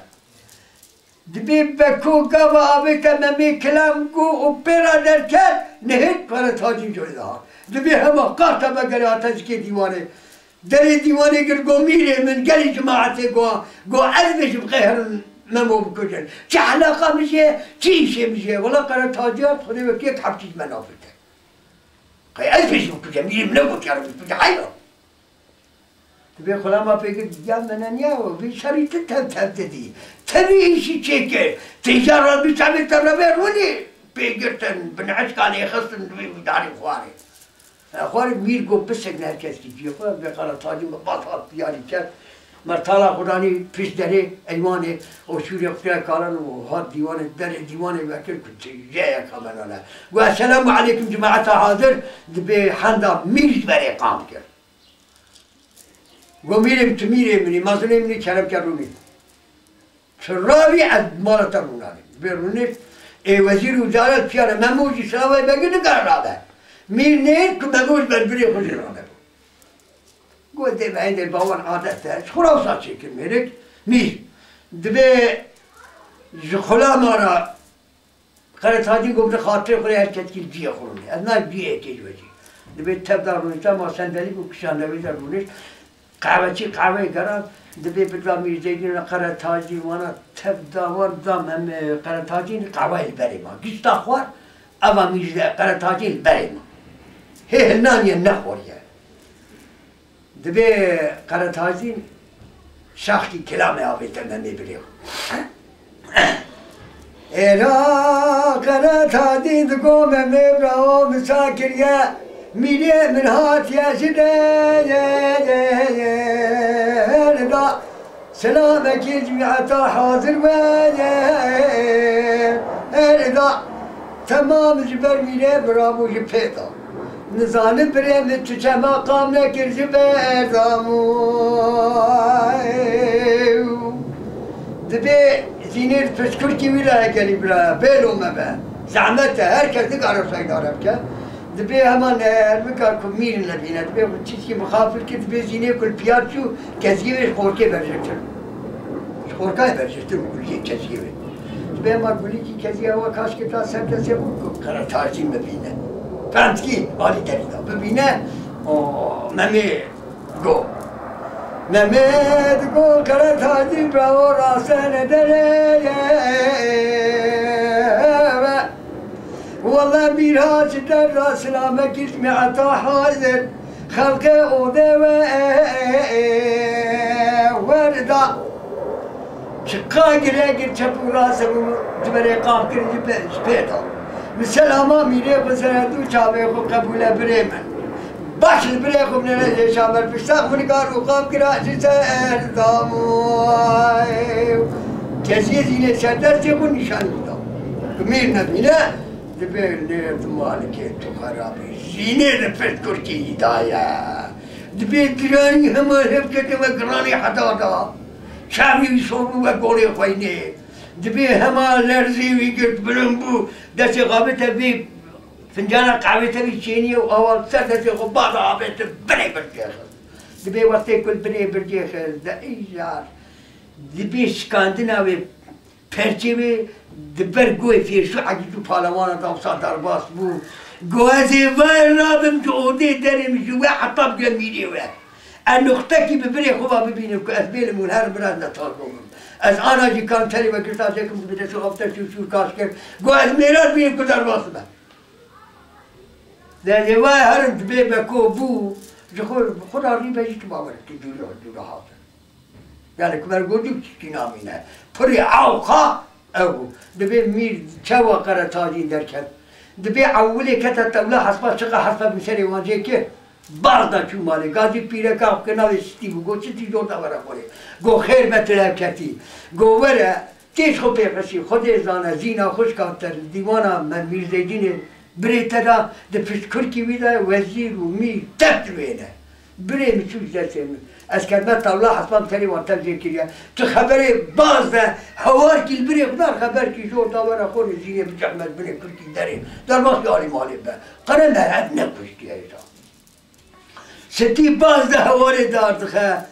Dibê Beko gava avête Memê kilam got û pê ra derket, nihêt Qeretacîn corê de hat. Dibê hema qata vegerê hate zikê dîwanê. Derê dîwanê gir got, mîrê min, gelî cemaetê got, got, ez bêjim qey herin Memo bikujin. Çi eleqa min jê ye, çi îşê min jê ye? Wela Qeretacî hat, Xwedê wekî yek hepçî ji me nafirte. Qey ez bêjim bikuje, mîrê min negot ya Rebî bikuje, heyra. Dibê xulama pê girt, ya meneniya we, vî şerî ti tev tev didî. Tevî îşî çêkir. Têja Rebî çavê te revê rûnê pê girtin, bi neheşkanê xistin, dibê wî darê xwarê. E, xwarê mîr got, bisekine her kes ki ciyê xwe, vê Qeretacî me bas hat diyarî kerd. Mertala xwe danî pişt derê eywanê, û şûrê xwe kire kalan û hat dîwanê, derê dîwanê vekir ku têjeyeka menane. Got, Esselamu aleykum cemaeta hazir, dibê henda mîr ji berê qam kir. Got, mîrê min, tu mîrê min î, mezinê min î, kerem ke rûnê. Tu ravî, ez mala te rûnanê. Dibê rûnişt, ê wezîr û wizare piyane Memo jî silavayê vegir nikare rabe. Mîr nêr ku Memo ji ber birê xwe jî ranebû. Got, dê me hêdê bawan adet e, ji xwe re wisa çêkir mêrik. Mîr, dibê ji xulama re Qeretacîn got, bi xatirê xwe rê her kesekî li cihê xwe rûnê. Ez nayêm cihê yekê ji we jî. Dibê tev da rûnişt, ma sendelî bû kişande wê de rûnişt. Qehweçî qehweyê geran, dibê bida Mîr Zeydîn re Qeretacîn wana tev da wan da Mem-, e, Qeretacîn qehweyê li berê ma. Gişta xwar, eva Mîr Ze-, Qeretacîn li berê ma. Hê hilnaniye nexwariye. Dibê Qeretacîn şaxkî kilamê avête Memê birê xwe. Êra Qeretacîn digo Memê bira o min ça kiriye, mîrê min hatiye ji deyer da. Selamekî cemîeta hazir weye. Her da temam ji ber mîrê min rabû ji pê da. Nizanim birê min tu çema qam nekir ji ber damû. Dibê zînê pirsgirkî wî re gelî biraya, bêlo me be. Zehmet e, her kes nikare seydare bike. Dibê hema nermika ku mîr nebîne, dibê ku çîskî mixafil kir, dibê zînê ku li piya çû, keziyê wê ji xorkê berjirtir. Ji xorkayê berjirtir bû kuliyê keziyê wê. Dibê hema kulîkî keziyê ewa kaş kir da ser destê xwe ku Qeretacî bibîne. Pemtkî alî derî da bibîne, o Memê go. Memê digo Qeretacî bravo rastene dereye. Wele mîra ji derra silamekî ji me eta hazir, xelqê odê we werda. Çiqa gire gir çep û rast bû, ji berê qav kirin ji pê, ji pê da. Min selama mîrê xwe sere du çavê xwe qebûle birê min. Baş li birê xwe binêre jêşa ber pişta xwe nikar û qav kira ji ser damû. Keziyê zînê ser destê xwe nîşanî da. Mîr nebîne, dibê lê tu malikê tu xerabî. Zînê li pişt kurkî yî daye. Dibê diranî hema hevkete ve giranî heta da. Çavî wî sor bû ve gorê xweynê. Dibê hema lerzê wî girt bilind bû. Destê xwe avête vê fincana qehwê te vî çêniyê û awa ser destê xwe bada avête binê bircê xist. Dibê wextê ku li binê bircê xist de îcar dibê şikandina wê perçê wê di ber goyê fêrşû Egîd û Palewana da wisa derbas bû. Go ez ê vayê rabim ji odê derê min ji we heta bigem mîrê we. Ez nuxtekî bi birê xwe va bibînim ku ez bêlim û herim bira ez netal bûm. Ez ana jî kam terê we girta jêkim dibê te şû avte şû şûr kaş kir. Go ez mêra dibînim ku derbas dibe. Dê vay herin dibê Beko bû, ji xwe, bi xwe re rî be jî tu bawer dikî dûrî, dûrî hate. Yani ku ber gotî tiştî namîne. Pirî awqa ew bû. Dibê mîr çawa Qeretacî derket. Dibê ewilê kete tewla hespa çiqa hespa bi serê wan jê kir. Baz da çû malê. Gazî pîreka xwe ke navê Sitî bû. Got, Sitî zor da were xorê. Got, xêr be tu lewketî. Got, were. Tê ji xwe pê xweşî, Xwedê zane, zîna xwişka te li dîwana me Mîrzeydînê birê te da, di pişt kurkî wî de wezîr û mîr tevt wê ne. Birê min çû ji destê min. Ez ketime tawla hespan terê wan tev jê kiriye. Tu xeberê baz de hewarkî li birê xwe dar xeberkî jor da were xorê zînê bicehme binê kurkî derê. Derbas alî malê be. Qere me ev ne kuştiye hêja. Sitî baz de hewarê dar dixe,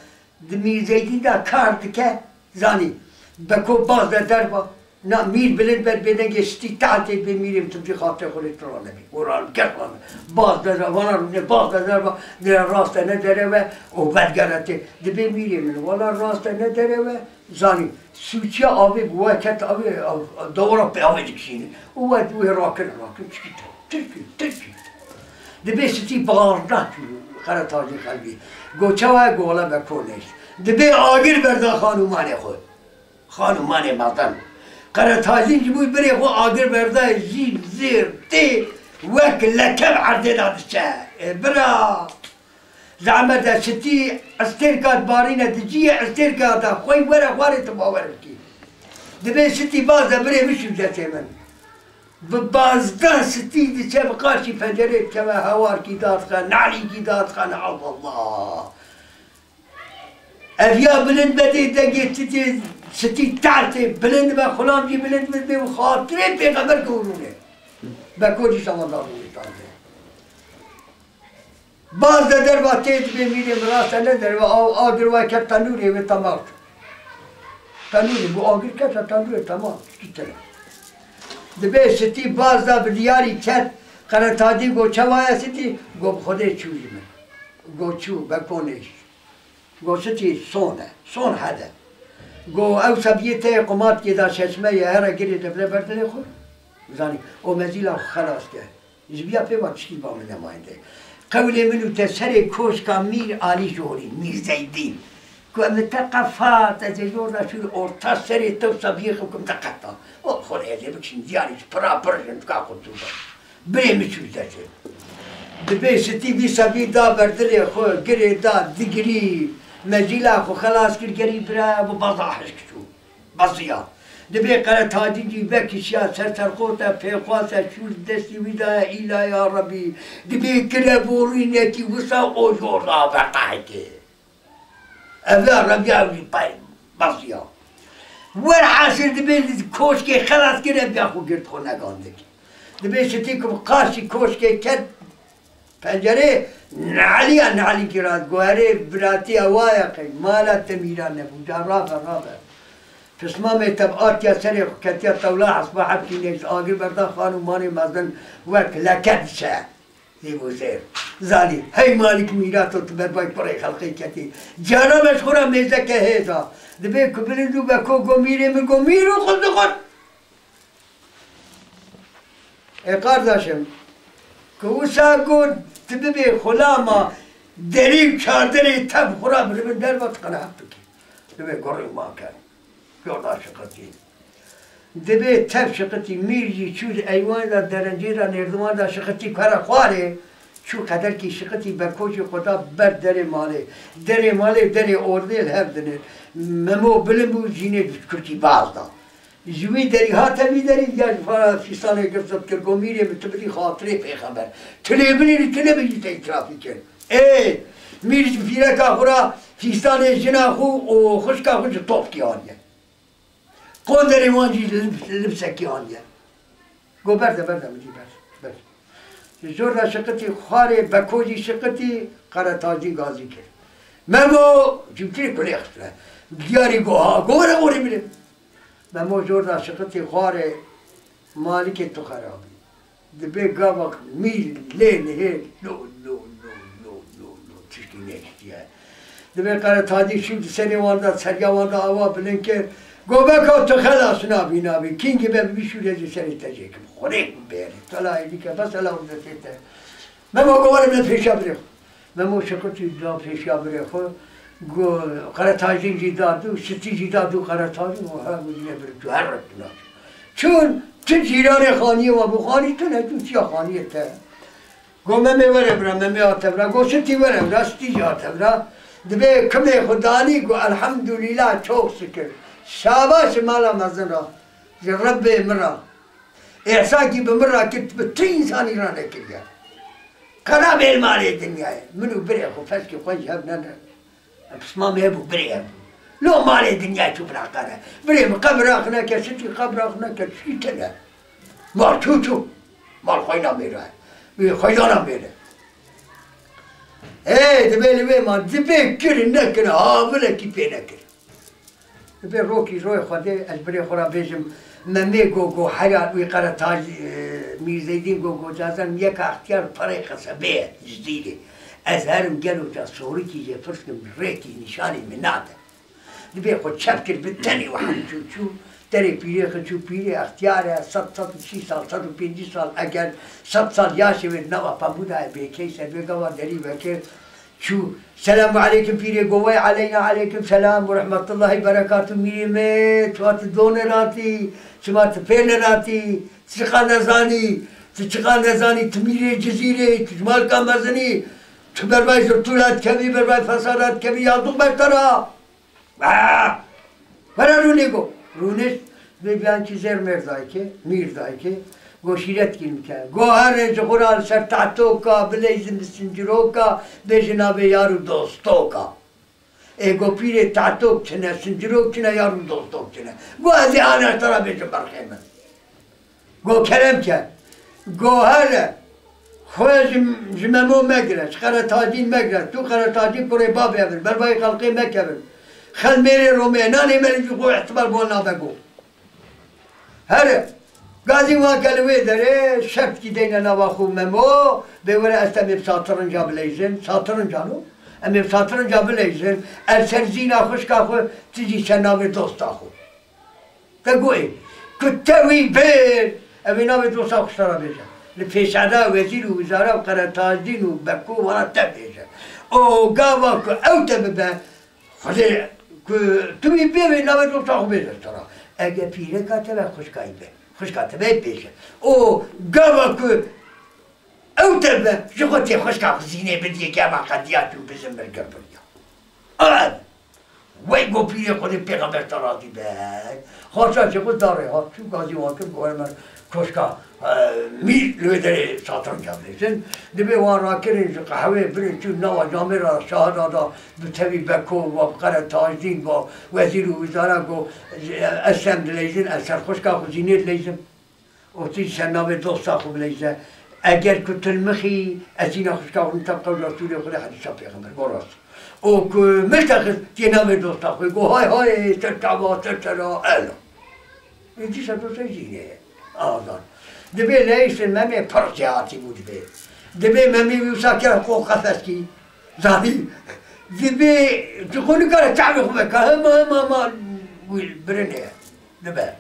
di Mîrzeydîn de kar dike, zanî, Beko baz de derba, na mîr bilind be, bê dengê Sitî tehtê bê mîrê min tu bî xatirê xwe lê tu ranebî. Û ran kes ran. Baz de vana rûnê, baz de derba, nêre rast e ne derew e, û vedgere tê. Dibê mîrê min, wala rast e ne derew e, Zanî, sûçiya avê bi we ket avê, av, dawara pê avê dikişîne. Û we wê rakin, rakin, çikî te, tirkî, tirkî. Dibê Sitî barda çû, Qeretacî xelbî. Go çawa ye? Go wele Beko nêşt. Dibê agir berda xanûmanê xwe. Xanûmanê mezin. Qeretacî ji bo birê xwe agir berda, jî zêr tê, wek leke bi erdê de diçe. Ê bira! Zehmet e, Sitî estêrka dibarîne, di cihê estêrka de, xwey were xwarê tu bawer bikî. Dibê Sitî baz de birê min şû destê min. Bi bazda Sitî diçe bi qarşî pencerê dikeve, hewarkî dadixe, nalîkî dadixe, ne Allah Allah. Ev ya bilind be dê dengê Sitî, Sitî tertê, bilind be, xulam jî bilind be, bê xatirê pêxember ke rûnê. Beko dîsa wan da rûnê tazê. Baz de derva tê dibê mîrê min rast e ne derva, aw, agir wa ket tenûrê wê temam. Tenûrê, bu agir kete tenûrê temam. Tiştî tune. Dibê Sitî baz da bi diyarî ket, Qeretacî go çawa ye Sitî? Go bi Xwedê çû ji min. Go çû, Beko nêşt. Go Sitî son e, son hede. Go ew sebiyê te yê qumatkê da çeşme ye, here girê de bide ber dilê xwe. Zanî, o mezîla xwe xelas ke. Ji viya pê va tiştî ba min nemayî de. Qewlê min û te serê koşka Mîr Alî Jorî, Mîr Zeydîn. Ku em te qefat, ez ê jor de şûr orta serê te û seviyê xwe kim te qeta. O xwe ez ê bikişim diyarî ji pira pir jin dika xwe tû be. Birê min çû destê. Dibê Sitî vî sevî da ber dilê xwe, girê da digirî. Mezîla xwe xelas kir, gerî bira, bi baza hişk çû. Baziya. Dibê Qeretacî jî vekişiya ser serqota pêxwase şûr destî wî daye îla ya Rebî. Dibê kire borînekî wisa o jor da bertahekê. Ev ya Rebî ew jî pay baziya. Werhasil dibê li koşkê xelas kir ev ya xwe girt xwe negandik. Dibê Sitî ku bi qarşî koşkê ket Pencerê ne'liya ne'lî girat, guherê biratiya wa ye qey, mala te mîra nebû, ca rabe, rabe. Pismamê te bi atiya serê xwe ketiya tewla hesba hepkî nêz, agir berda xan û manê mezin wek leke dişe. Zî bû zêr. Zanî, hey Malik mîrato tu berbay kurê xelqê ketî. Cana me ji xwe ra mêzeke hêza. Dibê ku bilind û beko go mîrê min go mîr û xwe dixwin. Ê qardaşim, ku wisa got tu bibê xulama derî û çarderê tev xwe ra biribin derva tu qenehet bikî. Dibê gorî ma ker. Jorda şiqitî. Dibê tev şiqitî, mîr jî çû di eywanê de derencê de nêrdiwan de şiqitî kere xwarê. Çû qederkî şiqitî bekojî xwe da ber derê malê. Derê malê, derê ordê li hev dinê. Memo bilind bû, jînê kurkî baz da. Ji wî derî hate vî derî, ya ji fara fîstanê girt zot kir, got, "Mîrê min, tu bidî xatirê pêxember. Tu lê binêrî, tu nebijî te îtirafî kir." Ê, mîr ji pîreka xwe ra fîstanê jina xwe û xwişka xwe ji topkî aniye. Qonderê wan jî li, libsekî aniye. Got, "Berde, berde, min jî ber, ber." Ji jor de şiqitî xwarê, beko jî şiqitî, Qeretacî gazî kir. Memo cimtirê kulê xistine. Diyarî got, "Ha, got, were, were, bire." Memo jor de şiqitî xwarê, Malikê tu xerabî. Dibê gava mîr lê nihê lo, lo, lo, lo, lo, lo, tiştî neştiye. Dibê Qeretacî şû di serê wan de, serya wan de awa bilind kir. Go beka tu xelas nabî, nabî. Kîngî be bî şûrê ji serê te jê kim. Xurê bêrî. Tela êdî ke bes ela û detê te. Memo go were bine pêşiya birê xwe. Memo şiqitî da pêşiya birê xwe. Go Qeretacîn jî da dû, şitî jî da dû Qeretacîn û her bû yine bir tu her rek tu naçî. Çûn tu cîranê xaniyê we bû, xanî tu ne, tu çiya xaniyê te. Go Memê were bira, Memê hate bira. Go şitî were bira, şitî jî hate bira. Dibê kimê xwe danî, go elhamdulîlah, çok şükür. Şabaş ji mala mezin ra, ji Rebbê min ra. Îhsankî bi min re kir, bi tu însanî re nekiriye. Qera bê li malê dinyayê. Min û birê xwe, feskê xwe ji hev nene. Pismamê hebû, birê hebû. Lo malê dinyayê çû bila qere. Birê min qebir axine ke, şitî qebir axine ke, çî tine. Mal çû çû. Mal xweyna mêre. Wî xweydana mêre. Ê, dibê li wê man, dibê kir nekir, havilekî pê nekir. Dibê rokî royê Xwedê ez birê xwe ra bêjim, Memê go, go heya wî Qeretaj, e, Mîrzeydîn go, go cazen yeka extiyar perê qesebê ye, Cizîrê. Ez herim gelo ca sorikî jê pirs kim, rêkî nîşanî min nade. Dibê xwe çep kir bi tenê û hem çû çû, derê pîrê xwe çû, pîrê extiyar e, sed, sed û şîst sal, sed û pêncî sal, eger sed sal yaşê wê nava pemû de ye, bêkey ser vê gava derî vekir, Çû, "Selamu aleykum pîrê." Go, "Wey aleyna aleykum selam û rehmetullahî berekatû." "Mîrê me, çima tu do neratî, çima tu pê neratî, tu çiqa nezanî, tu çiqa nezanî, tu mîrê Cizîrê, tu ji malka mezinî, tu bervay zirtûla dikevî, bervay fesada dikevî, ya dû ber te ra." Ah! Were rûnê go. Rûnişt, vê biyankî zêr mêr dayikê, mîr dayikê, go şîretkî min ke. Go herin ji xwe ra li ser tehtoka, bileyzin bi sinciroka, bêjin navê yar û dostoka. Ê go pîrê tehtok çine, sincirok çine, yar û dostok çine. Go ez ê ana te ra bêjim berxê min. Go kerem ke. Go here. Xwe ji, ji Memo megire, ji Qeretacîn megire. Tu Qeretacîn kurê bavê hev in. Berbayê xelkê mekevin. Xel mêrê Romê, nanê me li xwe îhtimal bo nabe go. Here. Gazî wan ke li wê derê şertkî deyne nava xwe Memo. Bê were ez te em ê bi satirinca bileyzin. Satirinca no. Em ê bi satirinca bileyzin. El ser zîna xwişka xwe, tu jî ser navê dosta xwe. Te got, ê, ku te wî bêr, ew ê navê dosta xwe ji te re bêje. Li pêşada wezîr û wizara û Qeretajdîn û Beko wana te bêje. O gava ku ew te bibe, Xwedê ku tu wî bêvê navê dosta xwe bêje ji te re. Ege pîreka te be xwişka wî be, xwişka te be bêje. O gava ku ew te be, ji xwe tê xwişka xwe zînê bidiyê, gava qediya tu bizin mirgir biriya. Ev. Wey go pîrê Xwedê pêxember te razî be. Xaça çê xwe darê hat çû gazî wan kir, go hemer koşka, e, mîr li wê derê satranca bêjin. Dibê wan rakirin ji qehwê birin çû nava camêra şahida da bi tevî Beko, wa bi Qeretajdîn, wa wezîr û wizara go, e, ez sem dileyzin, ez ser xwişka xwe zînê dileyzim. Û tu jî ser navê dosta xwe bileyze. Eger ku tu li min xî, ez zîna xwişka xwe min te bi qewla Sûrê Xwedê hedîsa pêxember, go rast. Û ku min te xist tê navê dosta xwe, go hay hay, ser çava, ser çera, ela. Ê dîsa dosta zînê ye. Azad. Dibê leyîstin Memê pir jêhatî bû dibê. Dibê Memê wî wisa kir xwe qefeskî. Zanî. Dibê tu xwe nikare çavê xwe veka. Hema, hema, hema, wî birinê ye. Dibe.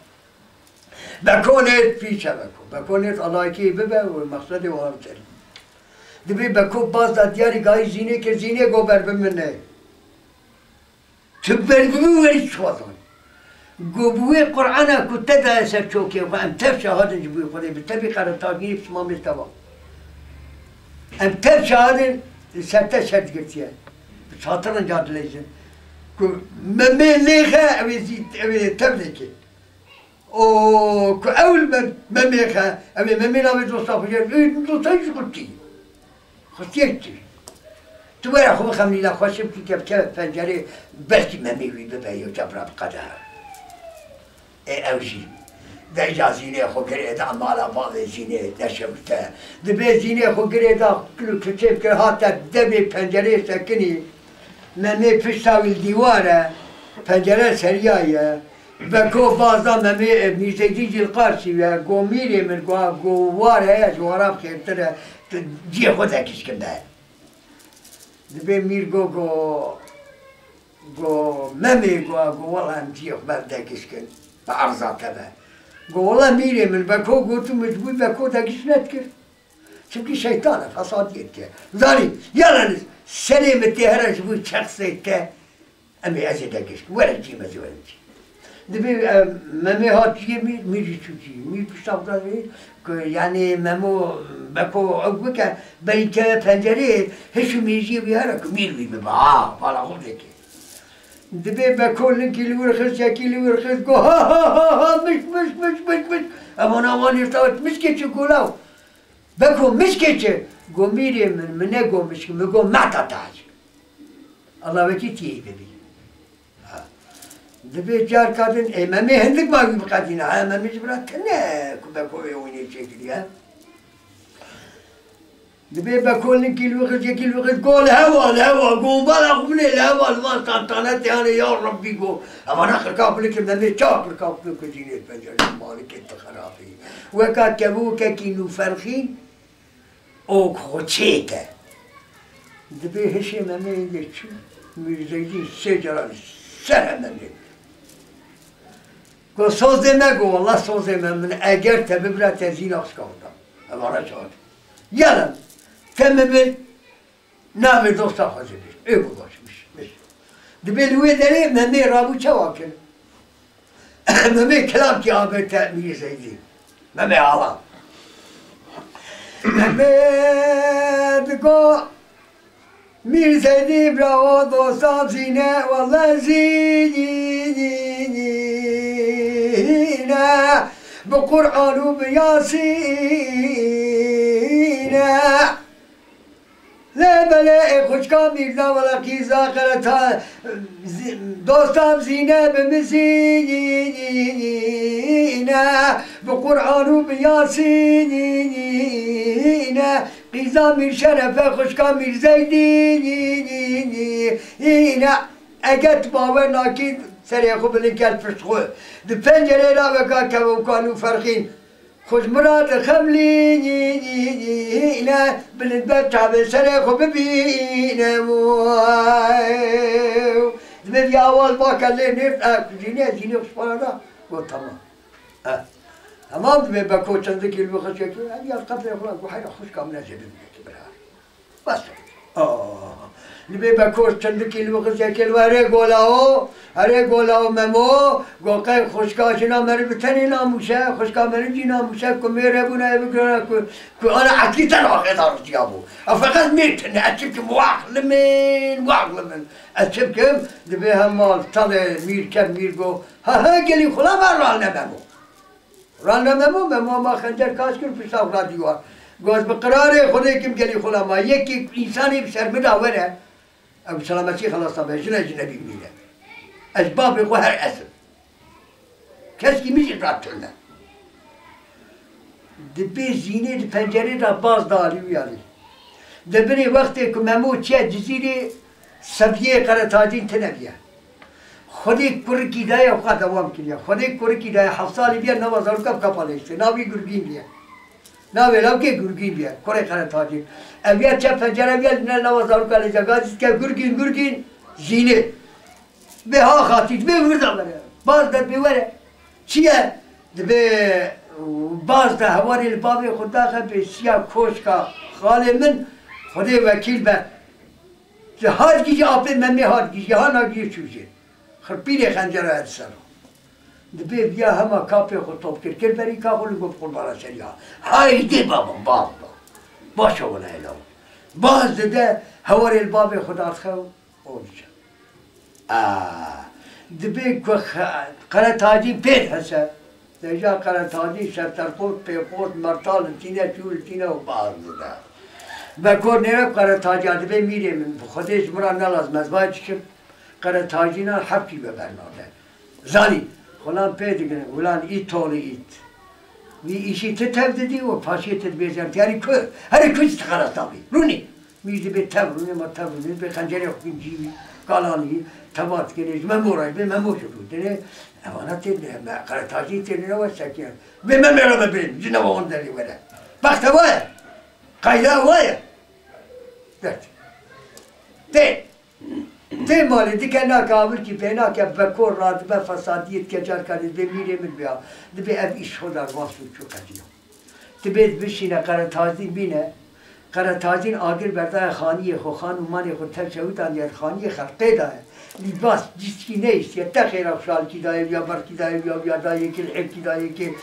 Bekonêt pîç e beko. Bekonêt alayekî bibe û mexsedê wan ser. Dibê beko baz da diyarî gayî zînê kir, zînê go ber bi min ne. Tu ber bi min werî çi xwazan. Go bi wê Qur'ana ku te daye ser çokê xwe, em tev şahadin ji bo wê Xwedê, bi tevî qeretajnî pismamê teva. Em tev şahadin li ser te şert girtiye. Bi çatirin ca dileyzin. Ku Memê lêxe, ew ê zî, ew ê tev lêke. O ku ew li me, Memê xe, ew ê Memê navê dosta xwe jê, ê dosta jî xurtî. Xurtiyek çi? Tu were xwe bixemlî la xweşik bikî ke bikeve pencerê, belkî Memê wî bibe yew cebra bi qede. Ê ew jî. Veyca zînê xwe girê da mala bavê zînê neşewite. Dibê zînê xwe girê da kil û kilçê bikir hate devê pencereyê sekinî. Memê pişta wî li dîwar e. Pencere seriya ye. Beko baz da Memê, e, Mîrzeydîn jî li qarşî ye. Go mîrê min, go, go war heye, ji wara bi xêrtir e. Tu cihê xwe dekişkin be. Dibê mîr go, go, go Memê, go, go wela em cihê xwe ber dekişkin. Bi erza te be. Go wela mîrê min, Beko gotu min ji bo Beko degiş nedikir. Çimkî şeytan e, fesadiyê dike. Zanî, yalnız serê min tê here ji bo şexsê te, em ê ez ê degişt. Were cî me zî were cî. Dibê, e, Memê hat ciyê mîr, mîr jî çû cî. Mîr pişta xwe da vê, ku, yanî Memo, Beko ew bike, berî keve pencereyê, hiş û mîr jiyê wî here ku mîr wî bibe. Ha, bala xwe dike. Dibê Beko linkî li wir xist, yekî li wir xist, go, ha, ha, ha, ha, miş, miş, miş, miş, miş. Evana wan êrta mişkê çi golaw. Beko mişkê çi? Go mîrê min, min ne go mişk, min go meta tac. Allah wekî tiyê bibî. Ha. Dibê carka din, ê Memê hindik ma wî biqedîne, ha, Memê ji bira tune ku Beko wê wînê çêkiriye. Dibê Beko linkî li wixist, yekî li wixist, go li hewa, li hewa, go bala xwe binê li hewa, li van tantanetê hanê, ya Rebbî, go. Evana qirka xwe likin, Memê çawa qirka xwe likin, zînê pencerê malikê tu xerabî. Weka kevokekî nûferxîn, Ok xwe çêke. Dibê hişê Memê êdî çû, Mîrzeydîn sê cara li ser Memê. Go sozê me, go wela sozê me, min eger te bibira te zîna xwe da. Evara çawa. Yalnız te min bir navê dosta xwe zî bir. Ê go baş, biş, biş. Dibê li wê derê Memê rabû çawa kir. Memê kilamkî avête Mîr Zeydî. Memê awa. Memê digo Mîr Zeydî bira o dosta zîne wele zîne bi Qur'an û bi Yasîne. Lê belê ê xwişka Mîrza wele qîza qereta, zi-, dosta zîne bi min zîne, bi Qur'an û bi Yasîne, qîza Mîr Şerefe xwişka Mîr Zeydîne, eger tu bawer nakî serê xwe bilind ker pişt xwe. Di pencerê ra weka kevokal û ferxîn. Xwe ji min re dixemlîne, bilindber çavê serê xwe bibîne. Dibê ya wal bake lê nêrt, e, zînê, zînê xwe ji para da. Got, tamam. E, tamam dibê Beko çendikî li xwişkekî, ev ya qebrê xwe, got, heyra xwişka min ez ê bibîne ki bira. Bes. Ah. Dibê Beko çendikî li wixizekê li erê golawo, erê golawo Memo, go qey xwişka jina meriv bi tenê namûşe, xwişka meriv jî namûşe, ku mêr hebûna ê bigirana ku, ku ana etlî te naxê da riziyabû. Ev feqet mêr tune, ez çi bikim, wax li min, wax li min. Ez çi bikim, dibê hema talê mîr ket, mîr go, ha ha, gelî xula me rane Memo. Rane Memo, Memo ma xencer kaş kir, pişta xwe ra dîwar. Got, bi qirarê Xwedê kim gelî xwe la ma. Yekî însanê bi ser min de were, ew bi selametî xelas nabe, jine jine bî bimîne. Ez bavê xwe her ez im. Keskî min jî ra tune. Dibê Zînê di pencerê de baz da alî û alî. Di binê wextê ku Memo çiye Cizîrê, seviyê Qeretacîn tine biye. Xwedê kurikî daye û xwe dewam kiriye. Xwedê kurikî daye heft salî biye, nava zaroka bi kapa lê işte. Navî Gurgîn biye. Navê lawkê Gurgîn biye. Kurê Qeretacîn. Ev ya çe pencere biye, li ne nava zaroka lê cegazî dike Gurgîn, Gurgîn, Zînê. Bê ha xatî, dibê vir de were. Baz de dibê were. Çi ye? Dibê baz de hewarê li bavê xwe daxe bê siya koşka xalê min, Xwedê wekîl be. Ji hat gî jî apê Memê hat gî jî, ha nagî çû jê. Xirpîlê xencera her ser. Dibê viya hema kapê xwe top kir, kir berî ka xwe li got qurbana seriya. Haydê babam, baz ba. Baş e wela elaw. Baz dide hewarê li bavê xwe dadixe û Olca. A, dibê ku xe-, Qeretacî pêr hese. Deja Qeretacî şerterxort, pêxort, mertal li tîne, çû li tîne û baz dide. Beko nêre Qeretacî ya dibê mîrê min, bi Xwedê ji min re nelaz mezvay dikim. Qeretacî nan heft kî ve bernade. Zanî, xulan pê digrin, xulan ît tolî ît. Vî îşî ti tev didî û paşê ti dibêjin, ti herî ku, herî ku ti xelas dabî. Rûnî. Mîr dibê tev rûnê, ma tev rûnê, dibê xencerê xwe kincî wî, kalanî, teva dikinê, ji Memo re, dibê Memo ji rû dinê, evana tê dinê, me, Qeretacî tê dinê, we sekiyan. Dibê Memê re me birê, ji nava wan derê were. Bexte wa ye, qayda wa ye. Dert. Tê. Tê malê dike nake, avilkî pê nake, Beko radibe fesadiyê dike, carka dibê mîrê min biya. Dibê ev îş xwe derbas û çû qediya. Dibê bişîne Qeretacîn bîne. Qeretacîn agir berdaye xaniyê xwe, xan û manê xwe tev çewitaniye, xaniyê xelqê daye. Lîbas, cîskî neyiştiye, texê re xuşalkî daye, ya berkî daye, ya, ya dayê kê, hêvkî dayê kê.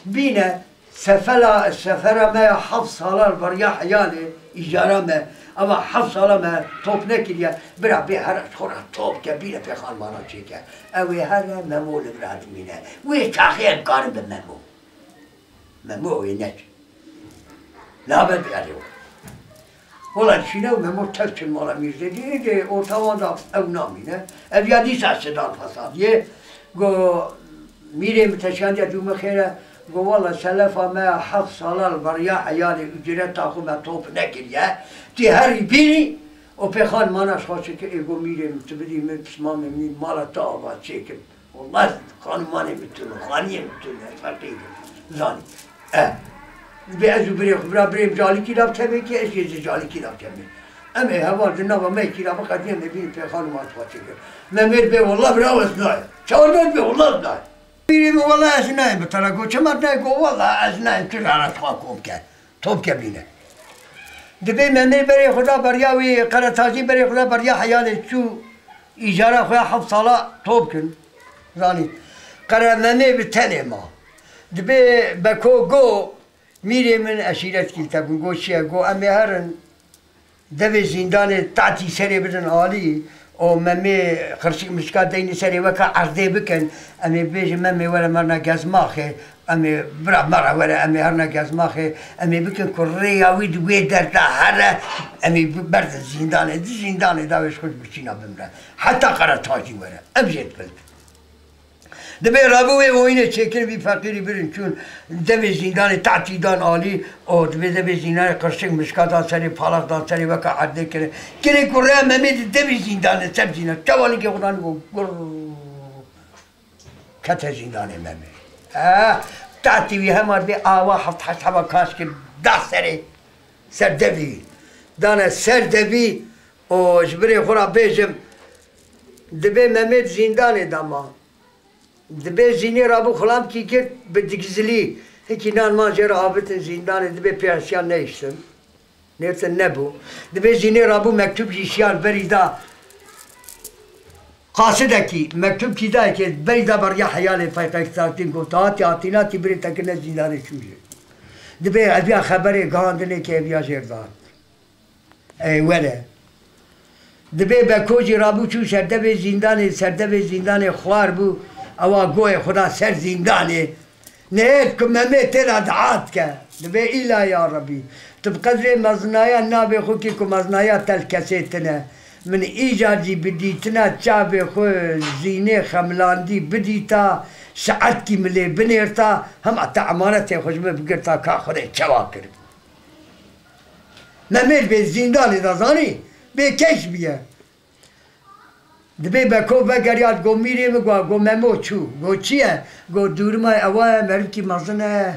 Bîne, sefela, sefera me ya heft sala li beriya heyalê, îcara me, eva heft sala me top nekiriye, bira bê here ji xwe re top ke, bîne pê xanimana çêke. Ew ê here Memo li vira dimîne. Wê çaxê em karin bi Memo. Memo wê neçe. Labe diyarê we. Wela şîne û Memo tev çin mala Mîrzedînê de orta wan da ew namîne. Ev ya dîsa şidan fesadiyê. Go mîrê min teşandiya dû min xêre. Go wela selefa me ya heft sala li beriya heyalê ucreta xwe me top nekiriye. Tî herî bînî û pê xanimana ji xwe çêkir, ê go mîrê min tu bidî min pismamê min mala te ava çêkim. Welleh xanûmanê min tune, xaniyê min tune, feqîr im. Zanî. E. Dibê ez û birê xwe, bira birê min calikî da bikevê kê, ez jê ji calikî da bikevê. Em ê heval di nava me kî da biqedînin, em ê bînin pê xanûma xwe çêkin. Memê dibê welleh bira ez nayêm. Çawa dibê welleh ez nayêm. Birê min welleh ez nayêm bi te re got, çima nayê got welleh ez nayêm, tu re xwe kom ke. Top ke bîne. Dibê Memê berê xwe da beriya wî, Qeretacî berê xwe da beriya heyalê çû îcara xwe ya heft sala top kin. Zanî. Qere Memê bi tenê ma. Dibê Beko go, mîrê min eşîretkî li te bin. Go çi ye? Go em ê herin devê zîndanê tatî serê bidin alî. O Memê xirşik mişka deynî serê weka erdê bikin. Em ê bêjin Memê were merna gezmaxê. Em ê bira me re were, em ê herna gezmaxê. Em ê bikin ku rêya wî di wê derda here. Em ê bi-, berdin zîndanê. Di zîndanê da wê ji xwe ji birçîna bimre. Heta Qeretacî were. Em jê dibin. Dibê rabû wê oyînê çêkirin, vî feqîrî birin çûn devê zîndanê tatî dan alî. O dibê devê zîndanê qirşik mişka dan serê, palax dan serê, weka erdê kirin. Kirin ku rêya Memê di devê zîndanê ser zîndan. Çawa lingê xwe danî got, gurr. Kete zîndanê Memê. Eh, tatî wî hema dibê awa heft heşt heva kaşkê da serê. Ser devî. Dane ser devî û ji birê xwe re bêjim, dibê Memê di zîndanê de ma. Dibê Zînê rabû xulamkî kir bi digizilî. Hikî nan man jê re avitin zîndanê, dibê pêhesiyan neyiştin. Nêrtin nebû. Dibê Zînê rabû mektub jî şiyan berî da. Qasidekî mektubkî dayê kê berî da beriya heyalê peyqek Selahattin got, hatî hatînatî birê te kirine zîndanê çû jê. Dibê eviya xeberê gihandinê kê eviya jêr dihat. Ê were. Dibê Beko jî rabû çû ser devê zîndanê, ser devê zîndanê xwar bû, ewa goyê xwe da ser zîndanê. Nêt ku Memê tê de dua dike. Dibê îla ya Rebî. Tu bi qedrê mezinaya navê xwe kî ku mezinaya te li kesê tine. Min îcar jî bi dîtina çavê xwe Zînê xemilandî bidîta, Saetkî min lê binêrta, hema te emanetê xwe ji min bigirta, ka Xwedê çawa kir. Memê li vê zîndanê de zanî, bê keş bûye. Dibê Beko vegeriya, go mîrê min, go, go Memo çû. Go çi ye? Go dûrima ewa ye, merivkî mezin e.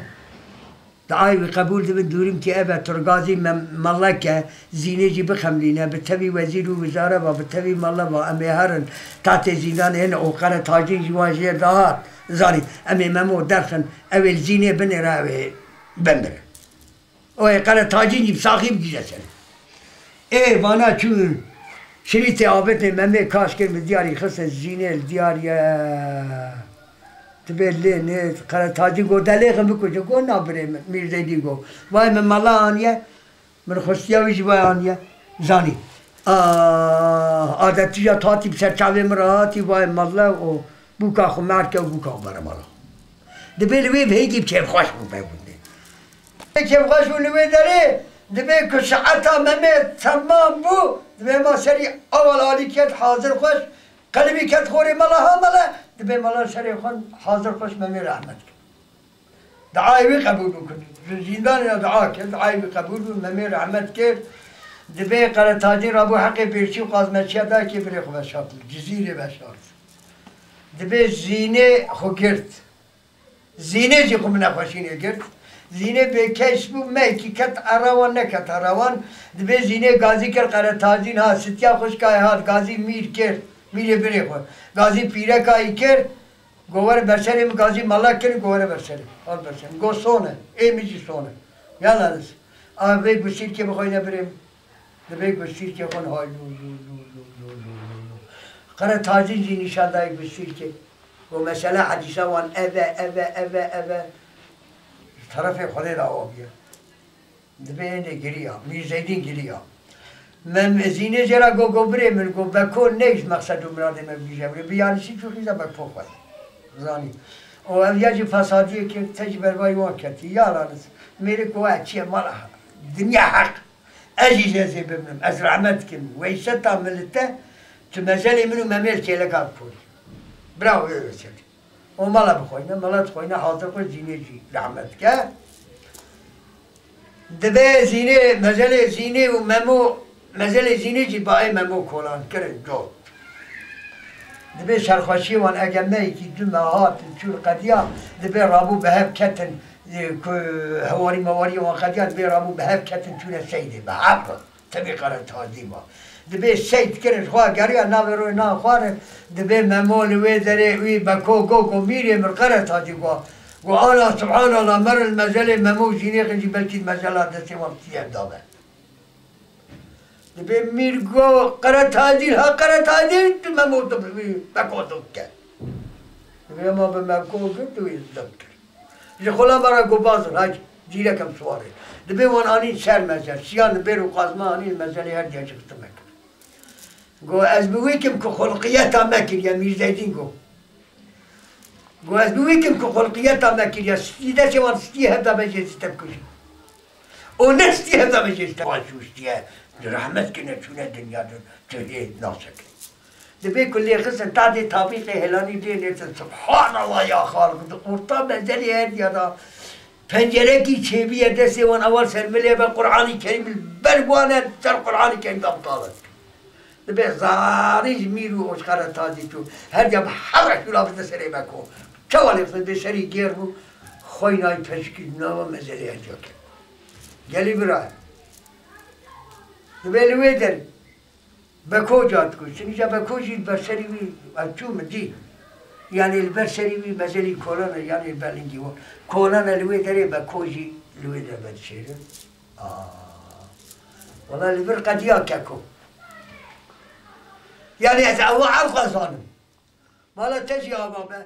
Diayê wî qebûl dibin, dûrimkî ev e, tu gazî me-, melek e, Zînê jî bixemlîne, bi tevî wezîr û wizare va, bi tevî mele va, em ê herin, tatê zîndanê hene û Qere Tacîn jî wan jêr de hat. Zanî, em ê Memo derxin, ew ê li Zînê binêre, ew ê bimire. Oye, Qere Tacîn jî bi saxî bigihîje serê. Ê, vana çûn, şirîtê avêtê Memê kaş kir, min diyarî xiste Zînê, li diyar ye. Dibê lê nê, Qere Tacîn go, delêxin bikuje. Go, na birê min, Mîr Zeydîn go. Vay min mala aniye, min xwestiya wî jî vay aniye. Zanî. Ah, adetî ya tatî bi ser çavê min re hatî, vay mala û bûka xwe merke û bûka xwe bere mala. Dibê li wê veyî kêfxweş bû bevûnê. Kêfxweş bû li wê derê, dibê ku saeta Memê temam bû, dibê ma serî awal alî ket hazir xweş, qelibî ket xorê mala ha mala, dibê mala serê xwe hazir xweş Memê rehmet kir. Diayê wî qebûl bû ku zîndanê de dua kir, diayê wî qebûl bû, Memê rehmet kir. Dibê Qere Tacîn rabû heqê pêşî û qazmeçiya dayikê birê xwe veşart, Cizîrê veşart. Dibê Zînê xwe girt. Zînê jî xwe bi nexweşînê girt. Zînê bêkeş bû, mehekî ket era wan, neket era wan. Dibê Zînê gazî kir, Qere Tacîn hat, sitiya xwişkayê hat, gazî mîr kir, mîrê birê xwe. Gazî pîrekayî kir, go were berserê min, gazî mala kirin, go were berserê min. Hat berserê min. Go sone, ê min jî sone. Yalnız, a vê gusîrkê bixweyne birê min. Dibê gustîrkê xwe niha lû, lû, lû, lû, lû, lû, lû, lû. Qere Tacîn jî nîşan dayê gustîrkê. Got, mesela hedîsa wan ev e, ev e, ev e, ev e. Ji terefê Xwedê de awa bûye. Dibê êndê giriya. Mîr Zeydîn giriya. Mem Zînê jê re got, got, birê min, got, Beko neyş meqsed û miradê me bigihîje. Bi yanlişî çû xîza Beko xwe. Zanî. Û ev ya jî fesadiyê kir, te jî bervayî wan ketî. Yalnız. Mêrik got, e, çi ye mala. Dinya heq. Ez jî ji ezê bimrim, ez rehmet dikim. Weyseta min li te, tu mezelê min û Memê li kêleka bikorî. Bira wê wê ser. Û mala bixweyne, mala dixweyne, hazir xwe Zînê jî rehmet dike. Dibê Zînê, mezelê Zînê û Memo, mezelê Zînê jî bayê Memo kolan kirin cot. Dibê serxweşiyê wan ege mehekî du meh hatin çûn qediya, dibê rabû bi hev ketin, e, ku hewarî mewariyê wan qediya, dibê rabû bi hev ketin çûne Seydê, bi hev re. Tevî Qere Tacîn ma. Dibê Seyd kirin xwe geriya navê royê nan xwarin, dibê Memo li wê derê wî Beko go, go mîrê min Qere Tacîn go. Go ana subhanallah, merin mezelê Memo û Zînê xin jî belkî mezela destê wan tiye dabe. Dibê mîr go, Qere Tacîn, ha Qere Tacîn, tu Memo tu bi wî Beko tu ke. Dibê ma bi Meko girt û wî zeb kir. Ji xula me re go bazin, ha zîrek em siwarê. Dibê wan anîn ser mezel, siyan li bêr û qazma anîn mezelê her diya jixiste me kir. Go ez bi wî kim ku xulqiyeta me kiriye, Mîr Zeydîn go. Go ez bi wî kim ku xulqiyeta me kiriye, stî destê wan stî hev de me jê zî te bikujin. Û ne stî hev de me jê zî te bikujin. Stî hev de me jê zî te bikujin. Rehmet kine çûne dinya de, tu hê naseke. Dibê ku lê xistin tadê tabîqê helanî lê nêtin. Subhanallah ya Xaliq, di orta mezelê her diya de pencerekî çêbiye destê wan ewal ser milê be Qur'anî Kerîm li ber wan e, ser Qur'anî Kerîm de mitale dikin. Dibê zarî ji mîr û oşqere tacî çû. Her diya bi her re şûla bide serê Beko. Çawa lê xwe bê serî gêr bû, xweyna wî peşikî nava mezelê her diya kir. Gelî bira. Dibê li wê der Beko cat ku. Çimîca Beko jî li ber serî wî, ez çû min dî. Yanî li ber serî wî mezelî kolane, yanî belingî wan. Kolane li wê derê Beko jî li wê derê vedişêrin. Aa. Wela li vir qediya keko. Yanî ez ewa ew xwe zanim. Mala te jî ava be.